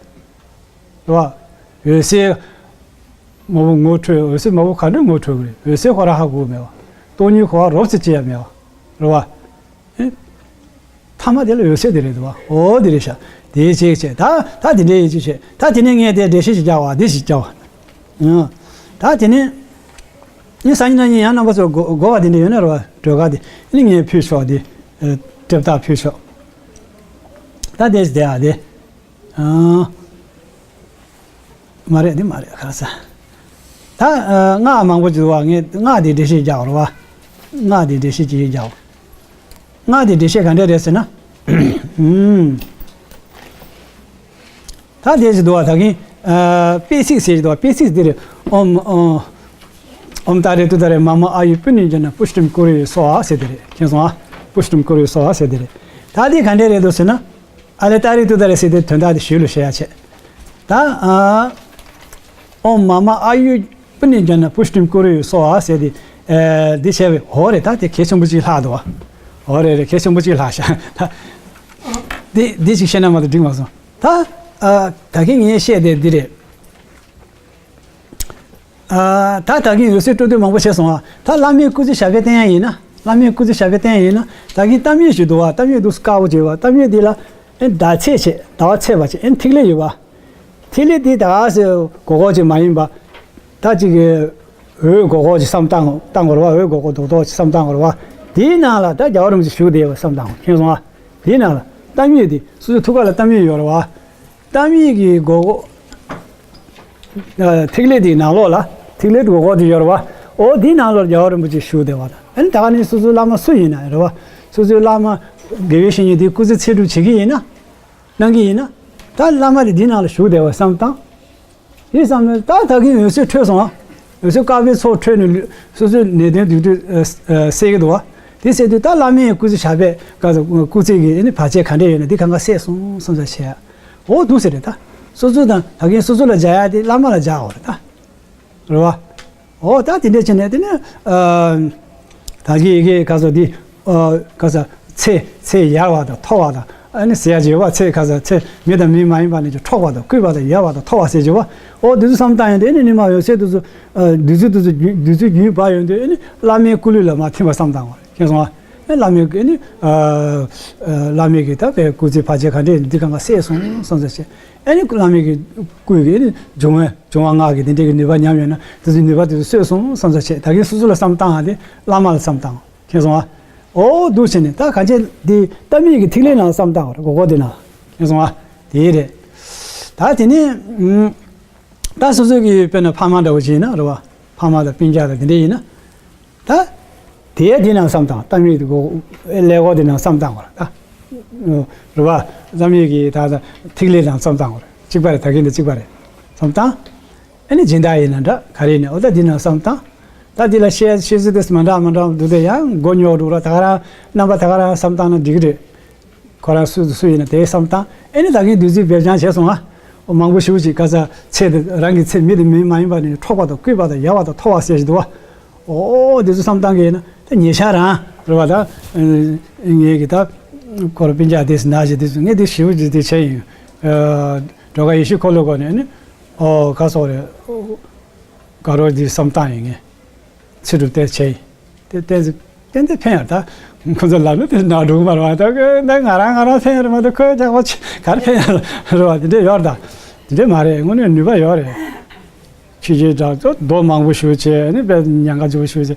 རེད་བ། འོད་གསལ་མ་བུ་ངོ་འཕྲོད། འོད་གསལ་མ་བུ་ག་འདྲ་ངོ་འཕྲོད་ཀྱི་རེད། འོད་གསལ་ཁོ་རང་ཧ་གོ་གི་མེད་བ། སྟོང་ཉིད་ཁོ་རང་རོབ་ཙམ་ཅི་ཡང་མེད་བ། རེད་བ། ཨེ། ཐ་མ་དེ་ལ་འོད་གསལ་དེ་རེད་འདུག་བ། འོ་དེ་རེད་ཤག་དེའི་ཆེད་བྱས་ད་ད་དེ་འདྲའི་ཡིན་ཅི་བྱས་ད་དེ་ནས་ངས་དེ་འགྲེལ་བཤད་ཅིག་རྒྱག་བ་འདི་ཞིག་རྒྱག་བ། ཡང་ད་དེ་ནས་ངས་སང་ཉིན་གནངས་ཉིན་ཡང་རྣམ་པ་ཚོར་དགོ་དགོས་པ་དེ་འདྲ་ཡོད་ན་རེད་བ། སྒྲོལ་དཀར་དེ་ཨེ་ནི་ངས་ཕུལ་ཆོག་དེ་ཨེ་གྲུབ་རྟགས་ཕུལ་ཆོག་ད་དེ་དེ་ཨ་དེ། ཨ། མ་རེད་འདི་མ་རེད་ག་རེ་ཟེར། ད་ཨ་སྔགས་མང་པོ་ཅིག་འདུག་བ། ངས་སྔགས་འདི་འགྲེལ་བཤད་རྒྱག་པ་རེད་བ། སྔགས་འདི་འགྲེལ་བཤད་ཅིག་རྒྱག་པ། སྔགས་འདི་འགྲེལ་བཤད་ག་འདྲ་རེད་ཟེར་ན། ཨུམ། ད་དེ་ཅིག་འདུག་བ། ད་གིན་ཨ་དཔེ་ཚིག་ཟེར་གྱི་འདུག་བ། དཔེ་ཚིག་འདི་རེད། ཨོཾ་ཨོཾ་ཨོཾ་ཏཱ་རེ་ཏུཏྟཱ་རེ་མ་མ་ཨཱ་ཡུ་པུ་ཎི་ཛྙཱ་ན་པུཥྚིཾ་ཀུ་རུ་སྭཱ་ཧཱ་ཟེར་དེ་རེད། མཁྱེན་སོང་ཨ། པུཥྚིཾ་ཀུ་རུ་སྭཱ་ཧཱ་ཟེར་དེ་རེད། ད་འདི་ག་འདྲ་རེད་འདུག་ཟེར་ན། ཨ་ལས་ཏཱ་རེ་ཏུཏྟཱ་རེ་ཟེར་དེ་དོན་དག་དེ་ཞུས་ལ་བཤད་ཡ་བྱས། ད་ཨ། ཨོཾ་མ་མ་ཨཱ་ཡུ་པུ་ཎི་ཛྙཱ་ན་པུཥྚིཾ་ཀུ་རུ་སྭཱ་ཧཱ་ཟེར་དེ་ཨ་འདི་བྱས་པས། འོ་རེད། ད་དེ་གལ་ཆེན་པོ་ཅིག་ལྷག་འདུག་བ། འོ་རེད་རེད། གལ་ཆེན་པོ་ཅིག་ལྷག་ཤག་ད་འདི་འདི་ཅིག་བཤད་ན་མ་གཏོགས་འགྲིག་མ་སོང་། ད་ཨ་ད་གིན་ངས་བཤད་དེ་འདི་རེད། ཨ་ད་ད་གིན་འོད་གསལ་སྤྲོ་བསྡུ་མང་པོ་བྱས་སོང་ཨ། ད་བླ་མའི་སྐུ་ཚེ་ཞབས་པད་བརྟན་ཡ་ཡིན་ན། བླ་མའི་སྐུ་ཚེ་ཞབས་པད་བརྟན་ཡ་ཡིན་ན། ད་གིན་གཏམ་ཡིག་ཞིག་འདུག་བ། གཏམ་ཡིག་འདུག་སེ་དཀར་པོ་བྱས་པ། གཏམ་ཡིག་འདི་ལ་ཨེ་ཟླ་ཚེས་བྱས། ཟླ་བ་ཚེས་པ་བྱས། ཨེ་ཐིག་ལེ་ཡོད་པ། ཐིག་ལེ་འདི་ད་ག་སེ་སྒོར་སྒོར་ཅིག་མ་ཡིན་པ། ད་ཅིག་གི་འོད་སྒོར་སྒོར་ཅིག་བསམ་བཏང་བཏང་དགོས་རེད་བ། འོད་སྒོར་སྒོར་རྡོག་རྡོག་ཅིག་བསམ་བཏང་དགོས་རེད་བ། དེའི་ནང་ལ་ད་རྒྱལ་བ་རིན་པོ་ཆེ་བཞུགས་བསྡད་ཡོད་པ་བསམ་བཏང་དགོས། མཁྱེན་སོང་ཨ། དེའི་ནང་ལ་གཏམ་ཡིག་འདི་སོ་སོའི་ཐུགས་ཀ་ལ་གཏམ་ཡིག་ཡོད་རེད་བ། གཏམ་ཡིག་གི་སྒོར་སྒོར། ཨ་ཐིག་ལེ་དེའི་ནང་ལོགས་ལ། ཐིག་ལེ་སྒོར་སྒོར་དེ་ཡོད་རེད་བ། འོ་དེའི་ནང་ལོགས་རྒྱལ་བ་རིན་པོ་ཆེ་བཞུགས་བསྡད་པ་དང་། ཨ་ནི་ད་ག་ནི་སོ་སོའི་བླ་མ་སུ་ཡིན་ན་རེད་བ། སོ་སོའི་བླ་མ་དགེ་བའི་བཤེས་གཉེན་དེའི་སྐུ་ཚེ་ཚེ་སྒྲུབ་བྱེད་ཀྱི་ཡིན་ན། གནང་གི་ཡིན་ན། ད་བླ་མ་དེ་འདིའི་ནང་ལ་བཞུགས་བསྡད་པ་བསམ་བཏང་། དེ་བསམ་ན་ད་ད་གིན་འོད་གསལ་འཕྲོད་སོང་ཨ། འོད་གསལ་དཀར་པོའི་ཚོགས་འཕྲོད་ནས་སོ་སོའི་ནད་གདོན་སྡིག་སྒྲིབ་ཨ་ཨ་སེལ་གྱི་འདུག་བ། དེ་སེལ་དུས་ད་བླ་མའི་སྐུ་ཚེ་ཞབས་པད་ག་ཚོད་སྐུ་ཚེ་གི་ཨ་ནི་བར་ཆད་ག་འདྲ་ཡོད་ན་འདི་གང་ག་སེལ་སོང་བསམ་ས་བྱས། འོ་འདུག་ཟེར་རེད་ད། སོ་སོ་དང་ད་གིན་སོ་སོ་ལ་སྦྱར་ཡ་དེ་བླ་མ་ལ་སྦྱར་འོ་རེད་ད། རེད་བ། འོ་ད་དེ་འདྲ་བྱས་ནས་དེ་ནས་ཨ་ད་གིན་ཡི་གེ་ག་ཚོད་འདི་ཨ་ག་ཚོད་ཚེ་ཚེ་ཡར་བ་དང་མཐོ་བ་དང་ཨ་ནི་ཟེར་ཡ་བྱེད་བ། ཚེ་ག་ཚོད་ཚེ་མི་དང་མི་མ་ཡིན་པ་ནས་ཀྱང་འཕྲོག་པ་དང་བརྐུས་པ་དང་ཡལ་བ་དང་མཐོ་བ་ཟེར་བྱེད་བ། འོ་དེ་ཚོ་བསམ་བཏང་ཡོང་དུས་ཨ་ནི་ཉི་མ་འོད་གསལ་དེ་ཚོ་ཨ་བདུད་རྩི་དེ་ཚོ་རྒྱུན་བདུད་རྩི་རྒྱུན་བབས་ཡོང་དུས་ཨ་ནི་བླ་མའི་སྐུ་ལུས་ལ་མར་ཐིམ་པ་བསམ་བཏང་བ་རེད། མཁྱེན་སོང་ཨ། ཨ་བླ་མའི་ཨ་ནི་ཨ་ཨ་བླ་མའི་གི་ད་བའི་སྐུ་ཚེ་བར་ཆད་ག་འདྲས་འདི་གང་ག་སེལ་སོང་བསམ་ས་བྱས། ཨ་ནི་བླ་མའི་གི་སྐུ་ཡི་ཨ་ནི་འབྱུང་བ་འབྱུང་བ་སྔགས་ཀྱི་དེ་འདྲའི་གི་ནུས་པ་ཉམས་ཡོད་ན་དེ་ཚོའི་ནུས་པ་དེ་ཚོ་གསོས་སོང་བསམ་ས་བྱས། ད་གིན་སོ་སོ་ལ་བསམ་བཏང་ཡ་དེ་བླ་མ་ལ་བསམ་བཏང་། མཁྱེན་སོང་ཨ། འོ་འདུག་བྱས་ནས་ད་གང་བྱས་འདི་གཏམ་ཡིག་གི་ཐིག་ལེ་ནང་བསམ་བཏང་བ་རེད། སྒོར་སྒོར་དེ་ནང་། མཁྱེན་སོང་ཨ། དེ་རེད། ད་དེ་ནས་ཨུམ། ད་སོ་སོ་གི་དཔེར་ན་ཕ་མ་འདྲ་བོ་ཅིག་ཡིན་ན་རེད་བ། ཕ་མ་དང་སྤུན་ཀྱག་དང་དེ་འདྲ་ཡིན་ན། ད། དེའི་དེ་ནང་བསམ་བཏང་། གཏམ་ཡིག་དེ་གོ་ཀླད་ཀོར་དེ་ནང་བསམ་བཏང་བ་རེད་ད། རེད་བ། གཏམ་ཡིག་གི་ད་ད་ཐིག་ལེ་ནང་བསམ་བཏང་བ་རེད། གཅིག་པ་རེད། ད་གིན་དེ་གཅིག་པ་རེད། བསམ་བཏང་། ཨ་ནི་སྦྱིན་བདག་ཡིན་ན་འདྲ་ག་རེ་ཡིན་ན་འོ་ད་འདི་ནང་བསམ་བཏང་། ད་འདི་ལ་བཤད་བཤད་ཚུལ་དེ་མ་འདྲ་མ་འདྲ་འདུག་སྟེ་ཡང་མགོ་རྙོག་འགྲོ་ར། ད་ག་རང་རྣམ་པ་ད་ག་རང་བསམ་བཏང་ན་འགྲིག་གི་རེད། ཁོ་རང་སུ་སུ་ཡིན་ན་དེ་བསམ་བཏང་། ཨེ་ནི་ད་གིན་བདུད་རྩི་སྦས་སྦྱང་བྱས་སོང་ང་། མང་པོ་ཞེ་པོ་ཅིག་ག་ས་ཚེ་དེ་རང་གི་ཚེ་མི་དེ་མི་མ་ཡིན་པ་ནི་འཕྲོག་པ་དང་བརྐུས་པ་དང་ཡལ་བ་དང་མཐོ་བ་ཟེར་ཞིག་འདུག་བ། ཨོ་དེ་ཚོ་བསམ་བཏང་གི་ཡིན་ན་ད་ཉེ་ཆར་རང་རེད་བ། ད་ངེད་ཀྱི་ད་ཁོ་རང་སྤུན་ཀྱག་དེ་ན་ཞིག་དེ་ཚོ་ངས་དེ་ཞེ་པོ་ཅིག་དེ་བྱས་ཡིན། སྒྲོལ་དཀར་ཡེ་ཤེས་འཁོར་ལོ་སྐོར་ནས་ནི་ཨོ་ག་སོག་རེད། དགའ་རོགས་དེ་བསམ་བཏང་ཡིན་ངས། ཚེ་སྒྲུབ་དེ་བྱས་ཡིན། དེ་ཏན་ཏན་ཏན་ཏན་ཕན་ཡོད་ད། ཁོ་ཚོ་ལབ་ན་དེ་ནག་འགྲོ་གི་མ་རེད་བ། ད་ཁོས་ད་ང་རང་ང་རང་ཕན་ཡོད་རེད་མ་གཏོགས་ཁོས་ཀྱང་ཁོ་ཆ་ག་རེ་ཕན་ཡོད་རེད་བ། དེ་འདྲས་ཡོད་རེད་ད། དེ་འདྲས་མ་རེད། དངོས་གནས་ནུས་པ་ཡོད་རེད། ཕྱི་རྒྱལ་དྲག་ཚོ་རྡོ་མང་པོ་ཞུ་བྱས་ནི་དཔེ་ཉེན་ཁ་ཆེ་པོ་ཞུ་བྱས།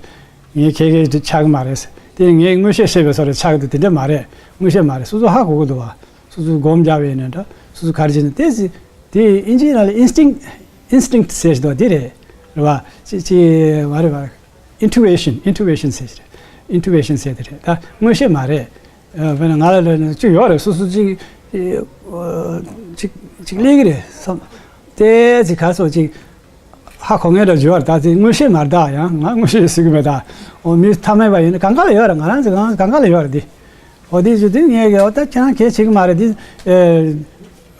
ངས་ཁྱེད་ཀྱིས་དེ་ཆགས་ཀྱི་མ་རེད་ཟེར། དེ་ངས་མངོན་ཤེས་ཤེས་པའི་བཟོ་འདྲ་ཆགས་ཀྱི་འདུག་དེ་འདྲས་མ་རེད། མངོན་ཤེས་མ་རེད། སོ་སོ་ཧ་གོ་གི་འདུག་བ། སོ་སོས་སྒོམ་རྒྱག་པ་ཡིན་ན་འདྲ། སོ་སོ་ག་རེ་བྱས་ན་དེ་ཟེར། དེ་ཨིན་ཇིའི་ནང་ལ་ཨིན་སི་ཊིང་ཊི། ཨིན་སི་ཊིང་ཊི་ཟེར་ཞིག་འདུག་དེ་རེད། རེད་བ། ཅི་ཅི་མ་རེད་བ། intuition intuition ཟེར་གྱི་རེད། intuition ཟེར་དེ་རེད། ད་མངོན་ཤེས་མ་རེད། ཨ། དཔེར་ན་ང་ལ་ལ་ཅིག་ཡོད་རེད། སོ་སོ་ཅིག་ཨ། ཅིག་ཅིག་སླེབས་ཀྱི་རེད་བསམ། ཏོག་ཙམ་ག་སོ་ཅིག་ཧ་གོ་མཁན་འདྲ་བྱུང་བ་རེད། ད་དེ་མངོན་ཤེས་མ་རེད། ད་ཡང་ང་མངོན་ཤེས་ཟེར་གྱི་མེད། ད་འོ་མི་ཐ་མལ་པ་ཡིན་ན་གང་ག་ལ་ཡོད་རེད། ང་རང་ཚོ་གང་གང་ག་ལ་ཡོད་རེད་དེ། འོ་དེ་བྱུང་དུས་ངས་ཀྱི་འོ་ད་ཁྱེད་རང་གལ་ཆེ་གི་མ་རེད་དེ། ཨ།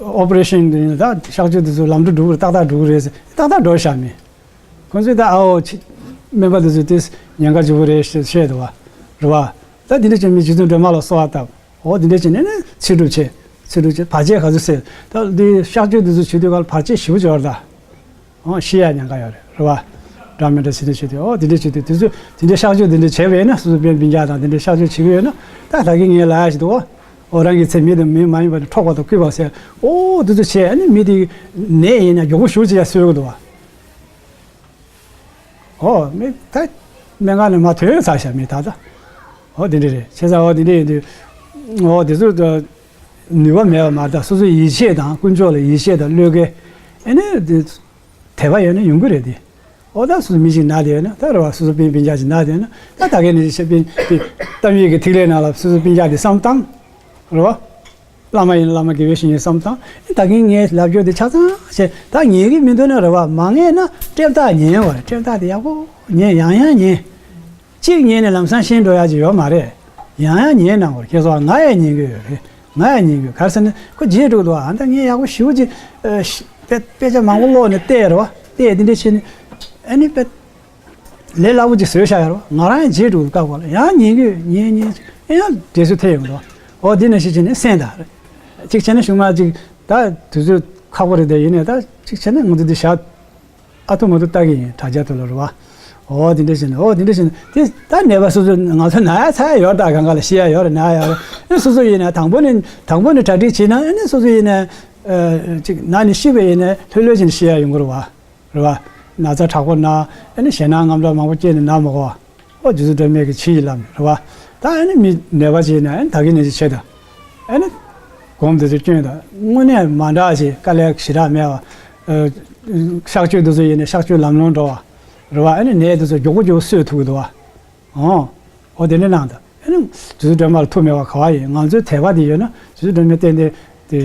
ཨོ་པ་རེ་ཤན་དེ་ཡིན་ན་ད་གཤག་བཅོས་དེ་ཚོ་ལམ་འགྲོ་འགྲོ་གི་རེད། ཏག་ཏག་འགྲོ་གི་རེད་ཟེར། ཏག་ཏག་འགྲོ་བཞག་མེད། ཁོང་ཚོས་ད་ཨའོ་ཆི། སྨན་པ་དེ་ཚོས་དེ་ཉེན་ཁ་ཆེ་པོ་རེད་ཞེས་བཤད་འདུག་བ། རེད་བ། ད་འདི་འདྲ་བྱས་མི་རྗེ་བཙུན་སྒྲོལ་མ་ལ་གསོལ་བ་བཏབ། འོ་འདི་འདྲ་བྱས་ནས་ནི་ཚིག་སྒྲུབ་བྱས། ཚིག་སྒྲུབ་བྱས། བར་ཆད་ག་ཚོད་སེལ། ད་འདི་གཤག་བཅོས་དེ་ཚོ་བྱེད་དུས་སྐབས་ལ་བར་ཆད་ཞེ་པོ་ཅིག་ཡོད་རེད་ད། འོ་ཤི་ཡ་ཉེན་ཁ་ཡོད་རེད། རེད་བ། འདྲ་མི་འདྲ་ཚིག་སྒྲུབ་བྱེད་དུས་འོ་འདི་འདྲ་བྱེད་དུས་དེ་ཚོས་དེ་འདྲའི་གཤག་བཅོས་དེ་འདྲ་བྱས་པ་ཡིན་ན། སོ་སོ་སྤུན་སྤུན་ཀྱག་དང་དེ་འདྲའི་གཤག་བཅོས་བྱེད་ཀྱི་ཡོད་ན། ད་ད་གིན་ངས་ལབ་ཡ་ཞིག་འདུག་བ། འོ་རང་གི་ཚེ་མི་དང་མི་མ་ཡིན་པ་དང་འཕྲོག་པ་དང་རྐུ་བ་ཟེར། འོ་དེ་ཚོ་བྱས་ཨ་ནི་མི་དེ་ནད་ཡིན་ན་མགྱོགས་པོ་ཞེ་པོ་ཅིག་ཡ་གསོ་གི་འདུག་བ། ཨོ་མི་ད་སྨན་ཁང་ནས་མར་ཐོན་ཚར་ཤག་མི་ད་ལྟ། ཨོ་དེ་འདྲ་རེད། བྱས་ཙང་ཨོ་དེ་འདྲ་ཡིན་དུས་ཨོ་དེ་ཚོ་ད་ནུས་པ་མེད་པ་མ་རེད། ད་སོ་སོ་ཡིད་ཆེས་དང་དཀོན་མཆོག་ལ་ཡིད་ཆེས་དང་བློས་འགེལ་ཨེ་ནས་དེ་དད་པ་ཡོད་ན་ཡོང་གི་རེད་དེ། ཨོ་ད་སོ་སོ་མི་ཞིག་ན་དེ་ཡོད་ན་ད་རེད་བ། སོ་སོ་སྤུན་སྤུན་ཀྱག་ཅིག་ན་དེ་ཡོད་ན་ད་ད་གས་ནས་ཤེས་པའི་དེ་གཏམ་ཡིག་གི་ཐིག་ལེ་ནང་ལ་སོ་སོ་སྤུན་ཀྱག་དེ་བསམ་བཏང་། རེད་བ། བླ་མ་ཡིན་ན་བླ་མ་དགེ་བའི་བཤེས་གཉེན་བསམ་བཏང་། ད་གིན་ངས་ལབ་རྒྱུ་དེ་ཆ་ཚང་བྱས་ད་ཉན་གི་མི་འདུག་ན་རེད་བ། མ་ངེས་ན་སྤྲེལ་ཐག་ཉན་བ་རེད། སྤྲེལ་ཐག་དེ་ཡག་པོ་ཉན། ཡང་ཡང་ཉན། གཅིག་ཉན་ནས་ལམ་སང་ཤེས་འགྲོ་ཡག་ཅིག་ཡོད་མ་རེད། ཡང་ཡང་ཉན་གནང་བར་ཁྱེད་ཚོ། ང་ཡང་ཉན་གི་ཡོད་རེད། ང་ཡང་ཉན་གི་ཡོད། ག་རེ་ཟེར་ན་ཁོ་རྗེས་འགྲོ་འདུག་ཨ་ད་ངས་ཡག་པོ་ཞེ་པོ་ཅིག་ཨ་ཤ་དཔེ་དཔེ་ཆ་མང་པོ་ཀློག་ནས་བལྟས་རེད་བ། བལྟས་དེ་འདྲ་བྱས་ནས་ཨ་ནི་དཔེ། ལས་སླ་པོ་ཅིག་བཟོས་བཞག་ཡོད་རེད། ང་རང་ཡང་རྗེས་འགྲོ་བཀག་པ་ལ་ཡང་ཉན་གི་ཡོད། ཉན་ཉན་ཨེ་ཡང་འདྲེ་སུ་ཐེ་ཡོང་གི་འདུག་ཨོ་དེ་ནང་བཞིན་བྱས་ནས་གསན་དང་། གཅིག་བྱས་ན་གཞུག་མ་ཅིག་ད་དུས་ཚོད་ཁག་པོ་རེད་དེ། ཡིན་ནའི་ད་གཅིག་བྱས་ན་ང་ཚོ་འདི་བཞག་ཨ་ཐུ་མ་ཐུ་ལྟ་གི་ཡིན། དྲ་རྒྱ་ཐོག་ལ་རེད་བ། ཨོ་དེ་འདྲ་བྱས་ནས་ཨོ་དེ་འདྲ་བྱས་ནས་དེ་ད་ནད་པ་སོ་སོ་ང་ཚོ་ན་ཡ་ཚ་ཡ་ཡོད་རེད། ད་གང་ག་ལ་ཤི་ཡ་ཡོད་རེད། ན་ཡ་ཡོད་རེད། ཨེ་སོ་སོ་ཡིན་ན་དང་པོ་ནས་དང་པོ་ནས་གྲ་སྒྲིག་བྱས་ན་ཨེ་ནས་སོ་སོ་ཡིན་ན་ཨ་ཅིག་ན་ནས་ཤི་བ་ཡིན་ན་ལྷོད་ལྷོད་བྱས་ནས་ཤི་ཡ་ཡོང་གི་རེད་བ། རེད་བ། ན་ཚ་དྲག་པོ་ན་ཨ་ནི་ཞེད་སྣང་དངངས་སྐྲག་མང་པོ་སྐྱེས་ནས་ན་མ་གོ་བ། ཨོ་རྗེ་བཙུན་སྒྲོལ་མའི་གི་ཕྱི་ཡི་ལམ་རེད་བ། ད་ཨ་ནི་མི་ནད་པ་ཅིག་ཡིན་ན་ཨ་ནི་ད་གིན་ནས་ཅིག་བྱེད་དང་། ཨ་ནི་སྒོམ་དེ་ཚོ་སྐྱོན་དང་དངོས་གནས་མ་འདྲ་ཞིག་དཀའ་ལས་ཞེ་དྲག་མེད་བ། ཨ་གཤག་བཅོས་དེ་ཚོ་ཡིན་ན་གཤག་བཅོས་ལམ་ལྷོང་འགྲོ་བ། རེད་བ། ཨ་ནི་ནད་དེ་ཚོ་མགྱོགས་པོ་མགྱོགས་པོ་གསོས་ཐུབ་ཀྱི་འདུག་བ། ཨོ། ཨོ་དེ་འདྲ་གནང་དང་། ཨ་ནི་རྗེ་བཙུན་སྒྲོལ་མ་ལ་ཐུགས་མེད་པ་ག་བ་ཡིན། ང་ཚོའི་དད་པ་དེ་ཡོད་ན་རྗེ་བཙུན་སྒྲོལ་མས་ཏན་ཏན་དེ་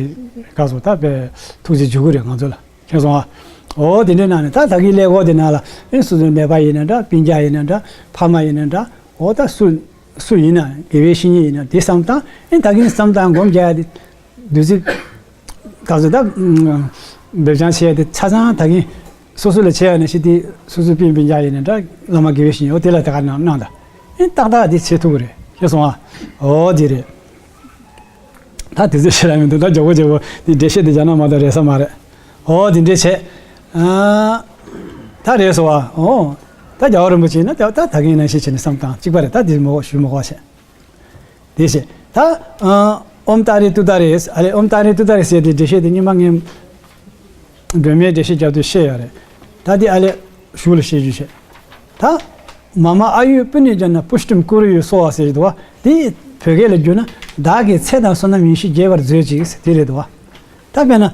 ག་སོ་ད་དཔེ་ཐུགས་རྗེ་འཇུག་གི་རེད་ང་ཚོ་ལ། མཁྱེན་སོང་ཨ། ཨོ་དེ་འདྲ་གནང་ནས་ད་ད་གིན་ཀླད་ཀོར་དེ་ནང་ལ་ཨེ་སོ་སོའི་ནད་པ་ཡིན་ན་འདྲ། སྤུན་ཀྱག་ཡིན་ན་འདྲ། ཕ་མ་ཡིན་ན་འདྲ། ཨོ་ད་སུ་སུ་ཡིན་ན་དགེ་བའི་བཤེས་གཉེན་ཡིན་ན་དེ་བསམ་བཏང་། ཨེ་ད་གིན་བསམ་བཏང་སྒོམ་རྒྱག་ཡ་དེ། བདུད་རྩི། ག་ཚོད་ད། འབེབས་སྦྱང་བྱས་ཏེ་ཆ་ཚང་ད་གིན་སོ་སོ་ལ་བྱས་ཡ་ནས་ཤི་དེ་སོ་སོའི་སྤུན་སྤུན་ཀྱག་ཡིན་ན་འདྲ། བླ་མ་དགེ་བའི་བཤེས་གཉེན་འོ་དེ་ལ་དེ་ག་གནང་གནང་ད། ཨེ་ཏག་ཏག་དེ་བྱེད་ཐུབ་ཀྱི་རེད། ཤེས་སོང་ཨ། འོ་དེ་རེད། ད་དེ་ཚོ་ཤེས་ར་མི་འདུག་ད་མགྱོགས་པོ་མགྱོགས་པོ་དེ་འགྲེལ་བཤད་དེ་རྒྱག་ན་མ་གཏོགས་རེད་ས་མ་རེད། འོ་དེ་འདྲས་བྱས། ཨ། ད་རེད་སོ་ཨ། འོ། ད་རྒྱལ་བ་རིན་པོ་ཆེ་ཡིན་ན་ད་ད་ད་གིན་ནང་བཞིན་བྱས་ནས་བསམ་བཏང་གཅིག་པ་རེད། ད་དེ་མོ་ཞུ་མི་དགོས་བྱས། དེ་བྱས། ད་ཨ་ཨོཾ་ཏཱ་རེ་ཏུཏྟཱ་རེ། ཨ་ལེ་ཨོཾ་ཏཱ་རེ་ཏུཏྟཱ་རེ་ཟེར་དེ་འགྲེལ་བཤད་དེ་སྔོན་མ་ངས་སྒྲོལ་མའི་འགྲེལ་བཤད་རྒྱབ་དུས་བཤད་ཡོད་རེད། ད་དེ་ཨ་ལེ་གཞུག་ལ་བཤད་རྒྱུ་བྱས། ད་མ་མ་ཨཱ་ཡུ་པུ་ཎྱེ་ཇ་ན་པུཥྟིཾ་ཀུ་རུ་ཡུ་སྭཱ་ཧཱ་ཟེར་གྱི་འདུག་བ། དེ་བོད་སྐད་ལ་བསྒྱུར་ན་བདག་གི་ཚེ་དང་བསོད་ནམས་ཡིན་ཞེས་རྒྱས་པར་མཛོད་ཅིག་ཟེར་དེ་རེད་འདུག་བ། ད་དཔེར་ན།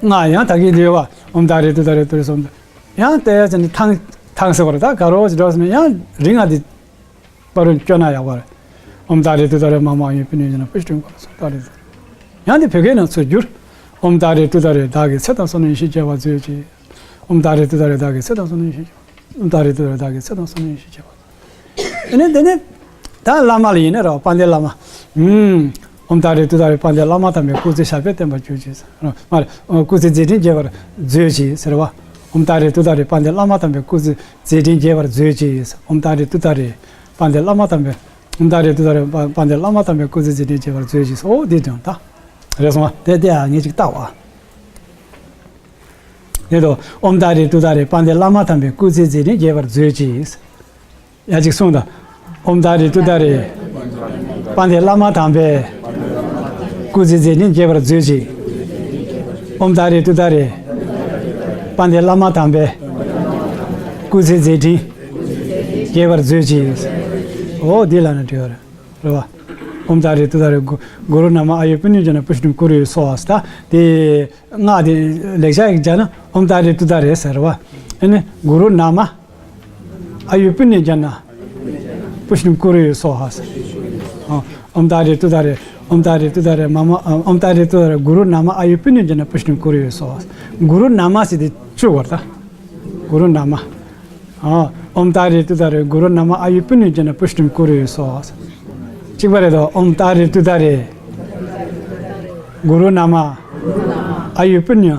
ང་ཡང་ད་གིན་འདི་ཡོད་བ། ཨོཾ་ཏཱ་རེ་ཏུཏྟཱ་རེ་ཏུ་རེ་སྭཱ་ཧཱ། ཡང་ལྟ་ཡ་ཅན་ཐང་ཐང་ཟེར་བ་རེད། ད་ག་རོ་ཅི་འགྲོ་ཟེར་ན་ཡང་རིང་ང་འདི་པར་རུ་སྐྱོ་ན་ཡག་པ་རེད། ཨོཾ་ཏཱ་རེ་ཏུཏྟཱ་རེ་མ་མ་ཨཱ་ཡུ་པུ་ཎྱེ་ཇ་ན་པུཥྟིཾ་ཀུ་རུ་སྭཱ་ཧཱ་ཏཱ་རེ་ཏུ་རེ། ཡང་འདི་བོད་སྐད་ནང་ཚུར་བསྒྱུར། ཨོཾ་ཏཱ་རེ་ཏུཏྟཱ་རེ་བདག་གི་ཚེ་དང་བསོད་ནམས་ཡིན་ཞེས་རྒྱས་པར་མཛོད་ཅིག་ཨོཾ་ཏཱ་རེ་ཏུཏྟཱ་རེ་བདག་གི་ཚེ་དང་བསོད་ནམས་ཡིན་ཞེས། ཨོཾ་ཏཱ་རེ་ཏུཏྟཱ་རེ་བདག་གི་ཚེ་དང་བསོད་ནམས་ཡིན་ཞེས་རྒྱས་པར། དེ་ནས་དེ་ནས་ད་བླ་མ་ལ་ཡིན་ན་རེད་བ། དཔལ་ལྡན་བླ་མ། ཨུམ། ཨོཾ་ཏཱ་རེ་ཏུཏྟཱ་རེ་དཔལ་ལྡན་བླ་མ་དམ་པའི་སྐུ་ཚེ་ཞབས་པད་བརྟན་པར་གྱུར་ཅིག་ཟེར། མ་རེད། སྐུ་ཚེ་མཛད་འཕྲིན་རྒྱས་པར་མཛོད་ཅིག་ཟེར་བ། ཨོཾ་ཏཱ་རེ་ཏུཏྟཱ་རེ་དཔལ་ལྡན་བླ་མ་དམ་པའི་སྐུ་ཚེ་མཛད་འཕྲིན་རྒྱས་པར་མཛོད་ཅིག་ཨོཾ་ཏཱ་རེ་ཏུཏྟཱ་རེ་དཔལ་ལྡན་བླ་མ་དམ་པའི། ཨོཾ་ཏཱ་རེ་ཏུཏྟཱ་རེ་དཔལ་ལྡན་བླ་མ་དམ་པའི་སྐུ་ཚེ་མཛད་འཕྲིན་རྒྱས་པར་མཛོད་ཅིག་ཨོ་དེ་དོན་ད། རེད་སོང་བ། དེ་དེ་ཨ་ངས་ཅིག་བལྟ་བ། དེ་དོ། ཨོཾ་ཏཱ་རེ་ཏུཏྟཱ་རེ་དཔལ་ལྡན་བླ་མ་དམ་པའི་སྐུ་ཚེ་མཛད་འཕྲིན་རྒྱས་པར་མཛོད་ཅིག་ཡ་གཅིག་གསུངས་དང་། ཨོཾ་ཏཱ་རེ་ཏུཏྟཱ་རེ། དཔལ་ལྡན་བླ་མ་དམ་པའི། སྐུ་ཚེ་མཛད་འཕྲིན་རྒྱས་པར་མཛོད་ཅིག་ཨོཾ་ཏཱ་རེ་ཏུཏྟཱ་རེ། དཔལ་ལྡན་བླ་མ་དམ་པའི། སྐུ་ཚེ་མཛད་འཕྲིན། རྒྱས་པར་མཛོད་ཅིག་འོ་འདི་ལ་ནི་འབྲེལ་བ་རེད་བ། ཨོཾ་ཏཱ་རེ་ཏུཏྟཱ་རེ་གུ་གུ་རུ་ན་མ་ཨཱ་ཡུ་པུ་ཎྱེ་ཇ་ན་པུཥྟིཾ་ཀུ་རུ་ཡུ་སྭཱ་ཧཱ་ཟེར། ད་དེ་སྔགས་དེ་ལེགས་སྦྱར་ཡིག་སྦྱར་ན་ཨོཾ་ཏཱ་རེ་ཏུཏྟཱ་རེ་ཟེར་བ། ཨ་ནི་གུ་རུ་ན་མ། ཨ་ཡུ་པུ་ཎི་ཛྙཱ་ན་པུཥྚིམ་ཀུ་རུ་ཡེ་སྭཱ་ཧཱ། ཨོཾ་ཏཱ་རེ་ཏུཏྟཱ་རེ། ཨོཾ་ཏཱ་རེ་ཏུཏྟཱ་རེ་མ་མ། ཨོཾ་ཏཱ་རེ་ཏུཏྟཱ་རེ་གུ་རུ་ན་མ་ཨ་ཡུ་པུ་ཎི་ཛྙཱ་ན་པུཥྚིམ་ཀུ་རུ་ཡེ་སྭཱ་ཧཱ། གུ་རུ་ན་མ་ཟེར་དེ་བཅུ་བར་ད། གུ་རུ་ན་མ། ཨོཾ་ཏཱ་རེ་ཏུཏྟཱ་རེ་གུ་རུ་ན་མ་ཨ་ཡུ་པུ་ཎི་ཛྙཱ་ན་པུཥྚིམ་ཀུ་རུ་ཡེ་སྭཱ་ཧཱ། གཅིག་པ་རེད་དོ། ཨོཾ་ཏཱ་རེ་ཏུཏྟཱ་རེ། གུ་རུ་ན་མ། ཨ་ཡུ་པུ་ཎི།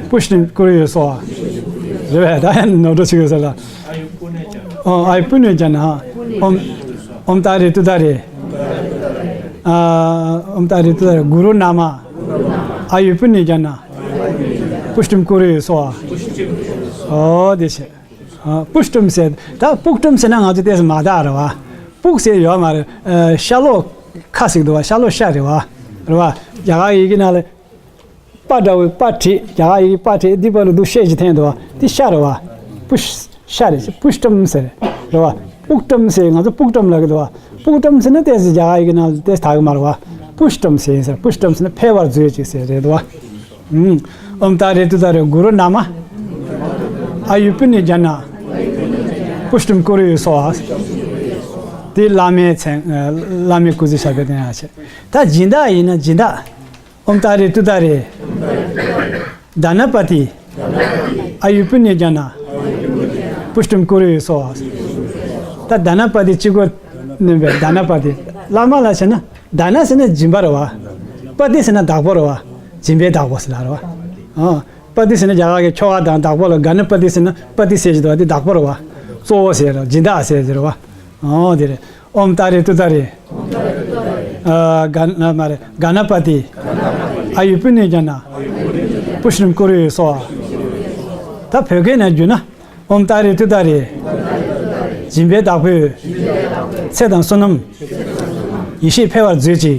པུཥྚིམ་ཀུ་རུ་ཡེ་སྭཱ་ཧཱ། རེད་བས། ད་ཡང་ནོར་འགྲོ་ཆུག་ཡོད་ས་ལ། ཨོ་ཨ་ཡུ་པུ་ཎི་ཛྙཱ་ན། ཨོཾ་ཨོཾ་ཏཱ་རེ་ཏུཏྟཱ་རེ། ཨ་ཨོཾ་ཏཱ་རེ་ཏུཏྟཱ་རེ་གུ་རུ་ན་མ། ཨ་ཡུ་པུ་ཎི་ཛྙཱ་ན། པུཥྚིམ་ཀུ་རུ་ཡེ་སྭཱ་ཧཱ། ཨོ་དེ་བྱས། ཨ་པུཥྚིམ་ཟེར། ད་པུཥྚིམ་ཟེར་ན་ང་ཚོ་ཏོག་ཙམ་མ་དག་རེད་བ། པུཥྚ་ཟེར་ཡོད་མ་རེད། ཨ་ཤ་ལོག་ཁ་ཟེར་གི་འདུག་བ། ཤ་ལོག་ཤ་རེད་བ། རེད་བ། རྒྱ་གར་ཡི་གེ་ནང་ལ་པ་འདྲ་བའི་པ་བྲིས། རྒྱ་གར་ཡི་གེ་པ་བྲིས། འདི་པ་ལ་འདུག་ཤད་ཅིག་འཐེན་འདུག་བ། འདི་ཤ་རེད་བ། པུཥྚ་ཤ་རེད། པུཥྚིམ་ཟེར་རེད་བ། པུཥྚིམ་ཟེར། ང་ཚོ་པུཥྚིམ་ལབ་གི་འདུག་བ། པུཥྚིམ་ཟེར་ན་ཏོག་ཙམ་རྒྱ་གར་ཡི་གེ་ནང་ཏོག་ཙམ་དག་གི་མ་རེད་བ། པུཥྚིམ་ཟེར་ཟེར། པུཥྚིམ་ཟེར་ན་འཕེལ་བར་མཛོད་ཅིག་ཟེར་རེད་བ། ཨོཾ་ཏཱ་རེ་ཏུཏྟཱ་རེ་གུ་རུ་ན་མ། ཨ་ཡུ་པུ་ཎི་ཛྙཱ་ན། པུཥྚིམ་ཀུ་རུ་ཡེ་སྭཱ་ཧཱ། དེ་བླ་མའི་མཚན། བླ་མའི་སྐུ་ཚེ་ཞབས་པད་བརྟན་ཡག་བྱེད། ད་སྦྱིན་བདག་ཡིན་ན་སྦྱིན་བདག་ཨོཾ་ཏཱ་རེ་ཏུཏྟཱ་རེ། དཱ་ན་པ་ཏི། ཨ་ཡུ་པུ་ཎི་ཛྙཱ་ན། པུཥྚིམ་ཀུ་རུ་ཡེ་སྭཱ་ཧཱ། ད་དཱ་ན་པ་ཏི་གཅིག་པོ་ནོན་པའི་དཱ་ན་པ་ཏི། བླ་མ་ལ་བྱས་ན། དཱ་ན་ཟེར་ན་སྦྱིན་པ་རེད་བ། པ་ཏི་ཟེར་ན་བདག་པོ་རེད་བ། སྦྱིན་པའི་བདག་པོ་ཟེར་ལ་རེད་བ། ཨ་པ་ཏི་ཟེར་ན་རྒྱ་གར་གྱི་ཁྱོ་ག་དང་བདག་པོ་ལ་ག་ན་པ་ཏི་ཟེར་ན། པ་ཏི་ཟེར་གྱི་འདུག་བ། དེ་བདག་པོ་རེད་བ། གཙོ་བོ་ཟེར་རེད། སྦྱིན་བདག་ཟེར་གྱི་རེད་བ། ཨོ་དེ་རེད། ཨོཾ་ཏཱ་རེ་ཏུཏྟཱ་རེ། ཨ་ག་ན་མ་རེད། ག་ན་པ་ཏི། ཨ་ཡུ་པུ་ཎི་ཛྙཱ་ན། པུཥྚིམ་ཀུ་རུ་ཡེ་སྭཱ་ཧཱ། ད་བོད་སྐད་ནང་བསྒྱུར་ན། ཨོཾ་ཏཱ་རེ་ཏུཏྟཱ་རེ། སྦྱིན་པའི་བདག་པོས། ཚེ་དང་བསོད་ནམས། ཡེ་ཤེས་འཕེལ་བར་མཛོད་ཅིག་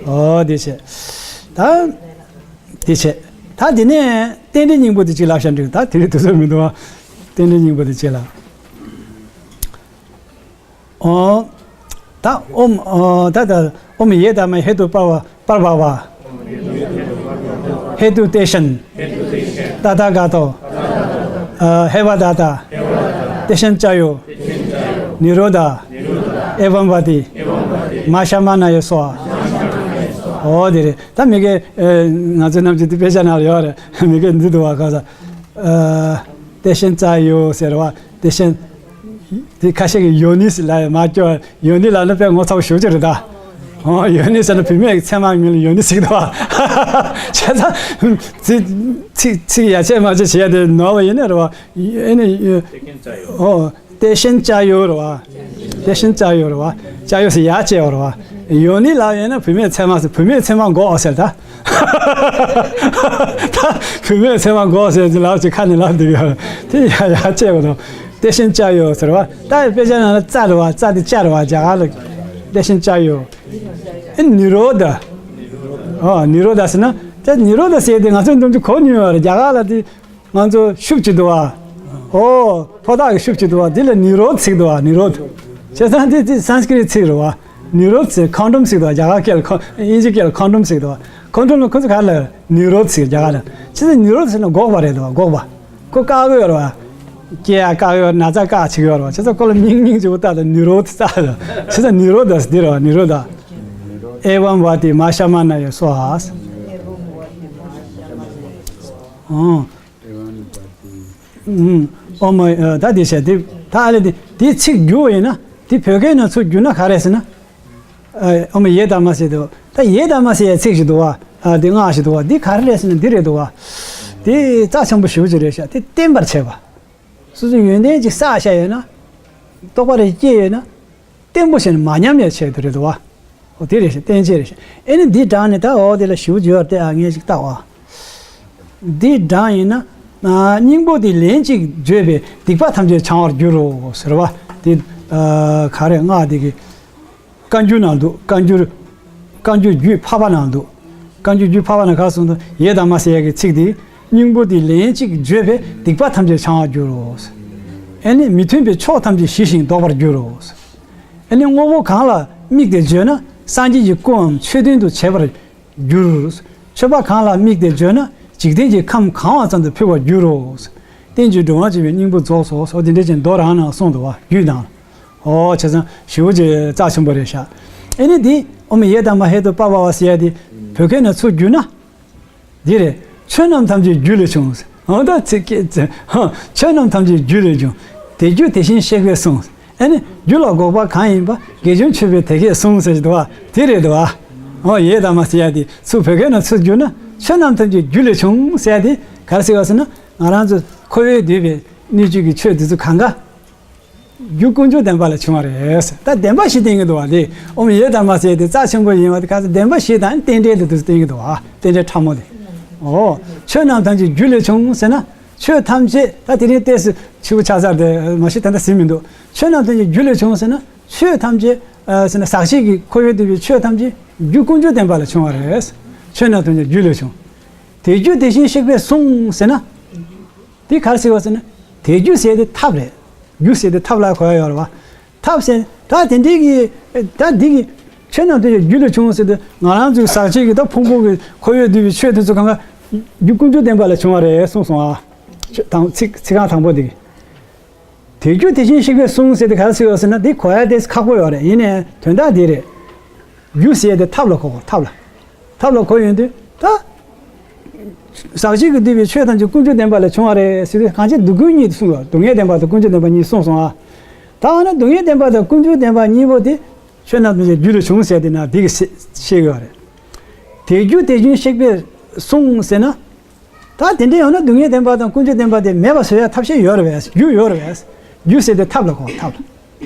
ཨོ་དེ་བྱས། ད་དེ་བྱས། ད་དེ་ནས་རྟེན་འབྲེལ་སྙིང་པོ་དེ་གཅིག་ལབ་བཞག་འགྲིག་ད་དེ་རིང་དུས་ཚོད་མི་འདུག་བ། རྟེན་འབྲེལ་སྙིང་པོ་དེ་གཅིག་ལབ། ཨོ། ད་ཨོཾ། ཨོ་ད་ད་ཨོཾ་ཡེ་དྷརྨ་ཧེ་ཏུ་པར་བ་པར་བ་བ། ཧེ་ཏུ་ཏེ་ཤན། ཏ་ཐཱ་ག་ཏོ། ཨ་ཧེ་ཝ་ད་ཏ། ཏེ་ཤན་ཙ་ཡོ། ནི་རོ་དྷ། ཨེ་ཝཾ་བ་ཏི། མ་ཤ་མ་ན་ཡེ་སྭཱ་ཧཱ། ཨོ་དེ་རེད། ད་མི་དགེ་ཨེ་ང་ཚོ་རྣམས་ཀྱི་དེ་དཔེ་ཆ་ནང་ལ་ཡོད་རེད། མི་དགེ་འདི་འདུག་བ་ག་ས། ཨ་ཏེ་ཤན་ཙ་ཡོ་ཟེར་བ། ཏེ་ཤན། དེ་ཁ་ཤས་ཀྱིས་ཡོ་ནི་ཟེར་ལབ་ཡ་མ་སྐྱོ། ཡོ་ནི་ལབ་ན་དཔེ་ངོ་ཚ་པོ་ཞེ་པོ་ཅིག་རེད་ད། ཨོ་ཡོ་ནི་ཟེར་ན་བུད་མེད་ཀྱི་མཚན་མ་མིང་ལ་ཡོ་ནི་ཟེར་གི་འདུག་བ། བྱས་ཙང་ཚིག་ཚིག་ཚིག་ཡ་ཆད་མ་ཆད་བྱེད་ཡ་དེ་ནོར་བ་ཡིན་ནི་རེད་བ། ཨེ་ནི། ཨོ་ཏེ་ཤན་ཙ་ཡོ་རེད་བ། ཏེ་ཤན་ཙ་ཡོ་རེད་བ། ཙ་ཡོ་ཟེར་ཡ་ཆད་བ་རེད་བ། ཡོ་ནི་ལབ་ཡིན་ན་བུད་མེད་མཚན་མ་ཟེར། བུད་མེད་མཚན་མ་འགོག་ཟེར་ད། ད་བུད་མེད་མཚན་མ་འགོག་ཟེར་གྱི་ལབ་ཅིག་ཁ་ནས་ལབ་འདུག་ཡ། དེ་ཡ་ཡ་ཆད་བ་དང་། ཏེ་ཤན་ཙ་ཡོ་ཟེར་བ། ད་དཔེ་ཆ་ནང་ལ་ཙ་རེད་བ། ཙ་དེ་ཅ་རེད་བ། རྒྱ་གར་ལ་ཏེ་ཤན་ཙ་ཡོ། ཨེ་ནི་རོ་དྷ། ཨོ་ནི་རོ་དྷ་ཟེར་ན། ད་ནི་རོ་དྷ་ཟེར་དེ་ང་ཚོ་འདུམ་ཅུ་གོ་མྱོང་བ་རེད། རྒྱ་གར་ལ་དེ་ང་ཚོ་ཤུབས་ཅིག་འདུག་བ། ཨོ་ཕོ་ཐག་གི་ཤུབས་ཅིག་འདུག་བ། དེ་ལ་ནི་རོ་དྷ་ཟེར་གི་འདུག་བ། ནི་རོ་དྷ། བྱས་ཙང་དེ་དེ་སཾ་སྐྲྀ་ཏ་ཚིག་རེད་བ། ནི་རོ་དྷ་ཟེར། ཁོན་ཌོམ་ཟེར་གི་འདུག་བ། རྒྱ་གར་སྐད་ལ་ཁོ་དབྱིན་ཇི་སྐད་ལ་ཁོན་ཌོམ་ཟེར་གི་འདུག་བ། ཁོན་ཌོམ་ལ་ཁོ་ཚོ་ག་རེ་ལབ། ནི་རོ་དྷ་ཟེར་རྒྱ་གར་ལ། བྱས་ཙང་ནི་རོ་དྷ་ཟེར་ན་འགོག་པ་རེད་འདུག་བ། འགོག་པ། ཁོ་བཀག་གི་ཡོད་རེད་བ། སྐྱེ་ཡ་བཀག་གི་ཡོད། ན་ཚ་བཀག་བྱེད་ཀྱི་ཡོད་རེད་བ། བྱས་ཙང་ཁོ་ལ་མིང་མིང་ཅིག་པོ་བཏགས་ཏེ་ནི་རོ་དྷ་བཏགས་ཡོད། བྱས་ཙང་ནི་རོ་དྷ་ཟེར་དེ་རེད་བ། ནི་རོ་དྷ། ཨེ་ཝཾ་བ་ཏི་མ་ཤ་མ་ན་ཡེ་སྭཱ་ཧཱ། ཨོ། ཨོ་མ། ད་དེ་བྱས་དེ་ད་ཨ་ལེ་དེ་དེའི་ཚིག་བསྒྱུར་བ་ཡིན་ན། དེ་བོད་སྐད་ནང་ཚུར་བསྒྱུར་ན་ག་རེ་ཟེར་ན། ཨོ་མ་ཡེ་དྷརྨ་ཟེར་དུས། ད་ཡེ་དྷརྨ་ཟེར་ཡའི་ཚིག་ཞིག་འདུག་བ། ཨ་དེ་སྔགས་ཞིག་འདུག་བ། འདི་ག་རེ་རེད་ཟེར་ན་འདི་རེད་འདུག་བ། དེ་རྩ་ཆེན་པོ་ཞེ་པོ་ཅིག་རེད་ཤག་དེ་བརྟན་པར་བྱེད་པ། སོ་སོའི་ཡོན་ཏན་ཅིག་བསགས་བཞག་ཡོད་ན། རྟོགས་པ་རེ་སྐྱེས་ཡོད་ན། བརྟན་པོ་བྱས་ནས་མ་ཉམས་ཡ་ཆེད་དུ་རེད་དོ། འོ་དེ་རེད་ཤག་བརྟན་བྱེད་རེད་ཤག་ཨེ་ནི་འདི་དྲངས་ནས་ད་འོ་དེ་ལ་ཞུ་རྒྱུ་ཡོད་དེ། ཨ་ངས་ཅིག་བལྟ་བ། འདི་དྲངས་ཡིན་ན། ཨ་སྙིང་པོ་འདི་ལན་གཅིག་བརྗོད་པས་སྡིག་པ་ཐམས་ཅད་བྱང་བར་འགྱུར་རོ་ཟེར་བ། དེ་ཨ་ག་རེ་སྔགས་འདི་གི་བཀའ་འགྱུར་ནང་འདུག་བཀའ་འགྱུར། བཀའ་འགྱུར་རྒྱུད་འཕགས་པ་ནང་འདུག་བཀའ་འགྱུར་རྒྱུད་འཕགས་པ་ནང་ག་གསུངས་འདུག་ཡེ་དྷརྨ་ཟེར་ཡ་གི་ཚིག་འདི། སྙིང་པོ་འདི་ལན་གཅིག་བརྗོད་པས་སྡིག་པ་ཐམས་ཅད་བྱང་བར་འགྱུར་རོ། ཨེ་ནི་མི་མཐུན་པའི་ཕྱོགས་ཐམས་ཅད་ཞི་ཞིང་ལྡོག་པར་འགྱུར་རོ། ཨེ་ནི་དངོས་པོ་གང་ལ་དམིགས་ཏེ་བརྗོད་ན་སངས་རྒྱས་ཀྱི་སྐུའམ་མཆོད་རྟེན་དུ་བྱེད་པར་འགྱུར། མཆོད་པ་གང་ལ་དམིགས་ཏེ་བརྗོད་ན་འཇིག་རྟེན་གྱི་ཁམས་གང་བ་ཙམ་དུ་འཕེལ་བར་འགྱུར་རོ། རྟེན་ཅིང་འབྲེལ་བར་འབྱུང་བའི་སྙིང་པོ་རྫོགས་སོ། སོ་དེ་འདྲ་ཅན་མདོ་རང་ནང་གསུངས་འདུག་བ། རྒྱུད་དང་། ཨོ་བྱས་ཙང་ཞེ་པོ་ཅིག་རྩ་ཆེན་པོ་རེད་ཤག་ཨེ་ནི་འདི་ཨོཾ་ཡེ་དྷརྨཱ་ཧེ་ཏུ་པ་བྷ་ཝ་ཟེར་ཡ་དེ་བོད་སྐད་ནང་ཚུར་བསྒྱུར་ན། འདི་རེད། ཆོས་རྣམས་ཐམས་ཅད་རྒྱུ་ལས་བྱུང་། འོ་ད་ཚིག་སྐད་ཚིག་ཧ། ཆོས་རྣམས་ཐམས་ཅད་རྒྱུ་ལས་བྱུང་། དེ་རྒྱུ་དེ་བཞིན་གཤེགས་པས་གསུངས། ཨེ་ནི་རྒྱུ་ལ་འགོག་པ་གང་ཡིན་པ། དགེ་སྦྱོར་ཆེན་པོས་དེ་སྐད་གསུངས་ཟེར་གྱི་འདུག་བ། དེ་རེད་འདུག་བ། ཨོཾ་ཡེ་དྷརྨཱ་ཟེར་ཡ་དེ་ཚུར་བོད་སྐད་ནང་ཚུར་བསྒྱུར་ན་ཆོས་རྣམས་ཐམས་ཅད་རྒྱུ་ལས་བྱུང་ཟེར་ཡ་དེ་ག་རེ་ཟེར་བ་ཟེར་ན། ང་རང་ཚོ་འཁོར་བས་བསྡུས་པའི་སྣོད་བཅུད་ཀྱི་ཆོས་དེ་ཚོ་གང་ག་རྒྱུ་ཀུན་འབྱུང་བདེན་པ་ལས་བྱུང་བ་རེད། ད་བདེན་པ་བཞི་བསྟན་གྱི་འདུག་བ། དེ་ཨོཾ་ཡེ་དྷརྨཱ་ཟེར་དེ་རྩ་ཆེན་པོ་ཡིན་བ་དེ་ག་ཚོད་བདེན་པ་བཞི་དང་རྟེན་འབྲེལ་དེ་དུ་བསྟན་གྱི་འདུག་བ། རྟེན་འབྲེལ་ཕྲ་མོ་དེ། ཨོ། ཆོས་རྣམས་ཐམས་ཅད་རྒྱུ་ལས་བྱུང་ཟེར་ན། ཆོས་ཐམས་ཅད་ད་དེ་རིང་ཏོག་ཙམ་ཕྱི་པོ་ཆགས་ཚར་དེ་མ་གཞི་ད་ལྟ་ཟིན་མི་འདུག་ཆོས་རྣམས་ཐམས་ཅད་རྒྱུ་ལས་བྱུང་ཟེར་ན། ཆོས་ཐམས་ཅད་ཨ་ཟེར་ན་ཟག་བཅས་ཀྱི་འཁོར་བས་བསྡུས་པའི་ཆོས་ཐམས་ཅད་རྒྱུ་ཀུན་འབྱུང་བདེན་པ་ལས་བྱུང་བ་རེད། ཆོས་རྣམས་ཐམས་ཅད་རྒྱུ་ལས་བྱུང་། དེ་རྒྱུ་དེ་བཞིན་གཤེགས་པས་གསུངས་ཟེར་ན། དེ་ག་རེ་ཟེར་བ་ཟེར་ན། དེ་རྒྱུ་ཟེར་དེ་ཐབས་རེད། རྒྱུ་ཟེར་དེ་ཐབས་ལ་གོ་ཡ་ཡོད་རེད་བ། ཐབས་ཟེར་ད་དེ་འདྲའི་གི་ད་འདི་གི་ཆོས་རྣམས་དེ་རྒྱུ་ལས་བྱུང་ཟེར་དུས་ང་རང་ཚོའི་ཟག་བཅས་ཀྱི་ད་ཕུང་པོ་གི་འཁོར་བས་བསྡུས་པའི་ཆོས་དེ་ཚོ་གང་ག་རྒྱུ་ཀུན་འབྱུང་བདེན་པ་ལས་བྱུང་བ་རེད་གསུངས་སོང་ཨ། ཆོས་དང་ཚིག་ཚིག་རྐང་དང་པོ་དེ་གི། དེ་རྒྱུ་དེ་བཞིན་གཤེགས་པས་གསུངས་ཟེར་དེ་ག་རེ་ཟེར་བ་ཟེར་ན་དེ་གོ་ཡ་དེ་ཁག་པོ་ཡོད་རེད། ཡིན་ནའི་དོན་དག་འདི་རེད། རྒྱུ་ཟེར་དེ་ཐབས་ལ་གོ་དགོས་ཐབས་ལ། ཐབས་ལ་གོ་ཡོང་དུས་ད། ཟག་བཅས་ཀྱིས་བསྡུས་པའི་ཆོས་ཐམས་ཅད་ཀུན་འབྱུང་བདེན་པ་ལས་བྱུང་བ་རེད་ཟེར་དུས་གང་ཅི་སྡུག་ཀུན་གཉིས་དེ་གསུངས་ཡོད། སྡུག་བསྔལ་བདེན་པ་དང་ཀུན་འབྱུང་བདེན་པ་གཉིས་གསུངས་སོང་ཨ། ད་འོ་ན་སྡུག་བསྔལ་བདེན་པ་དང་ཀུན་འབྱུང་བདེན་པ་གཉིས་པོ་དེ་ཆོས་རྣམས་ཐམས་ཅད་རྒྱུ་ལས་བྱུང་ཟེར་དེ་ན་འདི་གི་ཤེས་ཤེས་དགོས་རེད། དེ་རྒྱུ་དེ་བཞིན་གཤེགས་པས་གསུངས་ཟེར་ན། ད་དེ་འདྲ་ཡོང་ན་སྡུག་བསྔལ་བདེན་པ་དང་ཀུན་འབྱུང་བདེན་པ་དེ་མེད་པ་བཟོ་ཡ་ཐབས་ཤེས་ཡོད་རེད་པས། རྒྱུ་ཡོད་རེད་པས། རྒྱུ་ཟེར་དེ་ཐབས་ལ་གོ་ཐབས་ལ།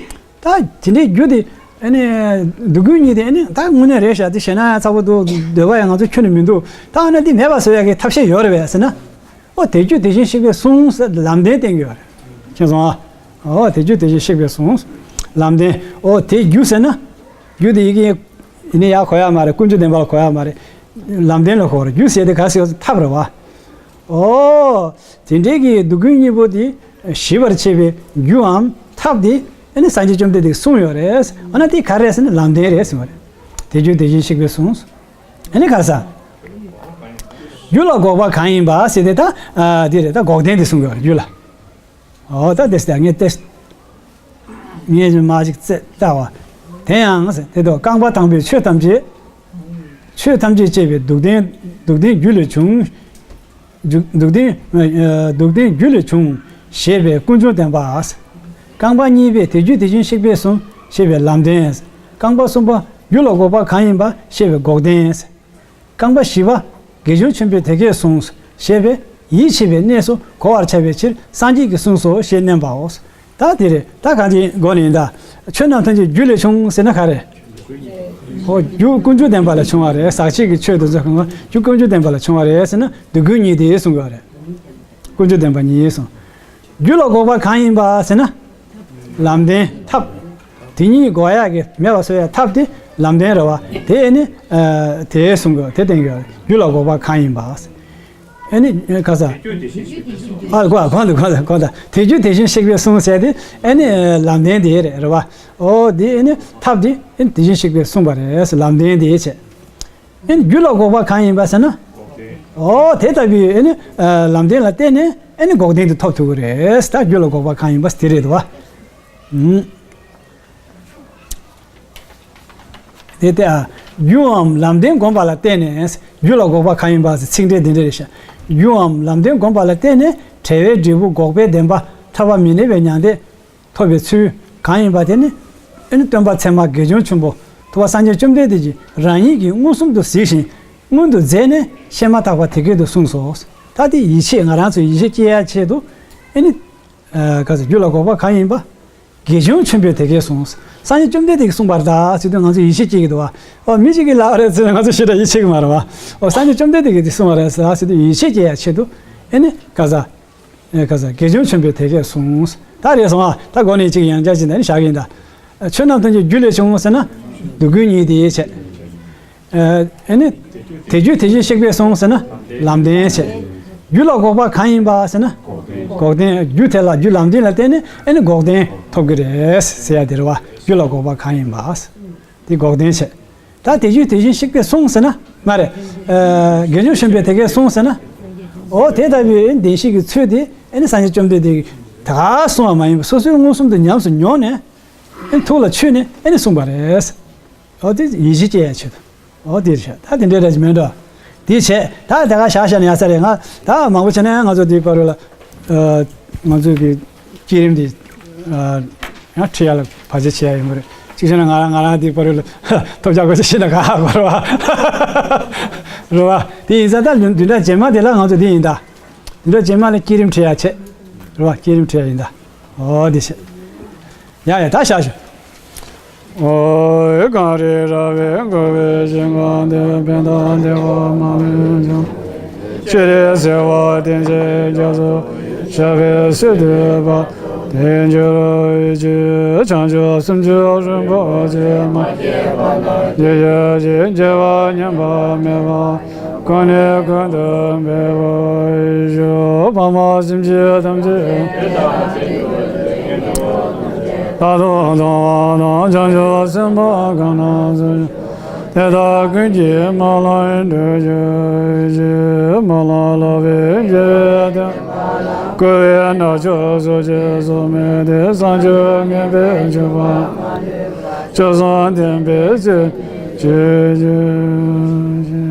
ད་དེ་འདྲའི་རྒྱུ་དེ་ཨ་ནི་སྡུག་ཀུན་གཉིས་དེ་ཨ་ནི་ད་དངོས་གནས་རེད་ཤག་དེ་ཞེད་སྣང་ཡང་ཚ་པོ་འདུག་འདོད་པ་ཡང་ང་ཚོ་ཁྱོན་ནས་མི་འདུག་ད་ཨ་ནི་དེ་མེད་པ་བཟོ་ཡ་གི་ཐབས་ཤེས་ཡོད་རེད་པས་ཟེར་ན། ཨོ་དེ་རྒྱུ་དེ་བཞིན་གཤེགས་པས་གསུངས་ཟེར་ལམ་བདེན་བསྟན་གྱི་ཡོད་རེད། མཁྱེན་སོང་ཨ། ཨོ་དེ་རྒྱུ་དེ་བཞིན་གཤེགས་པས་གསུངས། ལམ་བདེན། ཨོ་དེ་རྒྱུ་ཟེར་ན། རྒྱུ་དེ་ཡི་གེ་ཡིན་ནི་ཡ་གོ་ཡ་མ་རེད། ཀུན་འབྱུང་བདེན་པ་ལ་གོ་ཡ་མ་རེད། ལམ་བདེན་ལ་གོ་རེད། རྒྱུ་ཟེར་དེ་ག་ཟེར་ཐབས་རེད་བ། ཨོ། དེ་འདྲའི་གི་སྡུག་ཀུན་གཉིས་པོ་དེ་ཞི་བར་བྱེད་པའི་རྒྱུའམ་ཐབས་དེ་ཨ་ནི་སངས་རྒྱས་བཅོམ་ལྡན་འདས་གསུངས་ཡོད་རེད། ཨ་ན་དེ་ག་རེད་ཟེར་ན་ལམ་བདེན་རེད་གསུངས་པ་རེད། དེ་རྒྱུ་དེ་བཞིན་གཤེགས་པས་གསུངས། ཨ་ནི་ག་རེ་ཟེར། རྒྱུ་ལ་འགོག་པ་གང་ཡིན་པ་ཟེར་དེ་ད་ཨ་དེ་རེད། ད་འགོག་བདེན་དེ་གསུངས་ཡོད་རེད་རྒྱུ་ལ། ཨོ་ད་དེ་ཟེར་ངས་དེ། ངས་ཀྱང་མ་ཞིག་བཙལ་ལྟ་བ། དེ་ཡང་དེ་དུ་རྐང་པ་དང་པོའི་ཆོས་ཐམས་ཅད། ཆོས་ཐམས་ཅད་བསྐྱེད་པའི་སྡུག་བདེན། སྡུག་བདེན་རྒྱུ་ལས་བྱུང་། རྒྱུ་སྡུག་བདེན། ཨ་སྡུག་བདེན་རྒྱུ་ལས་བྱུང་ཞེས་པའི་ཀུན་འབྱུང་བདེན་པ། རྐང་པ་གཉིས་པའི་དེ་རྒྱུ་དེ་བཞིན་གཤེགས་པས་གསུངས་ཞེས་པའི་ལམ་བདེན། རྐང་པ་གསུམ་པ་རྒྱུ་ལ་འགོག་པ་གང་ཡིན་པ་ཞེས་པའི་འགོག་བདེན། རྐང་པ་བཞི་པ། དགེ་སྦྱོར་ཆེན་པོས་དེ་སྐད་གསུངས། ཞེས་པས་ཡིད་ཆེས་པའི་གནས་སུ་གོ་བར་བྱ་བའི་ཕྱིར་སངས་རྒྱས་ཀྱིས་གསུངས་སོ་ཞེས་བསྣན་པའོ། ད་དེ་རེད། ད་གང་ཅིའི་སྒོ་ནས་ཡིན་ད། ཆོས་རྣམས་ཐམས་ཅད་རྒྱུ་ལས་བྱུང་ཟེར་ན་ག་རེ། ཨོ་རྒྱུ་ཀུན་འབྱུང་བདེན་པ་ལས་བྱུང་བ་རེད། ཟག་བཅས་ཀྱི་ཆོས་དེ་ཚོ་གང་ག་རྒྱུ་ཀུན་འབྱུང་བདེན་པ་ལས་བྱུང་བ་རེད་ཟེར་ན་སྡུག་ཀུན་གཉིས་དེ་གསུངས་པ་རེད། ཀུན་འབྱུང་བདེན་པ་གཉིས་གསུངས། རྒྱུ་ལ་འགོག་པ་གང་ཡིན་པ་ཟེར་ན། ལམ་བདེན་ཐབས། དེ་གཉིས་འགོག་ཡག་གི་མེད་པ་བཟོ་ཡག་ཐབས་དེ་ལམ་བདེན་རེད་བ། དེ་ཨེ་ནི། ཨ་དེ་གསུང་གི་དེ་བསྟན་གི་རྒྱུ་ལ་འགོག་པ་གང་ཡིན་པ། ཨེ་ནི་ག་ས། ཨ་གོ་གོ་འདུག་གོ་འདུག་གོ་འདུག་དེ་རྒྱུ་དེ་བཞིན་གཤེགས་པས་གསུངས་ཟེར་དེ་ཨེ་ནི་ལམ་བདེན་དེ་རེད་རེད་བ། ཨོ་དེ་ཨེ་ནི་ཐབས་དེ་ཨེ་ནི་དེ་བཞིན་གཤེགས་པས་གསུངས་པ་རེད། ལམ་བདེན་དེ་བྱས། ཨེ་ནི་རྒྱུ་ལ་འགོག་པ་གང་ཡིན་པ་ཟེར་ན། ཨོ་དེ་ལྟ་བུའི་ཨེ་ནི་ལམ་བདེན་ལ་བརྟེན་ནས་ཨེ་ནི་འགོག་བདེན་དེ་ཐོབ་ཐུབ་ཀྱི་རེད། ད་རྒྱུ་ལ་འགོག་པ་གང་ཡིན་པ་དེ་རེད་དོ། ཨུམ། དེ་ལྟ་རྒྱུའམ་ལམ་བདེན་བསྒོམ་པ་ལ་བརྟེན་ནས་རྒྱུ་ལ་འགོག་པ་གང་ཡིན་པ་ཚིག་འགྲེལ་འདི་འདྲ་རེད་ཤག་རྒྱུའམ་ལམ་བདེན་བསྒོམ་པ་ལ་བརྟེན་ནས་བྲལ་བའི་འབྲས་བུ་འགོག་པའི་བདེན་པ་ཐར་པ་མི་གནས་པའི་མྱང་འདས། ཐོབ་པའི་ཚུལ་གང་ཡིན་པ་དེ་ནི། ཨེ་ནི་སྟོན་པ་ཚད་མ་དགེ་སྦྱོར་ཆེན་པོ་ཐུབ་པ་སངས་རྒྱས་བཅོམ་ལྡན་འདས་ཀྱིས་རང་ཉིད་ཀྱིས་མངོན་སུམ་དུ་གཟིགས་ཤིང་མངོན་དུ་མཛད་ནས་བཤད་མ་ཐག་པ་དེ་སྐད་དུ་གསུངས་སོ། ད་དེ་ཡིད་ཆེས་ང་རང་ཚོའི་ཡིད་ཆེས་སྐྱེ་ཡ་ཆེད་དུ་ཨེ་ནི། ཨ་ག་ཚོད་རྒྱུ་ལ་འགོག་པ་གང་ཡིན་པ། དགེ་སྦྱོར་ཆེན་པོས་དེ་སྐད་གསུངས། སངས་རྒྱས་བཅོམ་ལྡན་འདས་ཀྱིས་གསུངས་པ་རེད་ད་ཟེར་དུས་ང་ཚོ་ཡིད་ཆེས་སྐྱེ་གི་འདུག་བ། ཨོ་མི་གཅིག་གིས་ལབ་རེད་ཟེར་ན་ང་ཚོ་ཞེ་དྲག་ཡིད་ཆེས་གི་མ་རེད་བ། ཨོ་སངས་རྒྱས་བཅོམ་ལྡན་འདས་ཀྱིས་དེ་གསུངས་པ་རེད་ཟེར་ཟེར་དུས་ཡིད་ཆེས་སྐྱེ་ཡ་ཆེད་དུ་ཨེ་ནི་ག་ཚོད། ཨེ་ག་ས་དགེ་སྦྱོར་ཆེན་པོས་དེ་སྐད་གསུངས། ད་རེད་སོང་ཨ། ད་འགོ་ནས་ཅིག་ཡང་བསྐྱར་ཅིག་ད་ནི་བཞག་གི་ཡིན་ད། ཆོས་རྣམས་ཐམས་ཅད་རྒྱུ་ལས་བྱུང་ཟེར་ན། སྡུག་ཀུན་གཉིས་དེ་བྱས། ཨེ་ནི། དེ་རྒྱུ་དེ་བཞིན་གཤེགས་པས་གསུངས་ཟེར་ན། ལམ་བདེན་བྱས། རྒྱུ་ལ་འགོག་པ་གང་ཡིན་པ་ཟེར་ན། འགོག་བདེན་རྒྱུ་དེ་ལ་རྒྱུ་ལམ་བདེན་ལ་བརྟེན་ནས་ཨེ་ནི་འགོག་བདེན་ཐོབ་ཀྱི་རེད་ཟེར་ཡ་དེ་རེད་བ། རྒྱུ་ལ་འགོག་པ་གང་ཡིན་པ། དེ་འགོག་བདེན་བྱས། ད་དེ་རྒྱུ་དེ་བཞིན་གཤེགས་པས་གསུངས་ཟེར་ན། མ་རེད། ཨ་དགེ་སྦྱོར་ཆེན་པོས་དེ་སྐད་གསུངས་ཟེར་ན། འོ་དེ་ལྟ་བུའི་བདེན་བཞི་གི་ཚུལ་དེ་ ཨེ་ནི་སངས་རྒྱས་བཅོམ་ལྡན་འདས་ཀྱིས་ད་ག་གསུངས་པ་མ་ཡིན་པར་སོ་སོའི་མངོན་སུམ་དུ་ཉམས་སུ་མྱོང་ནས། ཨེ་ནི་ཐུགས་ལ་ཆུད་ནས་ཨེ་ནི་གསུངས་པ་རེད། འོ་དེ་ཡིད་ཆེས་སྐྱེ་ཡ་ཆེད་དུ། འོ་དེ་རེད་ཤག་ད་དེ་འདྲའི་རེད་མེད་འགྲོ། དེ་བྱས་ད་དེ་ག་བཞག་བཞག་ནས་ཡ་ས་རེད། ང་ད་མང་པོ་བྱས་ན་ང་ཚོ་དེའི་བར་ལ། ཨ། ང་ཚོའི་གི་བསྐྱེད་རིམ་དེ། ཨ། ཡང་ཁྲིད་ཡ་ལ་བར་ཆད་བྱེད་ཡ་ཡོང་གི་རེད། གཅིག་བྱས་ན་ང་རང་ང་རང་དེའི་བར་ལ་ཐོབ་བྱ་དགོས་ཚེ་ཤི་ན་ག་གོ་རེད་བ། རེད་བ། དེ་ཡིན་ཙང་ད་བདུན་ཕྲག་རྗེས་མ་དེ་ལ་ང་ཚོ་དེ་ཡིན་ད། བདུན་ཕྲག་རྗེས་མ་ལ་བསྐྱེད་རིམ་ཁྲིད་ཡ་བྱེད། རེད་བ། བསྐྱེད་རིམ་ཁྲིད་ཡ་ཡིན་ད། འོ་དེ་བྱེད། ཡ་ཡ་ད་བཞག་ཞུ། ཨོ། གངས་རི་ར་བས་བསྐོར་བའི་ཞིང་ཁམས་འདིར། ཕན་དང་བདེ་བ་མ་ལུས་འབྱུང་། སྤྱན་རས་གཟིགས་དབང་བསྟན་འཛིན་རྒྱ་མཚོ། ཞབས་པད་སྲིད་མཐའི་བར་དུ་གྱུར་ཅིག་བྱང་ཆུབ་སེམས་མཆོག་རིན་པོ་ཆེ། མ་སྐྱེས་པ་དང་སྐྱེ་བ་ཉམས་པ་མེད་པ། ཀུན་ནས་ཀུན་ཏུ་འཕེལ་བར་ཤོག་ཕ་མ་སེམས་ཅན་ཐམས་ཅད། ད་དུང་མཐོང་བ་དང་བྱང་ཆུབ་སེམས་དཔའ་གང་ན་གཟིགས། དེ་དག་ཀུན་གྱི་མ་ལུས་འགྲུབ་གྱུར་ཅིག་མ་ལུས་ལགས་པའི་རྒྱལ་བའི་བསྟན་པ་ལ། བསྐུལ་བའི་སྣ་ཚོགས་སོགས་ཀྱིས་གསོལ་མི་དེ། བསང་མཆོད་ངན་པའི་སྤྱོད་པ། སྤྱོད་གསུམ་ལྡན་པའི་ཚུལ་གྱིས་བྱོས་ཤིག